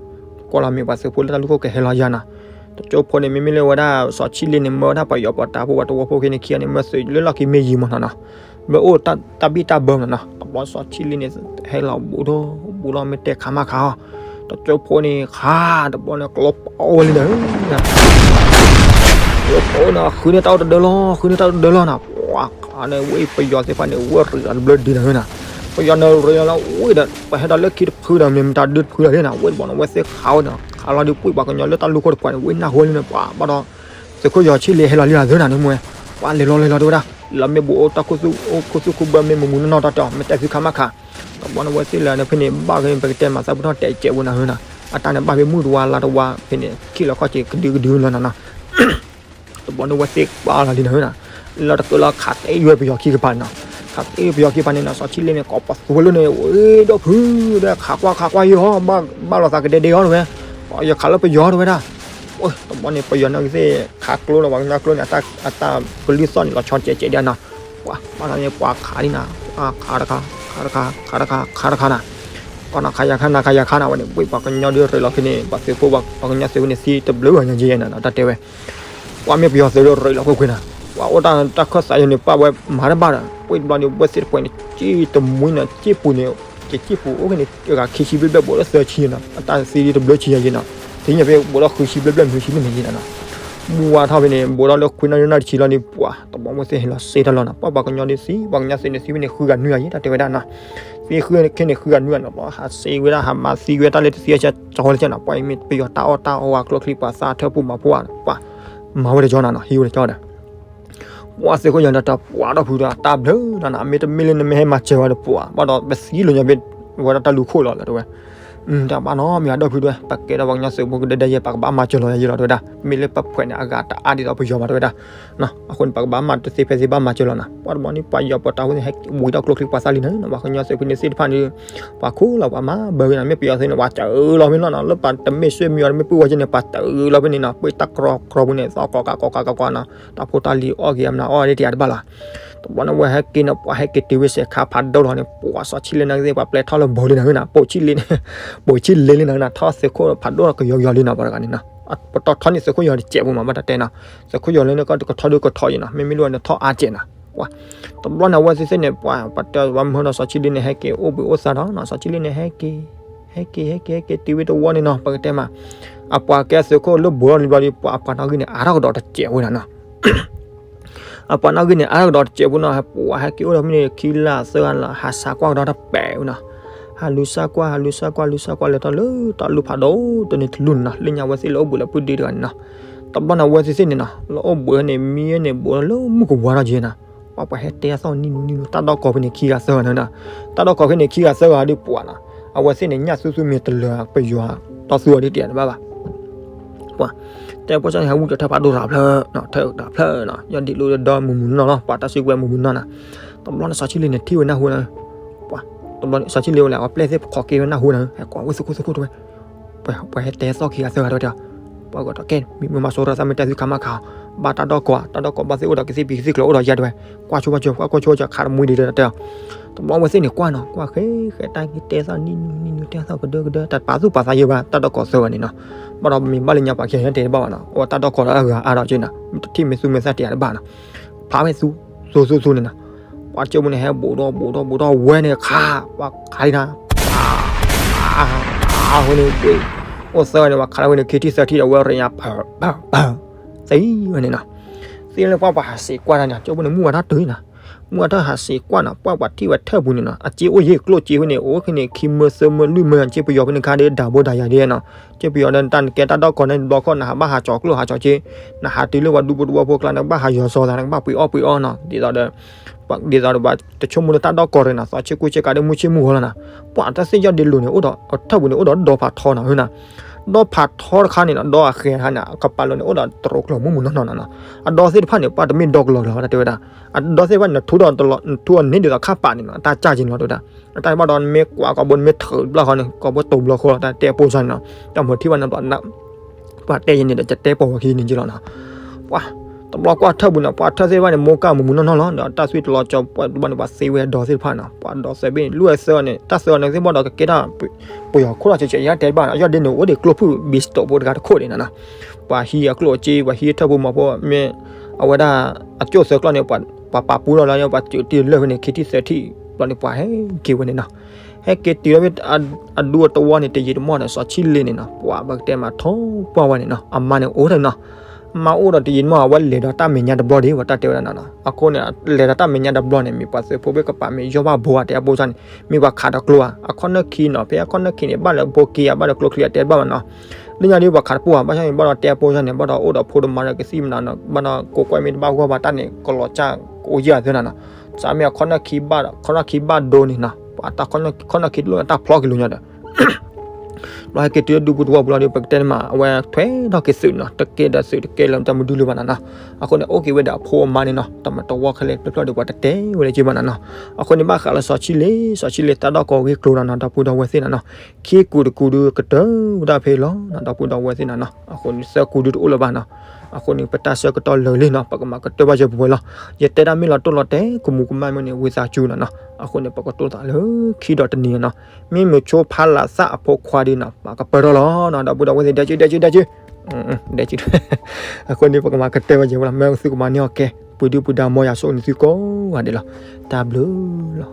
ကွၢ်လီၤမ့ၢ်ပှၤသုးဖိလၢတၢ်လူၢ်ခိၣ်ကဟဲလီၤယၤနီၤ. တကၠိဖိန့ၣ် မ့မ့ၢ်လၢဝဲဒၣ်စီၤဆံလ့န့ၣ် မၢဝဲဒၣ်ပယီၤပီးတးဖိ ပှၤတဝီဖိခဲန့ၣ်ခံဂၤန့ၣ် မၢသုးလၢလီၢ်ခံမ့ၢ်ယံၤမးနီၤနီၤ မၢအိၣ်တၢ်ဘံၣ်တၢ်ဘၢမးနီၤနီၤ. တဘျီစီၤဆံလ့န့ၣ် ဟဲလီၤဘူးထီၣ်ဘူးထီၣ်မ့ၢ်တဲခးမးခးအီၤ တကၠိဖိန့ၣ် ခးတဘျီန့ၣ် ကျိပအိၣ်ဝဲလံဒီး ကျိပအိၣ်နီၤ ဃုန့ၢ်တၢ်အိၣ်တဒၢလီၤ ဃုန့ၢ်တၢ်အိၣ်တဒၢလီၤနီၤ. ပှၤခးန့ၣ် ဝဲပယီၤသ့ၣ်တဖၣ်န့ၣ် ဝဲရ့းလီၤတဘျီဒ်နီၤနီၤ. ပယီၤန့ၣ်ရ့းလီၤဝဲဒီး ပှၤဟဲဒီးလၢခံတဖုဒီး မ့ၢ်မတၤဒုတဖုဒီးန့ၣ်နီၤ ဝဲတဘျီန့ၣ် ဝဲသ့ၣ်ခးဝဲနီၤ ခးလီၤဒီး ပှၤပှၤကညီလၢတၢ်လူၢ်ခိၣ်တပှၤန့ၣ် ဝဲနၢ်ဟူလံန့ၣ် ပှၤဘၣ်ဒီး သုးခိၣ်ယီၤဆံလ့ဟဲလီၤလံနီၤ သုနီၤ နမ့ၢ်ဝဲ ပှၤလဲၤလီၤလဲၤလီၤတဲဝဲဒၣ် လီၤမ့ၢ်ဘူးအိၣ်တၢ်ခိၣ်သူၣ် အိၣ်ခိၣ်သူၣ်ခိၣ်ဘၢမ့ၢ်မူးမူးနီၢ်နီၢ်တၢ်တဲအီၤ မ့ၢ်တဲသုခးမးခး တဘျီန့ၣ် ဝဲသ့ၣ်လဲၤန့ၣ်ဖဲန့ၣ် ဘၣ်ဂ့ၤန့ၣ် ပကတဲမၤသးပထီၣ်တဲာ်ကဲးဝဲနီၤဟၢနီၤ. အတၢ်န့ၣ်ဘၣ်ဖဲမုၢ်တဝါလါတဝါဖဲန့ၣ် ခံလီၤခီၣ်က့ၤကဒုကဒုလီၤနီၤနီၤ. တဘျီန့ၣ် ဝဲသ့ၣ်ပာ်လီၤလံနီၤဟၢနီၤ. လီၤတကၢလီၤခးသ့ဝဲပယီၤခံကပၤန့ၣ်နီၤ. ခးသ့ဝဲပယီၤခံကပၤန့ၣ်နီၤ စီၤဆံလ့န့ၣ် ကိးပသူဝဲလၢန့ၣ် ဝဲဒီဖုဒီး ခးကွၢ်ခးကွၢ်ယဲၢ်ဟီ ဘၣ်လီၤသးကဒဲဒဲဟီတဝဲ ယခးလၢပယီၤတဝဲဒၣ် တဘျီန့ၣ် ပယီၤနီၣ်ဂံၢ်သ့ၣ် ခးကျိလီၤ ပှၤကညီကျိန့ၣ် အတၢ်ကလုၢ်သီၣ်န့ၣ် လီၤဆီကဲးကဲးဒၣ်နီၤ. ပှၤဘၣ်နီၤန့ၣ် ပှၤခးလံနီၤ ခးတခါ ခးတခါ ခးတခါ ခးတခါနီၤ. ပှၤနီၤခးယၤခါနီၤ ခးယၤခါနီၤ ဝဲန့ၣ် ဝဲပှၤကညီဒုးရ့းလီၤဖဲန့ၣ် ပှၤသုးဖိပှၤကညီသုးဖိန့ၣ်သံတဘျုးဂၤညါယဲၢ်နီၤ တၢ်တဲဝဲ ပှၤမ့ၢ်ပယီၤသုးဒီးရ့းလီၤကွ့ၢ်ကွ့ၢ်နီၤ. ပှၤအိၣ်တၢ်တၢ်ခၢၣ်သးယိန့ၣ် ပာ်ဝဲမၤတဘၣ်ဒီး ဝဲတဘျီန့ၣ် ဝဲသ့ၣ်တပှဲၤန့ၣ် က့တမှံနီၤ က့ပူၤန့ၣ် က့ပူၤအိၣ်ဖဲန့ၣ် အဂၤခံဆံဘျဲၣ်ဘျဲၣ် ဘူးလၢသၢဆံနီၤ အတၢ်သံတဘျုးဆံယဲၢ်နီၤ. သံညါဖဲဘူးလၢဃုဆံဘျဲၣ်ဘျဲၣ်နွံဆံမ့ၢ်န့ၣ်ယဲၢ်နီၤ. မူဝါထီၣ်ဖဲန့ၣ် ဘူးထီၣ်လၢခွံနၣ်ရံၣ်နၣ်တဆံလီၤန့ၣ် ပှၤတဘျီဝဲသ့ၣ်ဟဲလီၤစ့တၢ်လီၤနီၤ. ပှၤပှၤကညီဒုးသံ ပှၤကညီသုးန့ၣ်သံဖဲန့ၣ် ဃုဂၤနွံဂၤယဲၢ် တၢ်တဲဝဲဒၣ်နီၤ. သံဃုခဲန့ၣ် ဃုဂၤနွံဂၤနီၤ ပှၤဟးစ့ဝဲဒၣ် ဟးမၤသံဝဲဒၣ်တၢ်လၢတသံအဆၢကီလၢကနီၤ. ပှၤအံၤမ့ၢ်ပယီၤတၢ်အီၣ်တၢ်အီဝဲ ကျိချံပှၤသၣ်ထၢၣ်ပူၤမၤဖိဝဲ ပှၤမၤဝဲတကီနီၤနီၤ ဟံးဝဲတကီဒီး ပှၤသုးခိၣ်ယီၤဒီးတပှၤဒီဖုဒီးတၢ်ဘျုးနီၤနီၤ. မ့တမ့ၢ်လၢနမ့ၢ်ဟဲမၤစၢၤဝဲဒီးပှၤ ဘၣ်ဒီးပသံလိာ်ညီဖဲဝဲဒၣ်တၢ်လူၢ်ခိၣ်လီၤလၢတဝဲ တၢ်ဘၣ်နီတမံၤ အဒီပုၢ်ဒီဝဲၢ် ပကဲဒီးပှၤကညီသုးဖိကဒဲဒဲယဲၢ် ပကဘၣ်မၤစၢၤလီၤယဲၢ်လီၤတဲဝဲဒၣ်. မ့ၢ်လၢပဖှဲးန့ၣ် အဂၤတအါဒ်သိးပယီၤဘၣ်တဲဝဲဒၣ်. အဃိန့ၣ် ပကဘၣ်မၤတသ့ဖဲသ့ဘၣ်မၤစၢၤလီၤနီၤ. ပှၤတဘျီန့ၣ် ပှၤယီၤပီးတးဖိန့ၣ်ဟဲဝံၤတၢ်ကျိချံပှၤသၣ်လံနီၤ. ပှၤကညီသုးဖိန့ၣ်သ့ၣ်တဖၣ်န့ၣ် ပှၤခိၣ်လီၤပှၤမၤဘၢဝဲနီၤ. မ့ၢ်ပယီၤသုးန့ၣ် ပှၤစၢၤလီၤဖဲန့ၣ်လီၤနီၤ. လၢပှၤတမ့ၢ်ဆွေမျိုးတမ့ၢ်ပုၢ်ဝဲၢ်ကန့ၣ် ပှၤစၢၤလီၤဖဲန့ၣ်နီၤ. ပှၤတၢ်ကြီကြီဖဲန့ၣ် သီၣ်ကိးကးကိးကးကိးကးနီၤ. တၢ်ဖိတၢ်လံၤအီၣ်က့ၤအမနုၤအီၣ်ဒ်တယၤတဘၣ်လီၤ. တဘျီန့ၣ် ဝဲဟဲက့ၤန့ၣ် ပှၤဟဲက့ၤတုၤဝဲစဲးခါဖးဒိၣ်လီၤန့ၣ် ပှၤစီၤဆံလ့န့ၣ်သ့ၣ် ပှၤပျဲထီၣ်လၢဘိးလံနီၤနီၤ. ပိာ်ဆံလ့န့ၣ် ပိာ်ဆံလ့လံနီၤနီၤ ထီၣ်သုးခိၣ်ဖးဒိၣ်ကယီကယီလံနီၤ ပှၤတဂၤန့ၣ်နီၤ. ပတီၢ်ထီန့ၣ်သုးခိၣ်ယီၤတစဲးဖိမး ဘၣ်တၢ်တဲနီၤ. သုးခိၣ်ယီၤလၢန့ၣ်ကီၢ်တကထီဒုကထီယံၤနီၤ. မ့မ့ၢ်လၢဝဲန့ၣ်ထီၣ်အါစဲးနီၤ. ပှၤ တဘျီန့ၣ် အဝဲသ့ၣ်သ့ၣ်န့ၣ် ပှၤ ပှၤတဲဝဲမုၢ်နီၤ စီၤဆံလ့န့ၣ် ဟဲက့ၤအိၣ်ဘှံးအိၣ်သါဒီးနီၤ စီၤဆံလ့န့ၣ် ဟဲက့ၤ ဟဲက့ၤ ဟဲက့ၤ ဟဲက့ၤတုၤဝဲတဝီန့ၣ်နီၤ ပကတဲမး အပှၤကဲသုးခိၣ်လၢဘိးလီၤလံဘျီဒီး ပှၤအပှၤနီၣ်ဂံၢ်န့ၣ် အါထီၣ်ကဒီးတစဲးဖိနီၤနီၤ. အပှၤနီၣ်ဂံၢ်န့ၣ် အါထီၣ်ကဒီးတစဲးဖိနီၤ ပှၤဟဲက့ၤအိၣ်ဒီးမ့ၢ်န့ၣ် ခံလါသၢလါ ဟးဆါကွၢ်ကဒီးတပဲာ်ဝဲနီၤ. ဟးလူၤဆါကွၢ် ဟးလူၤဆါကွၢ် လူၤဆါကွၢ် လဲၤထီၣ်လၢတၢ်လူၢ်ဖးဒိၣ်တန့ၢ်တလူၢ်န့ၣ်နီၤ လၢညါဝဲသ့ၣ်လၢအိၣ်ဘှံးလၢပုၢ်ဒ့တဂၤန့ၣ်နီၤ. တဘျီန့ၣ် အဝဲသ့ၣ်သ့ၣ်န့ၣ်နီၤ လၢအိၣ်ဘှံးန့ၣ် မံဝဲန့ၣ် ဘှံးလၢမုၢ်ကဝါထီၣ်က့ၤနီၤ. ပှၤပှၤဟဲတဲအသီၣ်နံၤနံၤနံၤ တၢ်ဒီကီၢ်ဖဲန့ၣ် ခံဂၤသၢဂၤန့ၣ်နီၤ. တၢ်ဒီကီၢ်ဖဲန့ၣ် ခံဂၤသၢဂၤဒ်ပှၤနီၤ အဝဲသ့ၣ်န့ၣ် ညၣ်သူသူမ့ၢ်တလၢာ် ပယီၤတီသူအီၤဒ်တယၤတဘၣ်ဘၣ် ပှၤ တဲဖိစၢ်န့ၣ် ဟဲဝံကထၢၣ်ဖးဒိၣ်တဖျၢၣ်နီၤ ထၢၣ်တဖျၢၣ်နီၤ ယီၢ်ဒံးလိာ်ဒီမုၢ်မုၢ်နီၢ်နီၤ ပှၤတၢ်စုကဝဲၤမုၢ်မုၢ်နီၢ်နီၤ. တဘျီန့ၣ် စီၤဆံလ့န့ၣ် ထံၣ်ဝဲနၢ်ဟူနီၤ ပှၤ တဘျီန့ၣ် စီၤဆံလ့ဝဲလဲၣ် အဝဲပျဲၢ်သ့ၣ်ခိးက့ၤဝဲနၢ်ဟူနီၤ ဟဲကိးဝဲသုးခိၣ်သုးခိၣ်တဲဝဲ ပှၤဟဲတဲသီၣ်ခံဂၤသၢဂၤတဲဝဲ, ပှၤဂီၤထီၣ်ကဲ မ့ၢ်မ့ၢ်မၤစိရိၤသးမ့ၢ်တဲသုခါမးခါ, ဘၣ်တၢ်ဒီကီၢ်ဧါ, တၢ်ဒီကီၢ်ဘၣ်သ့ၣ်အိၣ်ဒီးကသံၣ်ဖံးကသံၣ်ကျိၤအိၣ်ဒီးယၤတဲဝဲ, ကွၢ်ဆိကွၢ်ဆိ ကွၢ်ကွၢ်ဆိကွၢ်ဆိ ခးတမှံဒံးတဲ, တဘျီဝဲသ့ၣ်န့ၣ်ကွၢ်နီၤ ကွၢ်ဃဲဃဲတၢ်က့ၤတဲသီၣ်နံၣ်နံၣ်နံၣ်နံၣ်တဲသီၣ်ကဒၢကဒၢ တပာ်သူၣ်ပာ်သးယဲဘၣ် တၢ်ဒီကီၢ်သၢဂၤန့ၣ်နီၤ, ဘၣ်ဒီးမ့ၢ်ဘၣ်လၢညါပှၤခံဂၤတဲတဘၣ်ဘၣ်နီၤ အိၣ်တၢ်ဒီကီၢ်ဒီးအဂၤအါဒီးက့နီၤ မ့ၢ်တထံၣ်မ့ၢ်သူမ့ၢ်သၣ်တယၤတဘၣ်နီၤ, ဖးဝဲသူ, သူသူသူန့ၣ်နီၤ, ပှၤကၠိမုၢ်န့ၣ် ဟဲဘူးဒီးဘူးဒီးဘူးဒီးဝဲန့ၣ်ခါ, ပှၤခးလံနီၤ, အဝဲန့ၣ်, အိၣ်သၢဂၤန့ၣ် ပှၤခးလၢဝဲန့ၣ် ခံထံၣ်သၢထံၣ်ဒီးဝဲရ့ၣ်ညါ, ပၢ်ပၢ်ပၢ်, သံဝဲန့ၣ်နီၤ, သံလၢပှၤပှၤဟးစံးကွၢ်တၢ်န့ၣ် ကၠိမုၢ်န့ၣ် မုၢ်ဝါထီၣ်တုၤနီၤ, မုၢ်ဝါထီၣ်ဟးစံးကွၢ်နီၤ ပှၤပှၤထံၣ်ဝဲထၢၣ်ပူၤန့ၣ်နီၤ အစ့အိၣ်ယဲၢ်ကျိၣ်စ့ဖဲန့ၣ် အိၣ်ဖဲန့ၣ် ခံမၢသၢမၢလွံၢ်မၢ အစ့ပယီၤဖဲန့ၣ်ခါဒီး ဒၣ်ဘိဒၣ်ယၤဒ်နီၤ, စ့ပယီၤဒီးတၢ်နကဲတၢ်ဒီကီၢ်န့ၣ် တဘျီခီၣ် နဟးဘၣ်ဟးကၠီၤကျိၣ်ဟးကၠီၤစ့, နဟးတုၤလၢပှၤဒူဖိတဝီဖိကျါ နကဘၣ်ဟးယီၤစီၤသး နကဘၣ်ပှ့ၤအီၣ်ပှ့ၤအီနီၤ, ဒ်သိးဒီး ဒ်သိးဒီးပှၤတဆိကမိၣ်လၢတၢ်ဒီကီၢ်ရ့ၣ်နီၤ သီဆ့ကူဆ့ကၤဒီးမုၢ်ဆ့ၣ်မုၢ်ဂီၤလီၤနီၤ, ပှၤတၢ်သ့ၣ်ယီၢ်ဒ့လိၤန့ၣ် အိၣ်ဒီးထၢၣ်ပူၤန့ၣ် အိၣ်ဒီးဒီဖးထီနီၤနီၤ, ဒီဖးထီတခါန့ၣ်နီၤ ဒီအဃဲၤတခါန့ၣ် အကပၤလီၤန့ၣ် အိၣ်ဒီးတရိးကျီၢ်မုၢ်မုၢ်နီၢ်နီၢ်နီၤနီၤ, အဒီသ့ၣ်တဖၣ်န့ၣ် ပှၤတမ့ၢ်ဒီကလီၤကလီၤ တၢ်တဲဝဲဒၣ်, အဒီသ့ၣ်တဖၣ်န့ၣ် နထူဒီးတလီၤ နထူအန့ၢ်ဒ်သိးခါပာ်န့ၣ်နီၤ အတၢ်ကၢ်က့ၤန့ၣ်လီၤတဲဝဲဒၣ်, အတၢ်ဘၣ်ဒီးနမ့ၢ်ကွၢ်ကီးဘိနမ့ၢ်ထုးဘျီဃီန့ၣ် ကီးဘိတိၤဘျီဃီလီၤ တၢ်တဲအပိၢ်စၢ်န့ၣ်နီၤ, တၢ်မၤထံၣ်ဘၣ်န့ၣ်ဘျီ ပှၤတဲယဲန့ၣ်ဒီး ကတဲပိာ်ဝဲခံန့ၣ်က့လီၤနီၤ, ပှၤ တဘျီကွၢ်ထၢၣ်ပူၤန့ၣ် ပှၤထၢၣ်သ့ၣ်တဖၣ်န့ၣ် မိၢ်ကၢ်မုၢ်မုၢ်နီၢ်နီၢ်လီၤ ဒီးတၢ်သွံၣ်တလီၤကၠီၤပှၤတဘျီန့ၣ် ပှၤသ့ဝဲဒီသ့ၣ်တဖၣ်နီၤ, ပှၤဒီသၢဘ့ၣ်န့ၣ် လွံၢ်ဝဲသၢန့ၣ် တၢ်သၢန့ၣ်သ့ၣ်ဘၣ်ဒီးကကဲထီၣ် ပယီၤခိၣ်လီၤဆဲးဆဲး ယတဲတဘၣ်နီၤ ယီၢ်ဒ့န့ၣ် အိၣ်ဒံးကျိဖုၣ်ဘံစတိးဖိတဂၤတခိၣ်န့ၣ်နီၤ, ပှၤဟံးအကျိၣ်အစ့ ပှၤဟံးထၢၣ်ဖိမၤဖိ မ့ၢ်အဝဲဒၣ်အကၠိၣ်သၢကျီၢ်န့ၣ် ပှၤပာ်ပူထီၣ်လီၤ ပှၤစူးတံၢ်လၢၢ်ဖဲန့ၣ် ခံထံၣ်သၢထံၣ်ဘျီန့ၣ် ပှၤဟဲက့ၤဝဲန့ၣ်နီၤ, ဟဲက့ၤတုၤလီၤဖဲ အဒူအတဝီန့ၣ် တယံာ်တမီၢ်ဒီး စီၤဆံလ့န့ၣ်နီၤ ပှၤပကတဲမၤထီပှၢ်ဝဲန့ၣ်နီၤ အမါန့ၣ်အိၣ်ထီၣ်နီၤ, အမါအိၣ်ဒီးတယံာ်တမီၢ် အဝဲလဲၤဒီးတၢ်မဲာ်ညါတဘျီဒံး ပှၤတၢ်တဲဝဲဒၣ်နီၤနီၤ, အဃိန့ၣ် လဲၤဒီးတၢ်မဲာ်ညါတဘျီန့ၣ် မ့ၢ်ပှၤသုးဖိဘ့ၣ်ကပၤ မ့ၢ်ယီၢ်ဘၣ်ဘိဧါ တဲအပိၢ်စၢ်န့ၣ် မ့ၢ်ပှၤခးဒီးကျိဧါ အခီၣ်နၢၣ်ခံနီၤ ဖဲအခီၣ်နၢၣ်ခံန့ၣ် ဘၣ်လၢဘိက့ဧါ ဘၣ်လၢကျိချံဧါ တဲတဘၣ်ဘၣ်နီၤ, လၢညါဒ်ပှၤခးတပိၢ်ဧါ ဘၣ်ဆၣ်န့ၣ် ဘၣ်ဒီးတဲအပိၢ်စၢ်န့ၣ် ဘၣ်ဒီးအိၣ်ဒီးဖိတမါဒီးကသံၣ်မနုၤနီၤ ဘၣ်ဒီးကိးကွဲမ့ၢ်တဘၣ်ဂီၢ်ဘၣ်တၢ်န့ၣ် ကလီၤစၢ်ကအိၣ်ယၢ်သ့နီၤနီၤ, စးမ့ၢ်အခီၣ်နၢၣ်ခံဘၣ်ဒီး ခီၣ်နၢၣ်ခံဘၣ်ဒိန့ၣ်နီၤ ပှၤတၢ်ခီၣ်နၢၣ်ခံတလိၣ်တၢ်ဖျီက့ၤလိာ်ညီဒီး ဘျီဟဲက့ၤတုၤလၢဒူပူၤတဝီပူၤလီၤဒီး ပကတဲန့ၣ်မး အဝဲထွဲထီၣ်က့ၤသုးနီၤ တကဲဒီးသုးတကဲလၢတၢ်မဒုလၢၤဘၣ်နီၤနီၤ, အဃိန့ၣ် အိၣ်က့ၤဝဲဒီးအဖိအမါန့ၣ်နီၤ တၢ်မၤတဝီခဲလၢာ်ဖျၢၣ်ဖျၢၣ်ဒီး ပှၤတတဲဝဲလၢက့ဘၣ်နီၤနီၤ, အဃိန့ၣ် ဘၣ်ဃးလၢစီၤဆံလ့ စီၤဆံလ့တၢ်ဒီကီၢ်ဂ့ၢ်ကျိၤနီၤနီၤ ဒီပုၢ်ဒီဝဲၢ်သ့ၣ်နီၤနီၤ, ခံကူးတကူးဒုးကတၢၢ်ဝဲဒၣ်ဖဲလီၤနီၤ ဒီပုၢ်ဒီဝဲၢ်သ့ၣ်နီၤနီၤ, အဃိန့ၣ် သၢကူးဒုးတအိၣ်လၢၤဘၣ်နီၤ, အဃိန့ၣ် ပတၢ်ဆၢကတီၢ်လၢာ်လံနီၤ ပကမၤကတၢၢ်ဘၣ်ယဲၢ်ပဝဲလီၤ, ယတဲတၢ်မ့ၢ်လီၤတိၢ်လီၤတဲာ် ကမူးကမၣ်မ့ၢ်န့ၣ် ဝံသးစူၤနီၤနီၤ, အဃိန့ၣ် ပကတိၢ်သးလၢခံဒီးတနံၤနီၤ, မ့ၢ်မုဆိဖးလးသၣ်အဖိခွါဒ်နီၤ မၤကပၢၢ်ထီၣ်လီၤနီၤ ဒီပုၢ်ဒီဝဲၢ်သ့ၣ် ဒဲကဒဲကဒဲကဒဲ ဒဲကဒဲ, အဃိန့ၣ် ပကမၤကတၢၢ်ဘၣ်ယဲၢ်ဝဲလီၤ မ့ၢ်သုကမၤန့ၢ်အီၤကဲ ပှၤဒုၣ်ပှၤဒါမ်ယွၤဆိၣ်ဂ့ၤန့ၢ်သုကိးဂၤဒဲးလီၤ, တၢ်ဘျုးလီၤ.